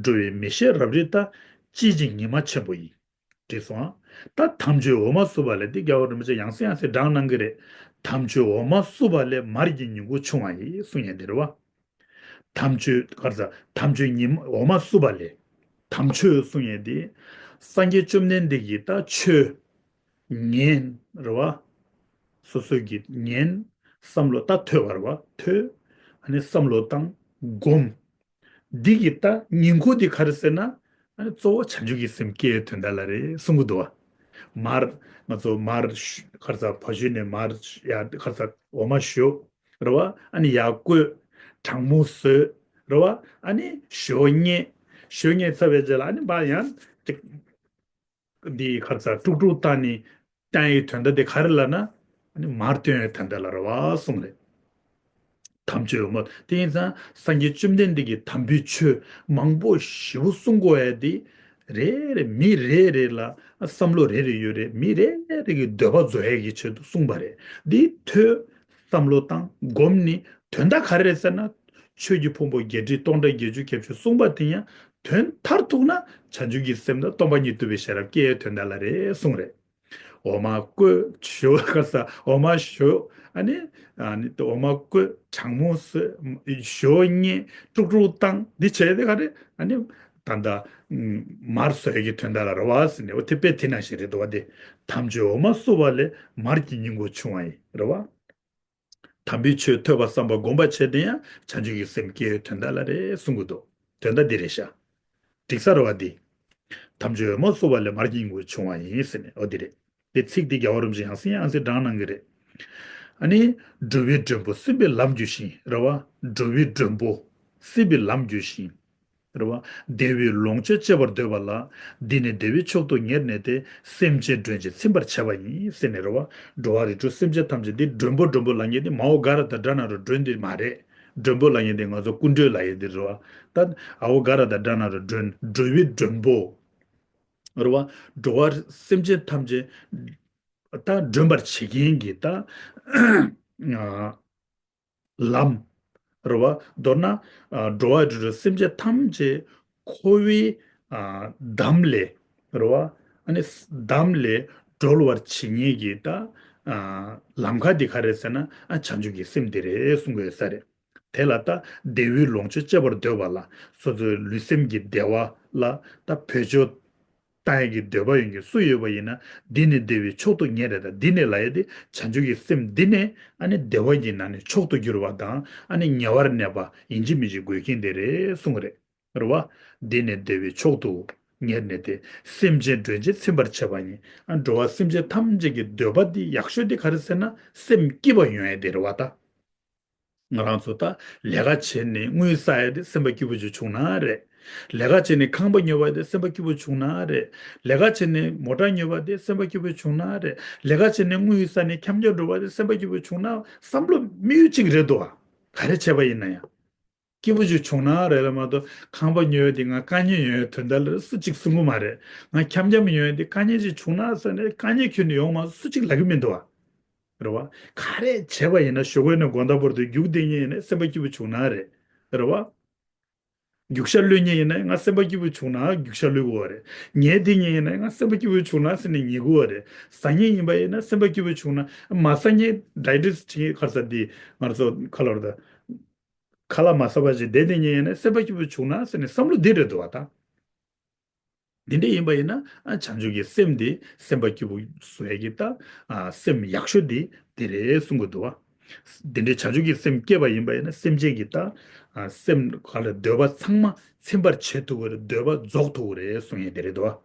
འགྲོ་བའི་མི་ཤེས་རབ་རིབ་དག །སྐྱེ་འཇིག་ཉི་མ་ཆེན་པོ་ཡིས། འགྲིག་སོང་ཨ། ད་དམ་ཆོས་འོ་མ་བསྲུབས་པ་ལས་འདི་རྒྱལ་བ་རིན་པོ་ཆེ་ཡང་སེ་ཡང་སེ་བགྲངས་གནང་གི་རེད། དམ་ཆོས་འོ་མ་བསྲུབས་པ་ལས། མར་གྱི་ཉིང་ཁུ་ཕྱུང་བ་ཡིས་གསུངས་ཡས་འདི་རེད་བ། དམ་ཆོས་ག་རེ་ཟ། དམ་ཆོས་ཉི་མ་འོ་མ་བསྲུབས་པ་ལས། དམ་ཆོས་གསུང་ཡས་དེ། སངས་རྒྱས་བཅོམ་ལྡན་འདས་ཀྱི་ད་ཆོས་ཉན་རེད་བ། སོ་སོ་གི་ཉན། བསམ་བློ་ད་ཐོས་པ་རེད་བ། ཐོས། ཨ་ནི་བསམ་བློ་བཏང་། སྒོམ། འདི་གི་ད་ཉིང་ཁུ་དེ་ག་རེ་ཟེར་ན། ཨ་ནི་གཙོ་བོ་བྱང་ཆུབ་ཀྱི་སེམས་སྐྱེ་ཡས་དོན་དག་ལ་རེད་གསུང་གི་འདུག་བ། མར། ང་ཚོ་མར་ག་རེ་ཟ། ཕ་ཤུལ་ནས་མར་ཡར་ག་རེ་ཟ། འོ་མ་བཞོ། རེད་བ། ཨ་ནི་ཡར་བསྐོལ། གྲང་མོ་བཟོས། རེད་བ། ཨ་ནི་ཞོ་མཉེ། ཞོ་མཉེ་ཚར་བའི་རྗེས་ལ་ཨ་ནི་ཕར་ཡང་ཅིག་འདི་ག་རེ་ཟ། དཀྲུག་དཀྲུག་བཏང་ནས་བཏང་ཡའི་དོན་དག་དེ་ག་རེ་ལབ་ན། ཨ་ནི་མར་བཏོན་ཡའི་དོན་དག་ལ་རེད་བ་གསུངས་རེད། དམ་ཆོས་འོ་མ། དེ་ཡིན་ཙང་སངས་རྒྱས་བཅོམ་ལྡན་འདས་ཀྱིས་དམ་པའི་ཆོས་མང་པོ་ཞེ་པོ་གསུང་དགོས་ཡ་དེ། རེ་རེ་མི་རེ་རེ་ལ་བསམ་བློ་རེ་རེ་ཡོད་རེད། མི་རེ་རེ་གི་འདོད་པ་རྫོགས་ཡས་ཀྱི་ཆེད་དུ་གསུངས་པ་རེད། འདི་ཐོས། བསམ་བློ་བཏང་། སྒོམ་ནི་དོན་དག་ག་རེ་རེད་ཟེར་ན། ཆོས་ཀྱི་ཕུང་པོ་བརྒྱད་ཁྲི་སྟོང་ཕྲག་བརྒྱད་ཅུ་གྱ་བརྒྱད་གསུངས་པ་དེ་ཡང་དོན་མཐར་ཐུག་ན་བྱང་ཆུབ་ཀྱི་སེམས་དང་སྟོང་པ་ཉིད་རྟོགས་པའི་ཤེས་རབ་སྐྱེ་ཡས་དོན་དག་ལ་རེད་གསུངས་རེད། འོ་མ་བསྐོལ། ཞོ་ག་ས་འོ་མ་ཞོ། ཨ་ནི། ཨ་ནི་འོ་མ་བསྐོལ། གྲང་མོ་བཟོས། ཞོ་མཉེ། དཀྲུག་དཀྲུག་བཏང་། འདི་བྱས་ཏེ་ག་རེ། ཨ་ནི། ད་ལྟ་མར་བཟོ་ཡས་ཀྱི་དོན་དག་ལ་རེད་བ་ཟེར་ནས་འོ་དེ་དཔེ་དེ་ནང་བཞིན་རེད་འདུག་བ། དེ་དམ་ཆོས་འོ་མ་བསྲུབས་པ་ལས། མར་གྱི་ཉིང་ཁུ་ཕྱུང་བ་ཡིས། རེད་བ། དམ་པའི་ཆོས་ཐོས་པ་བསམ་པ་སྒོམ་པ་བྱས་ཏེ་ཡང་བྱང་ཆུབ་ཀྱི་སེམས་སྐྱེ་བའི་དོན་དག་ལ་རེད་གསུང་གི་འདུག་དོན་དག་འདི་རེད་ཤག་འགྲིག་ས་རེད་བ་འདི། དམ་ཆོས་འོ་མ་བསྲུབས་པ་ལས། མར་གྱི་ཉིང་ཁུ་ཕྱུང་བ་ཡིན་ཟེར་ནས་འོ་འདི་རེད། དེ་ཚིག་འདི་རྒྱལ་བ་རིན་པོ་ཆེ་ཡང་སེ་ཡང་སེ་བགྲངས་གནང་གི་རེད། ཨ་ནི། འགྲོ་བའི་མགྲོན་པོ་སེམས་དཔའི་ལམ་བསྒྱུར་ཞིང་། རེད་བ། འགྲོ་བའི་མགྲོན་པོ་སེམས་དཔའི་ལམ་བསྒྱུར་ཞིང་། རེད་བ། བདེ་བའི་ལོངས་སྤྱོད་སྤྱད་པར་འདོད་པ་ལ། འདི་ནི་བདེ་བའི་མཆོག་ཏུ་ངེས་གནས་ཏེ། སེམས་ཅན་མགྲོན་བྱེད་ཚིམ་པར་བྱ་བ་ཡིན། ཟེར་ནས་རེད་བ། འགྲོ་བ་རིགས་དྲུག་སེམས་ཅན་ཐམས་ཅད་འདི་མགྲོན་པོ་མགྲོན་པོ་ལབ་མཁན་འདི་མ་འོ་ག་ར་དང་སྒྲ་ན་རོ་མགྲོན་འདི་མ་རེད། མགྲོན་པོ་ལབ་མཁན་འདི་ང་ཚོ་སྐུ་མགྲོན་ལབ་ཡས་འདི་རེད་བ། ད་འ་འོ་ག་ར་དང་སྒྲ་ན་རོ་མགྲོན། འགྲོ་བའི་མགྲོན་པོ། རེད་བ། འགྲོ་བ་སེམས་ཅན་ཐམས་ཅད་ད་མགྲོན་པར་བྱེད་མཁན་གྱི་ད། ལམ། རེད་བ། མདོར་ན། ཨ། འགྲོ་བ་རིགས་དྲུག་སེམས་ཅན་ཐམས་ཅད་འཁོར་བའི། ཨ། འདམ་ལས། རེད་བ། ཨ་ནི་འདམ་ལས་སྒྲོལ་བར་བྱེད་མཁན་གྱི་ད། ཨ། ལམ་ཁ་འདི་ག་རེད་ཟེར་ན། ཨ། བྱང་ཆུབ་ཀྱི་སེམས་འདི་རེད་གསུང་གི་ཡོད་ས་རེད། དེ་ལ་ད་བདེ་བའི་ལོངས་སྤྱོད་སྤྱད་པར་འདོད་པ་ལ། སོ་སོའི་ལུས་སེམས་ཀྱི་བདེ་བ་ལ་ད་བེད་སྤྱོད་བཏང་ཡས་ཀྱི་འདོད་པ་ཡོད་མཁན་སུ་ཡོད་པ་ཡིན་ན། འདི་ནི་བདེ་བའི་མཆོག་ཏུ་ངེས་རེད། ད་འདི་ནི་ལབ་ཡས་དེ་བྱང་ཆུབ་ཀྱི་སེམས་འདི་ནི་ཨ་ནི་བདེ་བ་གི་ནང་ནས་མཆོག་ཏུ་གྱུར་པ་དང་། ཨ་ནི་ཉེ་བར་གནས་པ་ཡིན་གཅིག་མིན་གཅིག་དགོས་མཁན་དེ་རེད་གསུངས་རེད། རེད་བ། འདི་ནི་བདེ་བའི་མཆོག་ཏུ་ངེས་གནས་ཏེ། སེམས་ཅན་མགྲོན་བྱེད་ཚིམ་པར་བྱ་བ་ཡིན། ཨ། འགྲོ་བ་སེམས་ཅན་ཐམས་ཅད་ཀྱི་འདོད་པ་འདི་ཡག་ཤོས་འདི་ག་རེ་ཟེར་ན། སེམས་སྐྱིད་པ་ཡོང་ཡས་དེ་རེད་བ་ད། ང་རང་ཚོ་ད་ལས་ཀ་བྱས་ནས་དངུལ་བསགས་ཡ་དེ་སེམས་པ་སྐྱིད་པོ་ཅིག་བྱུང་ན་རེད། ལས་ཀ་བྱས་ནས་ཁང་པ་ཉོ་བ་དེ་སེམས་པ་སྐྱིད་པོ་བྱུང་ན་རེད། ལས་ཀ་བྱས་ནས་མོ་ཊ་ཉོ་བ་དེ་སེམས་པ་སྐྱིད་པོ་བྱུང་ན་རེད། ལས་ཀ་བྱས་ནས་དངུལ་བསགས་ནས་འཁྱམ་འཁྱམ་འགྲོ་བ་དེ་སེམས་པ་སྐྱིད་པོ་བྱུང་ན། བསམ་བློ་དམིགས་ཡུལ་གཅིག་རེད་འདུག་ཨ། ག་རེ་བྱས་པ་ཡིན་ན་ཡང་། སྐྱིད་པོ་ཅིག་བྱུང་ན་རེད་ལ་མ་གཏོགས། ཁང་པ་ཉོ་ཡ་དེ་ང་དཀའ་ངལ་ཡོང་ཡ་དོན་དག་ལ་སུ་གཅིག་གསུང་གི་མ་རེད། ང་འཁྱམ་འཁྱམ་ཡོང་ཡ་དེ་དཀའ་ངལ་ཅིག་བྱུང་ན་ཟེར་ནས་དཀའ་ངལ་ཁྱོན་ནས་ཡོང་མ་སུ་གཅིག་ལབ་གི་མི་འདུག་ཨ། རེད་བ། ག་རེ་བྱས་པ་ཡིན་ན་ཞོགས་པ་ནས་དགོང་དག་བར་དུ་རྒྱུགས་བསྡད་མཁན་ཡིན་ན་སེམས་པ་སྐྱིད་པོ་བྱུང་ན་རེད། རེད་བ། རྒྱུག་ཤར་གློད་མཁན་ཡིན་ན་ང་སེམས་པ་སྐྱིད་པོ་བྱུང་ན་རྒྱུག་ཤར་གློད་དགོས་པ་རེད། ཉལ་བསྡད་མཁན་ཡིན་ན་ང་སེམས་པ་སྐྱིད་པོ་བྱུང་ན་ཟེར་ནས་ཉལ་དགོས་པ་རེད། ཟ་མཁན་ཡིན་པ་ཡིན་ན་སེམས་པ་སྐྱིད་པོ་བྱུང་ན། མ་ཟ་མཁན་ཌའི་ཊིས་བྱེད་མཁན་ག་རེ་ཟ་དེ་ང་ཚོ་ཁ་ལོར་ད། ཁ་ལག་མ་ཟ་བ་ཞིག་བསྡད་བསྡད་མཁན་ཡིན་ན་སེམས་པ་སྐྱིད་པོ་བྱུང་ན་ཟེར་ནས་བསམ་བློ་འདི་རེད་འདུག་བ་ད། འདི་འདྲ་ཡིན་པ་ཡིན་ན། ཨ། བྱང་ཆུབ་ཀྱི་སེམས་འདི་སེམས་པ་སྐྱིད་པོ་བཟོ་ཡ་གི་ད། ཨ། སེམས་ཡག་ཤོས་འདི་འདི་རེད་གསུང་གི་འདུག་བ། འདི་འདྲའི་བྱང་ཆུབ་ཀྱི་སེམས་སྐྱེས་པ་ཡིན་པ་ཡིན་ན་སེམས་ཅན་གྱི་ད། ཨ། སེམས་ག་ལ་འདོད་པ་ཚང་མ་ཚིམ་པར་བྱེད་ཐུབ་ཀྱི་རེད། འདོད་པ་རྫོགས་ཐུབ་ཀྱི་རེད་གསུང་ཡ་འདི་རེད་འདུག་བ།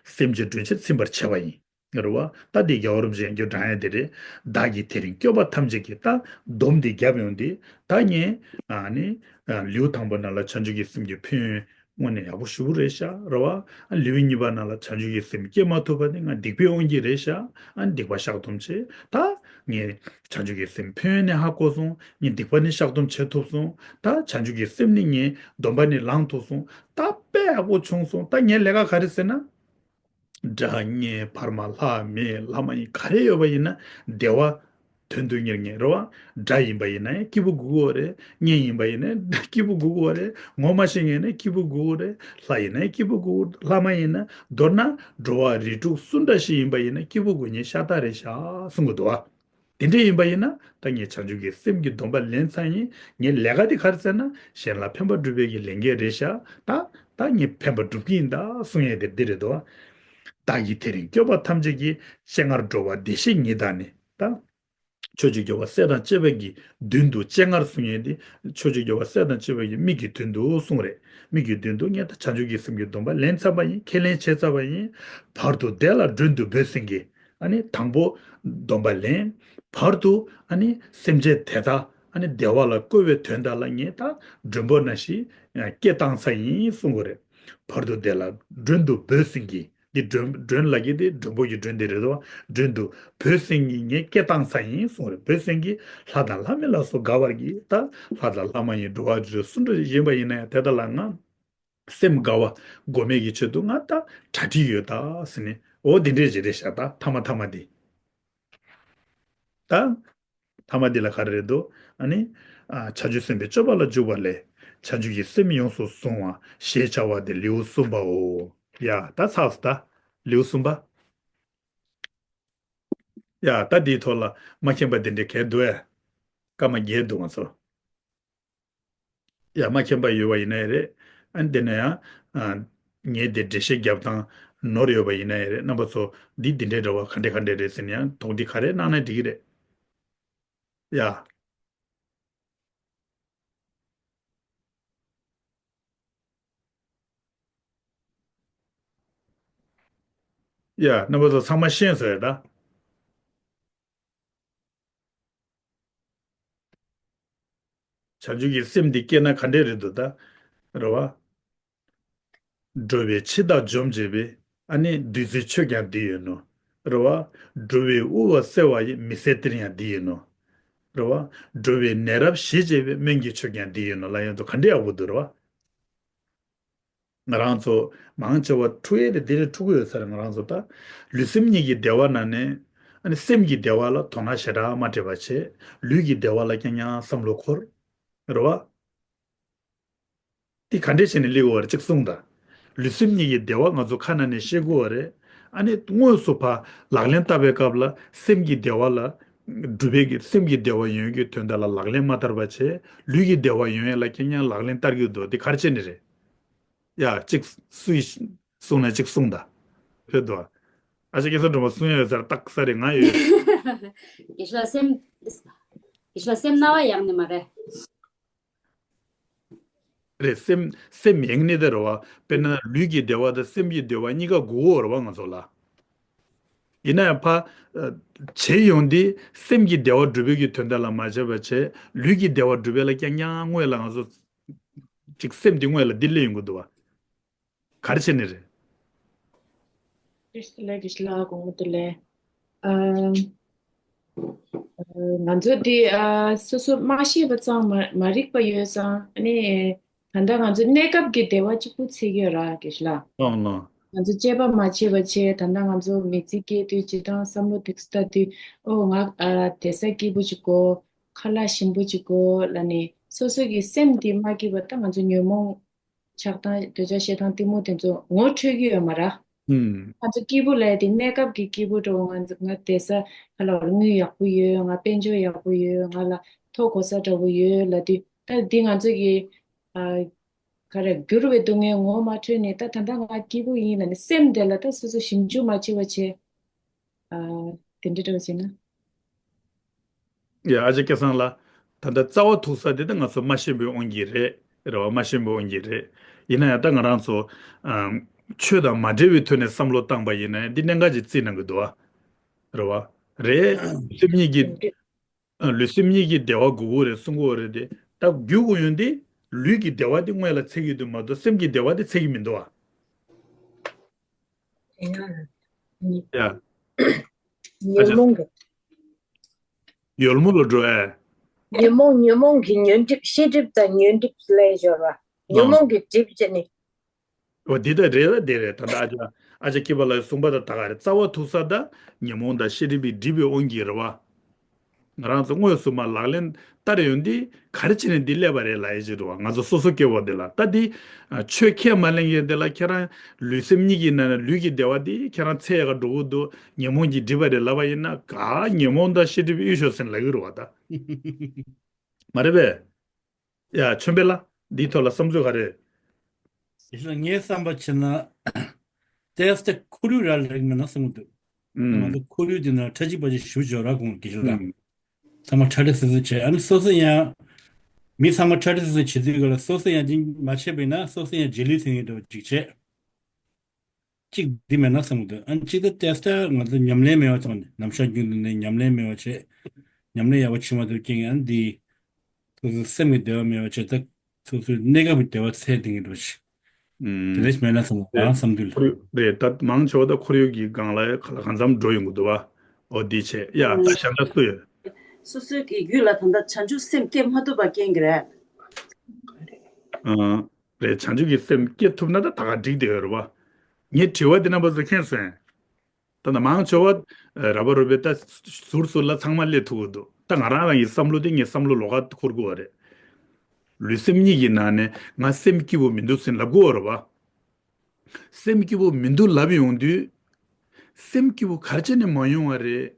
སེམས་ཅན་མགྲོན་བྱེད་ཚིམ་པར་བྱ་བ་ཡིན། རེད་བ། ད་འདི་རྒྱལ་བ་རིན་པོ་ཆེ་ཡང་བསྐྱར་བགྲང་ཡ་དེ་རེད། བདག་གིས་དེ་རིང་སྐྱོབ་པ་ཐམས་ཅད་ཀྱི། ད་སྡོམ་འདི་བརྒྱབ་ཡོང་དུས་ད་ངས། ཨ་ནི། ཨ། ལེའུ་དང་པོ་ནང་ལ་བྱང་ཆུབ་ཀྱི་སེམས་ཀྱི་ཕན་ཡོན། དངོས་གནས་ཡག་པོ་ཞེ་པོ་རེད་ཤག་རེད་བ། ཨ་ལེའུ་གཉིས་པ་ནང་ལ་བྱང་ཆུབ་ཀྱི་སེམས་སྐྱེ་མ་ཐུབ་པ་ནི་ང་སྡིག་པའི་དབང་གིས་རེད་ཤག་ཨ་སྡིག་པ་བཤགས་སྡོམ་བྱེད། ད་ངས་བྱང་ཆུབ་ཀྱི་སེམས་ཕན་ཡོན་ནས་ཧ་གོ་སོང་། ངས་སྡིག་པ་ནི་བཤགས་སྡོམ་བྱེད་ཐུབ་སོང་། ད་བྱང་ཆུབ་ཀྱི་སེམས་ནི་ངས་སྡོམ་པ་ནི་ལེན་ཐུབ་སོང་། ད་དཔེ་ཡག་པོ་བྱུང་སོང་། ད་ངའི་ལས་ཀ་ག་རེ་ཟེར་ན། དགྲ་གཉེན་བར་མ་ལྷ་མི་ལྷ་མ་ཡིན་ག་རེ་ཡོད་པ་ཡིན་ན་བདེ་བ་དོན་དུ་གཉེར་ངེས་རེད་བ། དགྲ་ཡིན་པ་ཡིན་ན་ཡང་སྐྱིད་པོ་དགོས་ཀྱི་ཡོད་རེད། གཉེན་ཡིན་པ་ཡིན་ན་སྐྱིད་པོ་དགོས་ཀྱི་ཡོད་རེད། ངོ་མ་ཤེས་མཁན་ན་སྐྱིད་པོ་དགོས་ཀྱི་ཡོད་རེད། ལྷ་ཡིན་ན་སྐྱིད་པོ་དགོས། ལྷ་མ་ཡིན་ན་མདོར་ན་འགྲོ་བ་རིགས་དྲུག་སུ་འདྲ་ཞིག་ཡིན་པ་ཡིན་ན་སྐྱིད་པོ་དགོས་མཁན་ཤ་སྟག་རེད་ཤག་གསུང་གི་འདུག་བ། དེ་འདྲ་ཡིན་པ་ཡིན་ན་ད་ངས་བྱང་ཆུབ་ཀྱི་སེམས་ཀྱི་སྡོམ་པ་ལེན་ཚར་ཡིན། ངའི་ལས་ཀ་དེ་ག་རེ་ཟེར་ན་གཞན་ལ་ཕན་པ་སྒྲུབ་པའི་གི་ལས་འགན་རེད་ཤག་ད་ད་ངས་ཕན་པ་སྒྲུབ་ཀྱི་ཡིན་ད་གསུང་ཡས་དེ་འདི་རེད་དོ། བདག་གིས་དེ་རིང་སྐྱོབ་པ་ཐམས་ཅད་ཀྱི། སྤྱན་སྔར་འགྲོ་བ་བདེ་གཤེགས་ཉིད་དང་ནི། ད་ཕྱོགས་བཅུའི་རྒྱལ་བ་སྲས་དང་བཅས་པ་གི་མདུན་དུ། སྤྱན་སྔར་གསུང་ཡས་དེ་ཕྱོགས་བཅུའི་རྒྱལ་བ་སྲས་དང་བཅས་པ་གི་མིག་གི་མདུན་དུ་གསུང་རེད། མིག་གི་མདུན་དུ་ངས་ད་བྱང་ཆུབ་ཀྱི་སེམས་ཀྱི་སྡོམ་པ་ལེན་ཚར་བ་ཡིན། ཁས་ལེན་བྱས་ཚར་བ་ཡིན། བར་དུ་བདེ་ལ་མགྲོན་དུ་བོས་ཟིན་གྱིས། ཨ་ནི་དང་པོ་སྡོམ་པ་ལེན། བར་དུ་ཨ་ནི་སེམས་ཅན་དེ་དག་ཨ་ནི་བདེ་བ་ལ་བཀོད་པའི་དོན་དག་ལ་ངས་ད་མགྲོན་པོ་ནང་བཞིན་སྐད་བཏང་ཚར་ཡིན་གསུང་གི་རེད། བར་དུ་བདེ་ལ་མགྲོན་དུ་བོས་ཟིན་གྱིས། འདི་མགྲོན་མགྲོན་ལབ་ཀྱི་དེ་མགྲོན་པོ་ཡི་མགྲོན་དེ་རེད་དོ། མགྲོན་དུ་བོས་ཟིན་གྱིས་ངས་སྐད་བཏང་ཚར་ཡིན་གསུང་གི་རེད། བོས་ཟིན་གྱིས་ལྷ་དང་ལྷ་མིན་ལ་སོགས་དགའ་བར་གྱིས། ད་ལྷ་དང་ལྷ་མ་ཡིན་འགྲོ་བ་རིགས་དྲུག་སུ་འདྲ་ཡིན་པ་ཡིན་ན་ཡང་དེ་དག་ལ་ང་སེམས་དགའ་བ་སྒོམ་མེད་ཀྱི་ཆེད་དུ་ང་ད་གྲ་སྒྲིག་ཡོད་ད་ཟེར་ནས། འོ་འདི་འདྲས་ཅིག་རེད་ཤག་ད་ཐ་མ་ཐ་མ་འདི། ད་ཐ་མ་འདི་ལ་ག་རེ་རེད་འདུག་ཨ་ནི། ཨ་བྱང་ཆུབ་སེམས་དཔའི་སྤྱོད་པ་ལ་འཇུག་པ་ལས། བྱང་ཆུབ་ཀྱི་སེམས་ཡོངས་སུ་བཟུང་བ་ཞེས་བྱ་བ་སྟེ་ལེའུ་གསུམ་པའོ། ཡ་ད་ཚར་སོང་ད། ལེའུ་གསུམ་པ། ཡ་ད་འདིའི་ཐོག་ལ་མ་མཁྱེན་པ་འདི་འདྲས་ག་རེ་འདུག་ཨེ། སྐར་མ་བརྒྱད་འདུག་ང་ཚོ། ཡ་མ་མཁྱེན་པ་ཡོད་པ་ཡིན་ན་ཡང་རེད། ཨ་ནི་དེ་ན་ཡང་། ཨ་ངས་དེ་འགྲེལ་བཤད་རྒྱབ་སྟངས་ནོར་ཡོད་པ་ཡིན་ན་ཡང་རེད། རྣམ་པ་ཚོ་འདི་འདི་འདྲའི་འདྲ་བ་ག་འདྲས་ག་འདྲས་རེད་ཟེར་ནས་ཡང་དོགས་འདྲི་ག་རེ་གནང་ན་འགྲིག་གི་རེད། ཡ། ཡ་རྣམ་པ་ཚོ་ཚང་མ་ཤེས་སོང་ཡ་ད། བྱང་ཆུབ་ཀྱི་སེམས་འདི་སྐྱེས་ན་ག་འདྲས་རེད་འདུག་ད། རེད་བ། འགྲོ་བའི་འཆི་བདག་འཇོམས་བྱེད་པའི། ཨ་ནི་བདུད་རྩིའི་ཆོས་ཀྱང་འདི་ཡིན་ནོ། རེད་བ། འགྲོ་བའི་དབུལ་བ་སེལ་བ་ཡི། མི་ཟད་གཏེར་ཡང་འདི་ཡིན་ནོ། རེད་བ། འགྲོ་བའི་ནད་རབ་ཞི་བྱེད་པའི། སྨན་གྱི་ཆོས་ཀྱང་འདི་ཡིན་ནོ་ལབ་ཡོང་དུས་ག་འདྲས་ཡག་པོ་འདུག་རེད་བ། ང་རང་ཚོ་མང་ཆེ་བ་འཁྲུག་ཡས་དེ་འདི་རེད། འཁྲུག་གི་ཡོད་ས་རེད། ང་རང་ཚོ་ད་ལུས་སེམས་གཉིས་ཀྱི་བདེ་བ་ན་ནས། ཨ་ནི་སེམས་ཀྱི་བདེ་བ་ལ་དོ་སྣང་ཞེ་དྲག་མ་སྤྲད་པ་བྱས། ལུས་ཀྱི་བདེ་བ་ལ་རྐྱང་རྐྱང་བསམ་བློ་འཁོར། རེད་བ། འདི་ག་འདྲས་བྱས་ནས་སླེབས་ཡོད་རེད་ཅིག་གསུངས་དང་། ལུས་སེམས་གཉིས་ཀྱི་བདེ་བ་ང་ཚོ་ཁ་ནང་ནས་ཤེས་དགོས་པ་རེད། ཨ་ནི་དངོས་སུ་ཕར་ལག་ལེན་བསྟར་བའི་སྐབས་ལ་སེམས་ཀྱི་བདེ་བ་ལ་སྒྲུབ་པའི་གི་སེམས་ཀྱི་བདེ་བ་ཡོང་རྒྱུའི་དོན་དག་ལ་ལག་ལེན་མ་བསྟར་བ་བྱས། ལུས་ཀྱི་བདེ་བ་ཡོང་ཡས་ལ་རྐྱང་རྐྱང་ལག་ལེན་བསྟར་གྱི་འདུག་འདི་ག་རེ་བྱས་ནས་རེད། ཡ་གཅིག་སུ་ཡིས་གསུངས་ན་གཅིག་གསུངས་དང་། ཕེབས་འདུག་ཨ་ཅག་སྐལ་བཟང་སྒྲོལ་མ་གསུང་ཡོད་ས་རེད། ཏག་ས་རེད། ང་ཡོད། ཡེ་ཤེས་སེམས། ཡེ་ཤེས་སེམས་རྣ་བ་ཡག་ནི་མ་རེད། རེད། སེམས་སེམས་ཡེངས་ནི་དེ་རེད་བ། དཔེར་ན་ལུས་ཀྱི་བདེ་བ་དང་སེམས་ཀྱི་བདེ་བ་གཉིས་ཀ་དགོས་ཀྱི་ཡོད་རེད་བ་ང་ཚོ་ལ། ཡིན་ན་ཡང་ཕ། བྱེད་ཡོང་དུས་སེམས་ཀྱི་བདེ་བ་སྒྲུབ་པའི་གི་དོན་དག་ལ་མ་བྱས་པ་བྱས། ལུས་ཀྱི་བདེ་བ་སྒྲུབ་པའི་ལ་རྐྱང་རྐྱང་སྔོན་ལ་ང་ཚོ། ཅིག་སེམས་འདི་སྔོན་ལ་འདི་སླེབས་ཡོང་གི་འདུག་བ། ག་རེ་བྱས་ནས་རེད། བཀྲ་ཤིས་བདེ་ལེགས། བཀྲ་ཤིས་ལགས། དགོང་མོ་བདེ་ལེགས། ཨ། ང་ཚོ་འདི་ཨ་སོ་སོ་མ་ཤེས་པ་ཙང་མ་མ་རིག་པ་ཡོད་ཙང་། ཨ་ནི་ད་ལྟ་ང་ཚོ་གནས་སྐབས་ཀྱི་བདེ་བ་གཅིག་པུ་འཚོལ་གྱི་ཡོད་ར་གེ་ལ། ལགས་ལགས། ང་ཚོ་དཔྱད་པ་མ་བྱས་པ་བྱས། ད་ལྟ་ང་ཚོ་མི་ཚེ་སྐྱེལ་དུས་སྤྱིར་བཏང་བསམ་བློ་དེ་ཚོ་ལྟ་དུས། ཨོ་ང་ཨ་བསྡད་ས་སྐྱིད་པོ་ཅིག་དགོས། ཁ་ལག་ཞིམ་པོ་ཅིག་དགོས་ལབ་ནས་སོ་སོ་གི་སེམས་དེ་མ་སྐྱིད་པ། ད་ང་ཚོ་ཉོན་མོངས་ཆགས་སྡང་འདོད་ཆགས་ཞེ་སྡང་གཏི་མུག་དེ་ཚོ་ངོ་འཕྲོད་ཀྱི་ཡོད་མ་རེད། ཨུམ། ང་ཚོ་སྐྱིད་པོ་ལབ་ཡ་དེ་གནས་སྐབས་ཀྱི་སྐྱིད་པོ་འདྲ་བོ། ང་ང་བསྡད་ས་ཁ་ལ་དངུལ་ཡག་པོ་ཡོད། ང་དཔལ་འབྱོར་ཡག་པོ་ཡོད། ང་ལ་ཐོབ་གོ་ས་འདྲ་བོ་ཡོད་ལབ་དུས། ད་འདི་ང་ཚོ་གི་ཨ་ག་རེ་འགྱུར་བའི་སྡུག་བསྔལ་ངོ་མ་འཕྲོད་ནས། ད་ད་ལྟ་ང་སྐྱིད་པོ་ཡིན་ལབ་ནས་སེམས་དེ་ལ་ད་སོ་སོ་ཞིབ་འཇུག་མ་བྱས་པ་བྱས། ཨ་དེ་འདྲ་འདྲ་བོ་བྱས་ན། ཡ་ཨ་ཅག་སྐལ་བཟང་ལགས། ད་ལྟ་རྩ་བ་ཐུག་ས་དེ་ད་ང་ཚོ་མ་ཤེས་པའི་དབང་གིས་རེད། རེད་བ། མ་ཤེས་པའི་དབང་གིས་རེད། ཡིན་ན་ཡང་ད་ང་རང་ཚོ་ཨམ་ཆོས་དང་མ་འབྲེལ་བའི་ཐོག་ནས་བསམ་བློ་བཏང་པ་ཡིན་ན་ཡང་འདི་གནད་འགག་ཅིག་བརྩིས་གནང་གི་འདུག་བ། རེད་བ། རེད། སེམས་ཉིད་ཀྱི། ཨ། ལུས་སེམས་གཉིས་ཀྱི་བདེ་བ་དགོས་ཀྱི་རེད་གསུང་གི་ཡོད་རེད་དེ། ད་རྒྱུ་དགོས་ཡོང་དུས་ ལུས་ཀྱི་བདེ་བ་དེ་སྔོན་ལ་འཚོལ་གྱི་འདུག་མ་གཏོགས་སེམས་ཀྱི་བདེ་བ་དེ་འཚོལ་གྱི་མི་འདུག་ཨ། ཡ། ཉོན་ཡ། ཉོན་མོངས་ཀྱི། ཡོལ་མོ་ལ་འགྲོ་ཨེ། ཉོན་མོངས་ཉོན་མོངས་ཀྱི་ཉོན་སྒྲིབ་ཤེས་སྒྲིབ་དང་ཉོན་སྒྲིབ་ལས་སྦྱོར་བ། ཉོན་མོངས་ཀྱི་སྒྲིབ་བྱས་ནས། འོ་འདི་ལྟར་རེད་ལ་འདི་རེད། ད་ལྟ་ཨ་ཅག་ཨ་ཅག་སྐྱིད་པ་ལགས་གསུངས་པ་དང་ད་ག་རེད། རྩ་བ་ཐུག་ས་ད་ཉོན་མོངས་དང་ཤེས་སྒྲིབ་པའི་སྒྲིབ་པའི་དབང་གིས་རེད་བ། ང་རང་ཚོ་དངོས་སུ་མ་ལག་ལེན་བསྟར་ཡོང་དུས་ག་རེ་བྱས་ནས་འདི་སླེབས་པ་རེད་ལབ་ཡས་ཅིག་རེད་བ། ང་ཚོ་སོ་སོ་སྐྱེ་བོ་འདི་ལ་ད་འདི་ཆོས་ཁས་མ་ལེན་མཁན་འདི་ལ་ཁྱེད་རང་ལུས་སེམས་གཉིས་ཀྱི་ནང་ནས་ལུས་ཀྱི་བདེ་བ་འདི་ཁྱེད་རང་འཚོལ་ཡག་འགྲོ་གི་འདུག་ཉོན་མོངས་ཀྱི་སྒྲིབ་པ་རེད་ལབ་པ་ཡིན་ན་ག་ཉོན་མོངས་དང་ཤེས་སྒྲིབ་གཡོས་ཤོག་ཟེར་ལབ་ཀྱི་རེད་བ་ད། མ་རེད་པས། ཡ་ཆོས་འཕེལ་ལགས་འདིའི་ཐོག་ལ་བསམ་ཚུལ་ག་རེ། ཡིན་ན་ངའི་བསམ་པ་བྱས་ན། ཏོག་ཙམ་ཁོར་ཡུག་ར་ལ་རིགས་མེད་ན་བསམ་གྱི་འདུག་ང་ཚོ་ཁོར་ཡུག་འདི་ན་ཁྲ་ཆིལ་པ་ཅིག་ཞུ་འཇོག་ར་དགོས་ཀྱི་ཞུ་དང་། ཚང་མ་ཁྲ་ཁྲ་སིལ་སིལ་བྱས། ཨ་ནི་སོ་སོ་ཡང་། མི་ཚང་མ་ཁྲ་ཁྲ་སིལ་སིལ་བྱེད་དུས་ག་ལ་སོ་སོ་ཡང་ཅིག་མ་བྱས་པ་ཡིན་ན་སོ་སོ་ཡང་རྗེས་ལུས་ཐོན་ཡོད་འདྲ་བ་ཅིག་བྱས། གཅིག་འདི་མེད་ན་བསམ་གྱི་འདུག་ཨ་ནི་གཅིག་ད་ཏེ་སྟ་ང་ཚོ་ཉམས་ལེན་མེད་པ་ཐོག་ནས་ནམ་ཞག་རྒྱུན་དུ་ནས་ཉམས་ལེན་མེད་པ་བྱས། ཉམས་ལེན་ཡག་པོ་བྱེད་མ་ཐུབ་རྐྱེན་ཨ་ནི་འདི། སོ་སོའི་སེམས་ཀྱི་བདེ་བ་མེད་པ་བྱས་ད། སོ་སོའི་གནས་སྐབས་ཀྱི་བདེ་བ་འཚོལ་བསྡད་མཁན་འདྲ་བ་ཞིག་དེ་འདྲ་ཞིག་མེད་ན་བསམ་གྱི་འདུག་ཨ་བསམ་དུས། ཁོར་ཡུག་རེད་ད་མང་ཆེ་བ་ད་ཁོར་ཡུག་གི་སྒང་ལ་ག་ལ་གང་འཚམ་འགྲོ་ཡོང་གི་འདུག་བ། འོ་འདི་བྱས་ཡ་ད་གཞན་དག་སུ་ཡོད། སོ་སོའི་གི་རྒྱུད་ལ་ད་ལྟ་བྱང་ཆུབ་སེམས་སྐྱེ་མ་ཐུབ་པ་རྐྱེན་གྱིས་རེད། ཨ། རེད། བྱང་ཆུབ་ཀྱི་སེམས་སྐྱེ་ཐུབ་ན་ད་ད་ག་འགྲིག་བསྡད་ཡོད་རེད་བ། ངའི་དྲི་བ་འདི་རྣམ་པ་ཚོ་མཁྱེན་སོང་། ད་ནི་མང་ཆེ་བ་ར་བ་རུ་བེ་ད་ཟུར་ཟུར་ལ་ཚང་མ་སླེབས་ཐུབ་ཀྱི་འདུག་ད་ང་རང་རང་གི་བསམ་བློ་དེ་ངའི་བསམ་བློ་ལོགས་ཀ་འཁོར་དགོས་པ་རེད། ལུས་སེམས་གཉིས་ཀྱི་ནང་ནས་ང་སེམས་སྐྱིད་པོ་མི་འདུག་ཟེར་ལབ་དགོས་པ་རེད་བ། སེམས་སྐྱིད་པོ་མི་འདུག་ལབ་ཡོང་དུས། སེམས་སྐྱིད་པོ་ག་རེ་བྱས་ནས་མ་ཡོང་བ་རེད།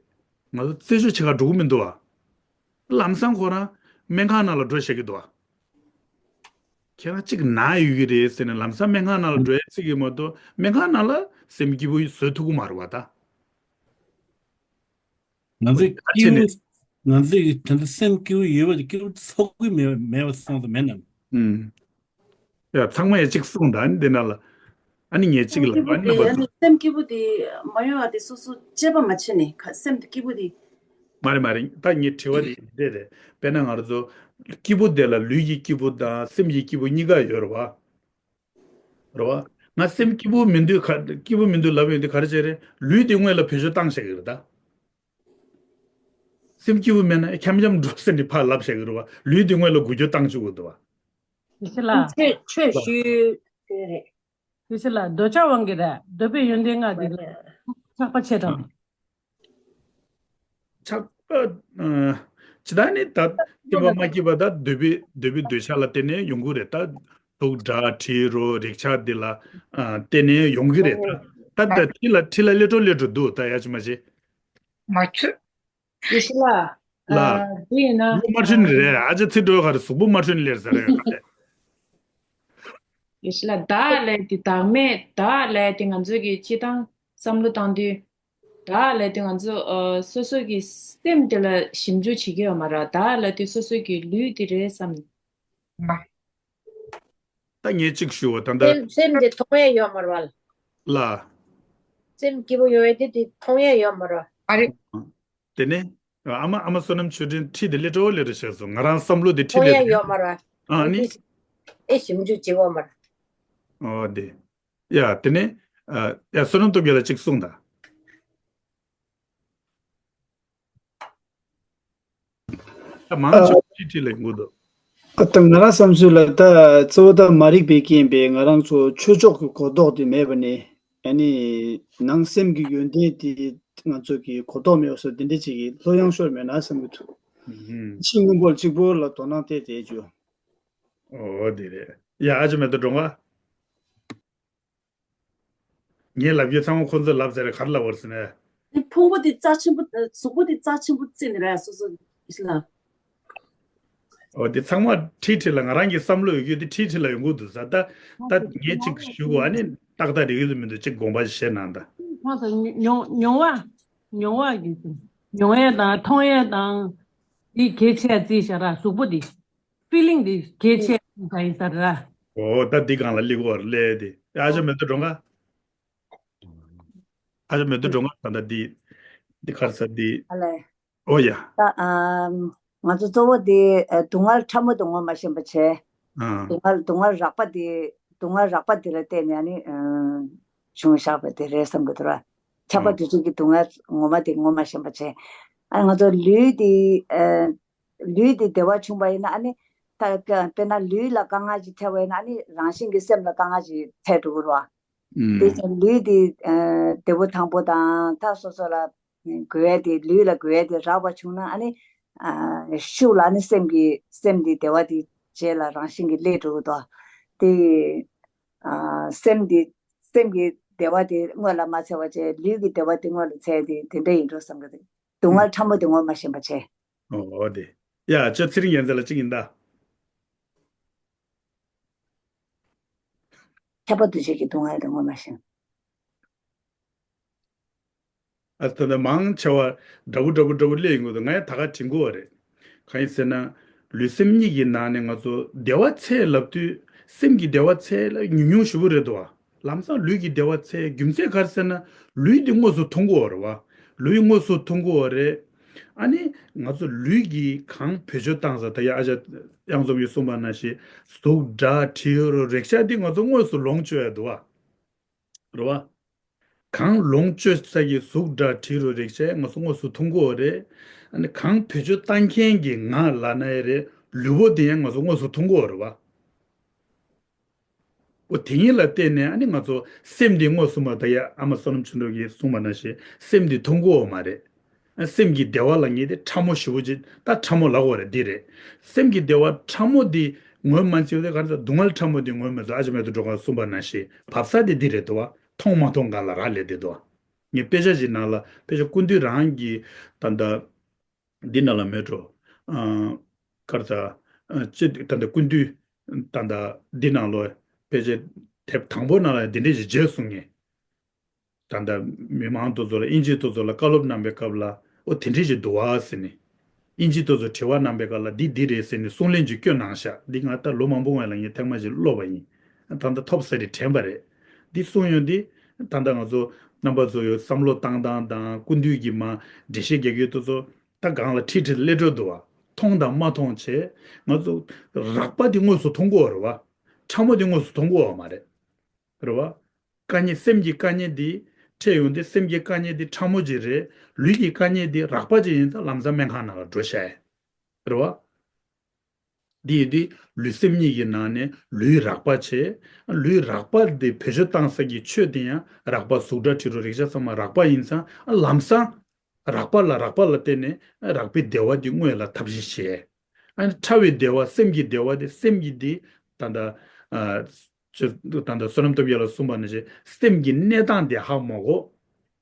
ང་ཚོ་རྩད་གཅོད་བྱེད་ག་འགྲོ་གི་མི་འདུག་བ། ལམ་སང་ཁོ་རང་སྨན་ཁང་ནང་ལ་འགྲོ་བཤད་ཀྱི་འདུག་བ། ཁྱེད་རང་གཅིག་ན་ཡོད་ཀྱི་རེད་ཟེར་ནས་ལམ་སང་སྨན་ཁང་ནང་ལ་འགྲོ་ཡ་བརྩི་གི་མ་གཏོགས་སྨན་ཁང་ནང་ལ་སེམས་སྐྱིད་པོ་བཟོ་ཐུབ་ཀྱི་མ་རེད་བ་ད། ང་ཚོས་ད་ཕྱི་སྐྱིད་ནས། པོ། ང་ཚོས་ད་ལྟ་སེམས་སྐྱིད་པོ་ཡོད་པ་དེ་སྐྱིད་པོ་ཚོར་གི་མེད་མེད་པ་སོང་དུ་མེད་ནམ། ཨུམ། ཡ་ཚང་མ་ཡ་གཅིག་གསུངས་དང་ཨ་ནི་འདི་ན་ལ། ཨ་ནི་ངས་གཅིག་ལབ་ཨ་ནི་རྣམ་པ་ཚོ། སེམས་སྐྱིད་པོ་དེ་མ་ཡོང་བ་དེ་སོ་སོ་དཔྱད་པ་མ་བྱས་ནས་ཁ་སེམས་སྐྱིད་པོ་དེ། མ་རེད་མ་རེད། ད་ངའི་དྲི་བ་དེ་འདི་རེད། དཔེར་ན་ང་རང་ཚོ་སྐྱིད་པོ་དེ་ལ་ལུས་ཀྱི་སྐྱིད་པོ་དང་སེམས་ཀྱི་སྐྱིད་པོ་གཉིས་ཀ་ཡོད་རེད་བ། རེད་བ། ང་སེམས་སྐྱིད་པོ་མི་འདུག་ག་སྐྱིད་པོ་མི་འདུག་ལབ་ཡོང་དུས་ག་རེ་བྱས་རེད། ལུས་དེ་སྔོན་ལ་བེད་སྤྱོད་བཏང་བཞག་གི་རེད་ད། སེམས་སྐྱིད་པོ་མེད་ན་འཁྱམ་འཁྱམ་འགྲོ་ཟེར་ནས་ཕར་ལབ་བཞག་གི་རེད་བ། ལུས་དེ་སྔོན་ལ་འགུལ་སྐྱོད་བཏང་བཅུག་གི་འདུག་བ། དེ་ཕྱི་ལ། ཆོས་ཆོས་ཞུས་དེ་རེད། དེ་ཕྱི་ལ་འདོད་ཆགས་དབང་གིས་རེད། འདོད་པའི་ཡོན་ཏན་ལྔ་དེ་ལ་ཆགས་པ་ཆེ་དྲགས། ཆགས་པ། ཨ། ཇི་ལྟར་ནི་ད་སེམས་པ་མ་སྐྱིད་པ་ད་འདོད་པའི་འདོད་པའི་འདོད་ཆགས་ལ་བརྟེན་ནས་ཡོང་གི་རེད་ད། དུག་སྒྲ་དྲི་རོ་རེག་བྱ་འདི་ལ་ཨ་བརྟེན་ནས་ཡོང་གི་རེད་ད། ད་ད་ཁྲི་ལ་ཁྲི་ལ་སླེབས་འགྲོ་སླེབས་འགྲོ་འདུག་ད་ཡ་ཅི་མ་ཅི། མ་ཆོད། ཡེ་ཤེས་ལགས། ལགས། ཨ་འདི་ཡིན་ན། གཟུགས་པོ་མ་འཁྲུལ་ནི་རེད། ཨ་ཅག་ཚིག་འགྲོ་ག་རེ་གཟུགས་པོ་མ་འཁྲུལ་ནི་ལེར་ཟ་རེད་ག་རེ། ཡེ་ཤེས་ལགས། བདག་ལས་ཏེ་བདག་མེད། བདག་ལས་ཏེ་ང་ཚོ་གི་སྤྱི་བཏང་བསམ་བློ་བཏང་དུས། བདག་ལས་ཏེ་ང་ཚོ་ཨ་སོ་སོ་གི་སེམས་དེ་ལ་ཞིབ་འཇུག་བྱེད་ཀྱི་ཡོད་མ་རེད། བདག་ལས་ཏེ་སོ་སོ་གི་ལུས་དེ་རེད་བསམ། ད་ངས་གཅིག་ཞུ་བ་ད་ལྟ། སེམས་སེམས་དེ་མཐོང་ཡས་ཡོད་མ་རེད་བ། ལ། སེམས་སྐྱིད་པོ་ཡོང་ཡས་དེ་དེ་མཐོང་ཡས་ཡོད་མ་རེད་བ། ཨ་རེད། དེ་ནས་ཨ་མ་ཨ་མ་བསོད་ནམས་ཆོས་སྒྲོན་ཁྲིད་དེ་ལེ་ཀྲོ་ལེ་ཀྲོ་བྱས་སོང་། ང་རང་བསམ་བློ་དེ་ཁྲིད་མཐོང་ལེ་ཡས་ཡོད་མ་རེད་བ། ཨ་ནི། ཨེ་ཞིབ་འཇུག་བྱེད་འོ་མ་རེད། ཨོ་དེ། ཡ་དེ་ནས་ཨ་ཡ་བསོད་ནམས་སྟོབས་རྒྱལ་ལ་གཅིག་གསུངས་དང་། ད་མང་ཆེ་བ་ཁྲིད་ཁྲིད་ལ་ཡོང་གི་འདུག་ཨ་ད་ང་རང་བསམ་ཚུལ་ལ་ད་གཙོ་བོ་ད་མ་རིག་པའི་རྐྱེན་པས་ང་རང་ཚོ་ཆོས་ཕྱོགས་ཀྱི་གོ་རྟོགས་དེ་མེད་པ་ནས་ཨ་ནི་ནང་སེམས་ཀྱི་ཡོན་ཏན་དེ་ང་ཚོ་གི་གོ་རྟོགས་མེད་པ་སོགས་དེ་འདྲ་ཅིག་གི་ལྷོད་ཡངས་ཤོར་མེད་ན་བསམ་གྱི་འདུག་ཕྱི་སྔོན་པོ་གཅིག་པོ་ལ་དོ་སྣང་བལྟས་བསྡད་རྒྱུ། ཨོ་དེ་རེད། ཡ་ཨ་ཅག་མེ་ཏོག་སྒྲོལ་དཀར། ངས་ལབ་རྒྱུ་ཚང་མ་ཁོང་ཚོས་ལབ་ཟེར་ག་རེ་ལབ་པ་རེད་ཟེར་ན། དེ་ཕུང་པོ་དེ་རྩ་ཆེན་པོ་གཟུགས་པོ་དེ་རྩ་ཆེན་པོ་བརྩིས་ནས་རེད་སོ་སོ་ཨིས་ལ། འོ་དེ་ཚང་མ་ཁྲིད་ཁྲིད་ལ་ང་རང་གི་བསམ་བློ་ཡོད་རྒྱུ་དེ་ཁྲིད་ཁྲིད་ལ་ཡོང་གི་འདུག་ཟེར་ད། ད་ངས་གཅིག་ཞུ་དགོས་ཨ་ནི་ཏག་ཏག་རེད་ཀྱི་མི་འདུག་གཅིག་དགོངས་པ་བཞེས་གནང་ད། ཁོང་ཚོ་མྱོང་མྱོང་བ་མྱོང་བ་གི་མྱོང་ཡས་དང་མཐོང་ཡས་དང་དེ་གལ་ཆེ་བརྩིས་བཞག་ར་གཟུགས་པོ་དེ། ཕི་ལིང་དེ་གལ་ཆེ་ཡིན་ས་རེད། ཨོ་ད་འདི་སྒང་ལ་སླེབས་ཀྱི་ཡོད་རེད་དེ། ཨ་ཅག་མེ་ཏོག་སྒྲོལ་དཀར། ཨ་ཅག་མེ་ཏོག་སྒྲོལ་དཀར་ད་ལྟ་འདི། འདི་ག་རེ་ཟེར་འདི། ཨ་ལས། ཨོ་ཡ། ད་ཨ་ང་ཚོ་གཙོ་བོ་དེ་ཨ་སྡུག་བསྔལ་ཕྲ་མོ་དེ་ངོ་མ་ཤེས་པ་བྱས། སྡུག་བསྔལ་སྡུག་བསྔལ་རགས་པ་དེ། སྡུག་བསྔལ་རགས་པ་དེ་ལ་བརྟེན་ནས་ཨ་ནི་བྱུང་བཞག་པ་དེ་རེད་བསམ་གྱི་འདུག་ར། ཁྱབ་པ་འདུ་བྱེད་ཀྱི་སྡུག་བསྔལ་ངོ་མ་དེ་ངོ་མ་ཤེས་པ་བྱས། ཨ་ང་ཚོ་ལུས་དེ་ལུས་དེ་བདེ་བ་བྱུང་བ་ཡིན་ན་ཨ་ནི་ད་དཔེར་ན་ལུས་ལ་དཀའ་ངལ་ཅིག་འཕྲད་པ་ཡིན་ན་ཨ་ནི་རང་བཞིན་གྱི་སེམས་ལ་དཀའ་ངལ་ཅིག་འཕྲད་འགྲོ་གི་རེད་བ། དེ་བཞིན་ལུས་དེ་བདེ་པོ་ཐང་པོ་དང་ད་སོ་སོ་ལ་དགོས་ཡ་དེ་ལུས་ལ་དགོས་ཡ་དེ་རག་པ་བྱུང་ན་ཨ་ནི་ཤུགས་ལ་ཨ་ནི་སེམས་ཀྱི་སེམས་དེ་བདེ་བ་དེ་རྗེས་ལ་རང་བཞིན་གྱིས་སླེབས་འགྲོ་གི་འདུག་དེ་སེམས་དེ་སེམས་ཀྱི་བདེ་བ་དེ་སྔོན་ལ་མ་འཚལ་བ་བྱས་ལུས་ཀྱི་བདེ་བ་དེ་སྔོན་ལ་འཚལ་དེ་དེ་འདྲ་ཡིན་འགྲོ་བསམ་གི་འདུག་སྡུག་བསྔལ་ཕྲ་མོ་དེ་ངོ་མ་ཤེས་པ་བྱས། ཨོ་ཨོ་དེ། ཡ་ཅོ་ཚེ་རིང་ཡན་ཚ་ལ་གཅིག་ཡིན་ད། ཁྱབ་པ་འདུ་བྱེད་ཀྱི་སྡུག་བསྔལ་དེ་ངོ་མ་ཤེས། ཨ་ད་ལྟ་མང་ཆེ་བ་འདྲ་པོ་འདྲ་པོ་འདྲ་པོ་སླེབས་ཡོང་གི་འདུག་ང་ཡང་ད་ག་དྲན་གྱི་ཡོད་རེད། གང་ཡིན་ཟེར་ན། ལུས་སེམས་གཉིས་ཀྱི་ནང་ནས་ང་ཚོ་བདེ་བ་འཚལ་ལབ་དུས་སེམས་ཀྱི་བདེ་བ་འཚལ་ལ་ཉུང་ཉུང་ཞེ་པོ་རེད་འདུག་བ། ལམ་སང་ལུས་ཀྱི་བདེ་བ་འཚལ་རྒྱུ་མཚན་ག་རེ་ཟེར་ན་ལུས་འདི་དངོས་སུ་མཐོང་གི་ཡོད་རེད་བ། ལུས་དངོས་སུ་མཐོང་གི་ཡོད་རེད། ཨ་ནི་ང་ཚོ་ལུས་ཀྱིས་གང་བེད་སྤྱོད་བཏང་ས་ད་ཡ་ཨ་ཅག་གཡང་འཛོམས་ཀྱིས་གསུངས་པ་ནང་བཞིན་གཟུགས་སྒྲ་དྲི་རོ་རེག་བྱ་འདི་ང་ཚོ་དངོས་སུ་ལོངས་སྤྱོད་ཡ་འདུག་བ། རེད་བ། གང་ལོངས་སྤྱོད་ས་ཀྱི་གཟུགས་སྒྲ་དྲི་རོ་རེག་བྱ་ང་ཚོ་དངོས་སུ་མཐོང་གི་ཡོད་རེད། ཨ་ནི་གང་བེད་སྤྱོད་བཏང་མཁན་གྱི་ངག་ལབ་ན་ཡང་རེད་ལུས་པོ་དེ་ཡང་ང་ཚོ་དངོས་སུ་མཐོང་གི་ཡོད་རེད་བ། འོ་དེ་ཉིད་ལ་བརྟེན་ནས་ཨ་ནི་ང་ཚོ་སེམས་འདི་དངོས་སུ་མ་ད་ཡ་ཨ་མ་བསོད་ནམས་ཆོས་གྲགས་ཀྱིས་གསུངས་པ་ནང་བཞིན་སེམས་འདི་མཐོང་གི་ཡོད་མ་རེད། སེམས་ཀྱི་བདེ་བ་ལབ་མཁན་དེ་ཕྲ་མོ་ཞེ་པོ་ཅིག་ད་ཕྲ་མོ་ལབ་དགོས་རེད་འདི་རེད། སེམས་ཀྱི་བདེ་བ་ཕྲ་མོ་འདི་ངོས་མ་འཛིན་པ་དེ་ག་རེ་ཟེར་སྡུག་བསྔལ་ཕྲ་མོ་འདི་ངོས་མ་འཛིན་ཨ་ཅེ་མེ་ཏོ་སྒྲོལ་དཀར་གསུངས་པ་ནང་བཞིན་བབས་ས་དེ་འདི་རེད་འདུག་བ། མཐོང་མ་མཐོང་སྒང་ལ་རག་ལས་བསྡད་འདུག་བ། ངས་དཔེ་ཆ་ཞིག་ནང་ལ་དཔེ་ཆ་ཀུན་བཏུས་རང་གི་ད་ལྟ་འདི་ནང་ལ་མེད་འགྲོ། ཨ་ག་རེ་ཟེར། ཨ་ཅེ་ད་ལྟ་ཀུན་བཏུས་ད་ལྟ་འདི་ནང་ལོ་དཔེ་ཆ་དེབ་དང་པོ་ནང་ལ་འདི་འདྲས་ཞིག་མཇལ་སོང་ངས། ད་ལྟ་མི་མང་དེ་ཚོ་ལ་དབྱིན་ཇི་དེ་ཚོ་ལ་བཀའ་སློབ་གནང་པའི་སྐབས་ལ་ཨོ་དེ་འདྲས་ཞིག་འདུག་བ་ཟེར་ནས། དབྱིན་ཇི་དེ་ཚོ་དྲི་བ་གནང་པའི་སྐབས་ལ་འདི་འདི་རེད་ཟེར་ནས་གསུང་ལན་ཅིག་བསྐྱོན་གནང་ཤག་འདི་ང་ད་ལོ་མང་པོ་སྔོན་ལ་ངས་ཐེངས་མ་ཞིག་ཀློག་པ་ཡིན། ད་ལྟ་ཐོབ་ས་རེད་དྲན་པ་རེད། འདི་གསུང་ཡོང་དུས་ད་ལྟ་ང་ཚོ་རྣམ་པ་ཚོ་ཡོད་བསམ་བློ་བཏང་སྟངས་དང་ཀུན་བཏུས་ཀྱི་མ་འགྲེལ་བཤད་རྒྱག་རྒྱུ་དེ་ཚོ་ད་སྒང་ལ་ཁྲིད་ཁྲིད་སླེབས་འགྲོ་འདུག་བ། མཐོང་དང་མ་མཐོང་བྱས་ང་ཚོ་རགས་པ་འདི་དངོས་སུ་མཐོང་གི་ཡོད་རེད་བ། ཕྲ་མོ་འདི་དངོས་སུ་མཐོང་གི་ཡོད་མ་རེད། རེད་བ། དཀའ་ངལ་སེམས་ཀྱི་དཀའ་ངལ་འདི་འཕྲད་ཡོང་དུས་སེམས་ཀྱི་དཀའ་ངལ་འདི་ཕྲ་མོ་ཅིག་རེད། ལུས་ཀྱི་དཀའ་ངལ་འདི་རགས་པ་ཅིག་ཡིན་ཙང་ལམ་སང་སྨན་ཁང་ནང་ལ་འགྲོ་ཤག་རེད་བ། འདི་ཡིན་དུས་ལུས་སེམས་གཉིས་ཀྱི་ནང་ནས་ལུས་རགས་པ་བྱས། ལུས་རགས་པ་འདི་བེད་སྤྱོད་བཏང་ས་ཀྱི་ཆོས་དེ་ཡང་རགས་པ་གཟུགས་སྒྲ་དྲི་རོ་རེག་བྱ་ཚང་མ་རགས་པ་ཡིན་ཙང་ལམ་སང་རགས་པ་ལ་རགས་པ་ལ་བརྟེན་ནས་རགས་པའི་བདེ་བ་འདི་དངོས་ལ་ཐབས་ཤེས་བྱས། ཨ་ནི་ཕྲ་བའི་བདེ་བ་སེམས་ཀྱི་བདེ་བ་དེ་སེམས་ཀྱི་འདི་ད་ལྟ་ཨ་ཅི་ད་ལྟ་བསོད་ནམས་སྟོབས་རྒྱལ་ལ་གསུངས་པ་ནང་བཞིན་སེམས་ཀྱི་གནས་སྟངས་དེ་ཧ་མ་གོ་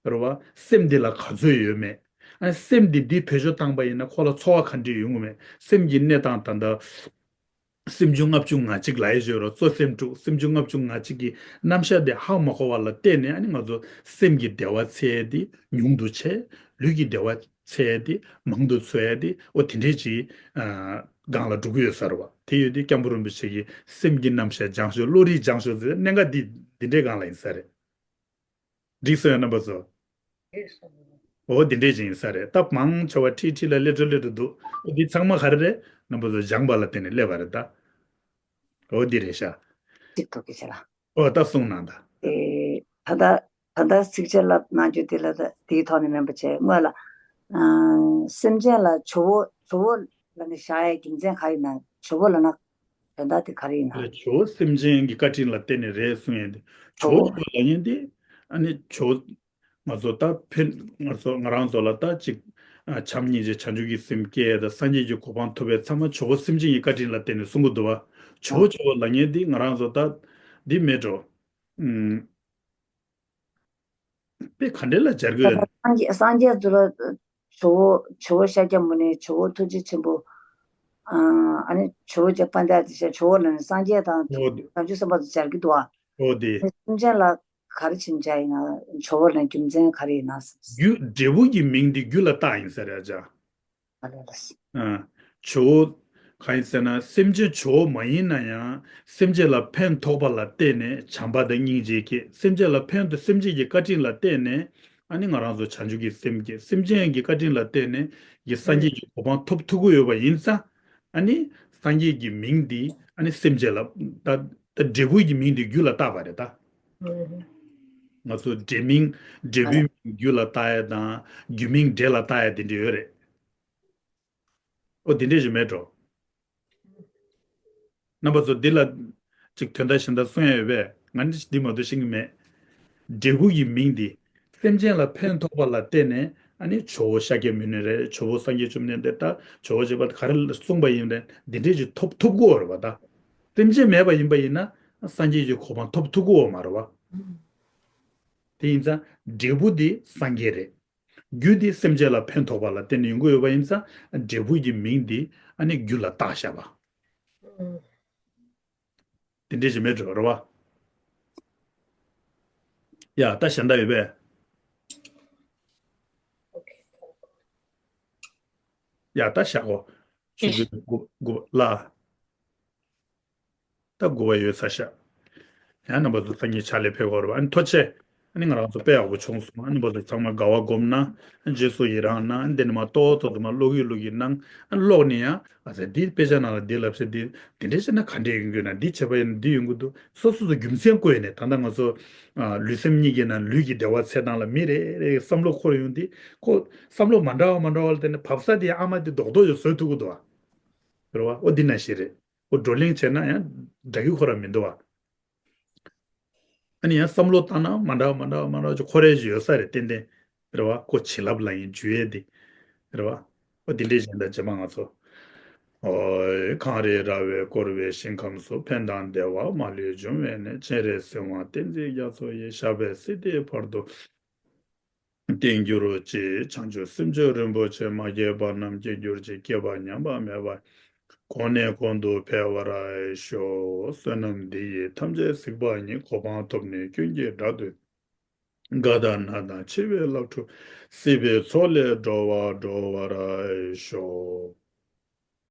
རེད་བ། སེམས་འདི་ལ་ག་ཚོད་ཡོད་མེད། ཨ་ནི་སེམས་འདི་འདི་བེད་སྤྱོད་བཏང་པ་ཡིན་ན་ཁོ་ལ་ཚོར་བ་ག་འདྲ་ཡོང་གི་མེད། སེམས་ཀྱི་གནས་སྟངས་ད་ལྟ་སེམས་བྱུང་ལྔ་བཅུ་ང་གཅིག་ལབ་ཡས་བརྗོད་རོགས་གཙོ་སེམས་དྲུག་སེམས་བྱུང་ལྔ་བཅུ་ང་གཅིག་གི་རྣམ་གཞག་དེ་ཧ་མ་གོ་བ་ལ་བརྟེན་ནས་ཨ་ནི་ང་ཚོ་སེམས་ཀྱི་བདེ་བ་འཚོལ་ཡས་དེ་ཉུང་དུ་བྱས། ལུས་ཀྱི་བདེ་བ་འཚོལ་ཡས་དེ་མང་དུ་འཚོལ་ཡས་དེ་ཨོ་དེ་འདྲས་ཅིག་ཨ་སྒང་ལ་འགྲོ་གི་ཡོད་ས་རེད་བ། དེ་ཡོད་དུས་སྐྱབས་མགོན་རིན་པོ་ཆེ་གིས་སེམས་ཀྱི་རྣམ་གཞག་སྦྱང་ཤོག་བློ་རིག་སྦྱང་ཤོག་ཟེར་གནད་འགག་འདི་འདི་འདྲའི་སྒང་ལ་ཡིན་ས་རེད། འགྲིག་སོང་ཡ་རྣམ་པ་ཚོ། འོ་འདི་འདྲས་ཅིག་ཡིན་ས་རེད། ད་མང་ཆེ་བ་ཁྲིད་ཁྲིད་ལ་སླེབས་འགྲོ་སླེབས་འགྲོ་འདུག་འོ་འདི་ཚང་མ་ག་རེ་རེད། རྣམ་པ་ཚོ་སྦྱངས་པ་ལ་བརྟེན་ནས་སླེབས་པ་རེད་ད། འོ་འདི་རེད་ཤག་གཅིག་ཐུག་གི་ཆེ་ལ། ཨོ་ད་གསུངས་གནང་ད། ཨེ་ད་ལྟ་ད་ལྟ་ཚིགས་བཅད་ལབ་གནང་རྒྱུ་དེ་ལ་ད་དེའི་ཐོག་ནས་མིན་པ་བྱས་སྔོན་ལ་ཨ་སེམས་ཅན་ལ་ཇོ་བོ་ཇོ་བོ་ལ་ནི་བཞག་ཡའི་རྒྱུ་མཚན་ག་ཡིན་ན་ཇོ་བོ་ལ་ན་དོན་དག་དེ་ག་རེ་ཡིན་ན། ཇོ་བོ་སེམས་ཅན་གྱི་བཀའ་དྲིན་ལ་བརྟེན་ནས་རེད་གསུང་ཡས་དེ་ཇོ་བོ་ཇོ་བོ་ལབ་མཁན་དེ་ཨ་ནི་ཇོ་བོ་ང་ཚོ་ད་ཕན་ང་ཚོ་ང་རང་ཚོ་ལ་ད་ཅིག་ཨ་བྱམས་སྙིང་རྗེ་བྱང་ཆུབ་ཀྱི་སེམས་སྐྱེས་དང་སངས་རྒྱས་ཀྱི་གོ་འཕང་ཐོབ་པའི་ཚང་མ་ཇོ་བོ་སེམས་ཅན་གྱི་བཀའ་དྲིན་ལ་བརྟེན་ནས་གསུང་གི་འདུག་བ། ཇོ་བོ་ཇོ་བོ་ལབ་མཁན་འདི་ང་རང་ཚོ་ད་འདི་མེད་འགྲོ། ཨུམ། དཔེ་ག་འདྲ་ལ་སྦྱར་གི་ཡོད། སངས་རྒྱས་སངས་རྒྱས་ཚོ་ལ་ཇོ་བོ་ཇོ་བོ་ཤཱཀྱ་མུ་ནེ་ཇོ་བོ་ཐུགས་རྗེ་ཆེན་པོ། ཨ་ནི་ཇོ་བོ་རྗེ་དཔལ་ལྡན་ཨ་ཏི་ཤ་ཇོ་བོ་ལ་ནི་སངས་རྒྱས་དང་ཨོ་དེ། བྱང་ཆུབ་སེམས་དཔའ་ཚོ་སྦྱར་གི་འདུག་ཨ། ཨོ་དེ། སེམས་ཅན་ལ་ག་རེ་བྱིན་བྱ་ཡིན་ན་ཇོ་བོ་ལ་རྒྱུ་མཚན་ག་རེ་ཡིན་ན། རྒྱུ་འབྲས་བུ་གི་མིང་འདི་རྒྱུ་ལ་བཏགས་ཡིན་ས་རེད་ཨ་ཅག་ཨ་ལས་ལ། ཨ། ཇོ་བོ། གང་ཡིན་ཟེར་ན་སེམས་ཅན་ཇོ་བོ་མ་ཡིན་ན་ཡང་སེམས་ཅན་ལ་ཕན་ཐོགས་པ་ལ་བརྟེན་ནས་བྱམས་པ་དང་སྙིང་རྗེ་སྐྱེ། སེམས་ཅན་ལ་ཕན་ཐོགས་སེམས་ཅན་གྱི་བཀའ་དྲིན་ལ་བརྟེན་ནས་ཨ་ནི་ང་རང་ཚོ་བྱང་ཆུབ་ཀྱི་སེམས་སྐྱེ། སེམས་ཅན་གྱི་བཀའ་དྲིན་ལ་བརྟེན་ནས་ཀྱི་སངས་རྒྱས་ཀྱི་གོ་འཕང་ཐོབ་ཐུབ་ཀྱི་ཡོད་པ་ཡིན་ཙང་ཨ་ནི་ སངས་རྒྱས་ཀྱི་མིང་འདི་ཨ་ནི་སེམས་ཅན་ལ། ད་ད་འབྲས་བུ་གི་མིང་འདི་རྒྱུ་ལ་བཏགས་པ་རེད་ད། ང་ཚོ་འབྲས་མིང་། འབྲས་བུའི་མིང་རྒྱུ་ལ་བཏགས་ཡ་དང་། རྒྱུ་མིང་འབྲས་ལ་བཏགས་ཡ་དེ་འདྲ་ཡོད་རེད། ཨོ་དེ་འདྲ་ཞིག་མེད་འགྲོ། རྣམ་པ་ཚོ་འདི་ལ་ཅིག་དོན་དག་གཞན་དག་གསུང་ཡ་ཡོད་པས། ང་ནི་འདི་མ་གཏོགས་ཤེས་ཀྱི་མེད། འབྲས་བུ་ཡི་མིང་འདི་སེམས་ཅན་ལ་ཕན་ཐོགས་པ་ལ་བརྟེན་ནས། ཨ་ནི་ཇོ་བོ་ཤཱཀྱ་མུ་ནེ་རེད། ཇོ་བོ་སངས་རྒྱས་བཅོམ་ལྡན་འདས། ད་ཇོ་བོ་རྗེ་འབངས་ག་རེ་གསུངས་པ་ཡིན་རེད། འདི་འདྲས་ཞིག་ཐོབ་ཐུབ་ཀྱི་ཡོད་རེད་པ། ད་སེམས་ཅན་མེད་པ་ཡིན་པ་ཡིན་ན་སངས་རྒྱས་ཀྱི་གོ་འཕང་ཐོབ་ཐུབ་ཀྱི་ཡོད་མ་རེད་པ། དེ་ཡིན་ཙང་འབྲས་བུ་འདི་སངས་རྒྱས་རེད། རྒྱུ་དེ་སེམས་ཅན་ལ་ཕན་ཐོགས་པ་ལ་བརྟེན་ནས་ཡོང་གི་ཡོད་པ་ཡིན་ཙང་། འབྲས་བུ་གི་མིང་དེ་ཨ་ནི་རྒྱུ་ལ་བཏགས་བཞག་པ། དེ་འདྲས་ཞིག་མེད་འགྲོ་རེད་བ། ཡ་ད་གཞན་དག་ཡོད་པས། ཡ་ད་བཞག་གོ། ཆུ་ཚོད་དགུ་དགུ་པ་ལ། ད་དགུ་པ་ཡོད་ས་ཤག། ཡང་རྣམ་པ་ཚོ་སང་ཉིན་ཕྱག་ལས་ཕེབས་དགོས་རེད་པ། ཨ་ནི་ཐུགས་རྗེ་ཆེ། ཨ་ནི་ང་རང་ཚོ་དཔེ་ཡག་པོ་བྱུང་སོང་། ཨ་ནི་རྣམ་པ་ཚོ་ཚང་མ་དགའ་བ་སྒོམ་ན། རྗེས་སུ་ཡི་རང་གནང་། འདི་ནི་མ་ཏོག་ཏོག་ཏུ་མ་ཀློག་གི་ཀློག་གི་གནང་། ཨ་ཀློག་ནས་ཡང་ཨ་ཙི་འདི་དཔེ་ཆ་ནང་ལ་འདི་ལབ་ས་འདི་འདི་འདྲ་བྱས་ན་ག་འདྲས་ཡོང་གི་ན། འདི་བྱས་པ་ཡིན་ན་འདི་ཡོང་གི་འདུག། སོ་སོ་སོ་རྒྱུ་མཚན་བཀོད་ནས། ད་ལྟ་ང་ཚོ་ཨ་ལུས་སེམས་གཉིས་ཀྱི་ནང་ལུས་ཀྱི་བདེ་བ་འཚོལ་སྟངས་ལ་མི་རེ་རེའི་བསམ་བློ་འཁོར་ཡོང་དུས། ཁོ་བསམ་བློ་མ་འདྲ་བ་མ་འདྲ་བ་ལ་བརྟེན་ནས་བབས་ས་དེ་ཨ་མ་དེ་རྡོག་རྡོག་ཅིག་བཟོ་ཐུབ་ཀྱི་འདུག་པ། རེད་བ། ཨོ་འདི་ནང་བཞིན་རེད། ཨོ་བགྲོ་གླེང་བྱས་ན་ཡང་འདྲ་གི་ཁོ་རང་མི་འདུག་པ། ཨ་ནི་ཡང་བསམ་བློ་བཏང་ན་མ་འདྲ་བ་མ་འདྲ་བ་མ་འདྲ་བ་ཅིག་འཁོར་ཡས་ཅིག་ཡོད་ས་རེད། ཏན་ཏན་རེད་བ། ཁོ་བྱིན་རླབས་ལ་ཡང་འཇུ་ཡས་དེ་རེད་བ། ཨོ་དེ་འདྲས་གཞན་དག་རྗེས་མ་ང་ཚོ། ཨོ། གངས་རི་ར་བས་བསྐོར་བའི་ཞིང་ཁམས་སུ། ཕན་དང་བདེ་བ་མ་ལུས་འབྱུང་བའི་གནས། སྤྱན་རས་གཟིགས་དབང་བསྟན་འཛིན་རྒྱ་མཚོ་ཡི། ཞབས་པད་སྲིད་མཐའི་བར་དུ་བརྟན་གྱུར་ཅིག། བྱང་ཆུབ་སེམས་མཆོག་རིན་པོ་ཆེ། མ་སྐྱེས་པ་རྣམས་སྐྱེ་གྱུར་ཅིག། སྐྱེས་པ་ཉམས་པ་མེད་པ། གོང་ནས་གོང་དུ་འཕེལ་བར་ཤོག། བསོད་ནམས་འདི་ཡིས་ཐམས་ཅད་གཟིགས་པ་ཉིད། གོ་འཕང་ཐོབ་ནས་ཀུན་གྱི་བདག་ཏུ། དགའ་དང་ན་དང་འཆི་བའི་བླག་འཕྲོ། སྲིད་པའི་མཚོ་ལས་སྒྲོལ་བར་སྒྲོལ་བར་ཤོག།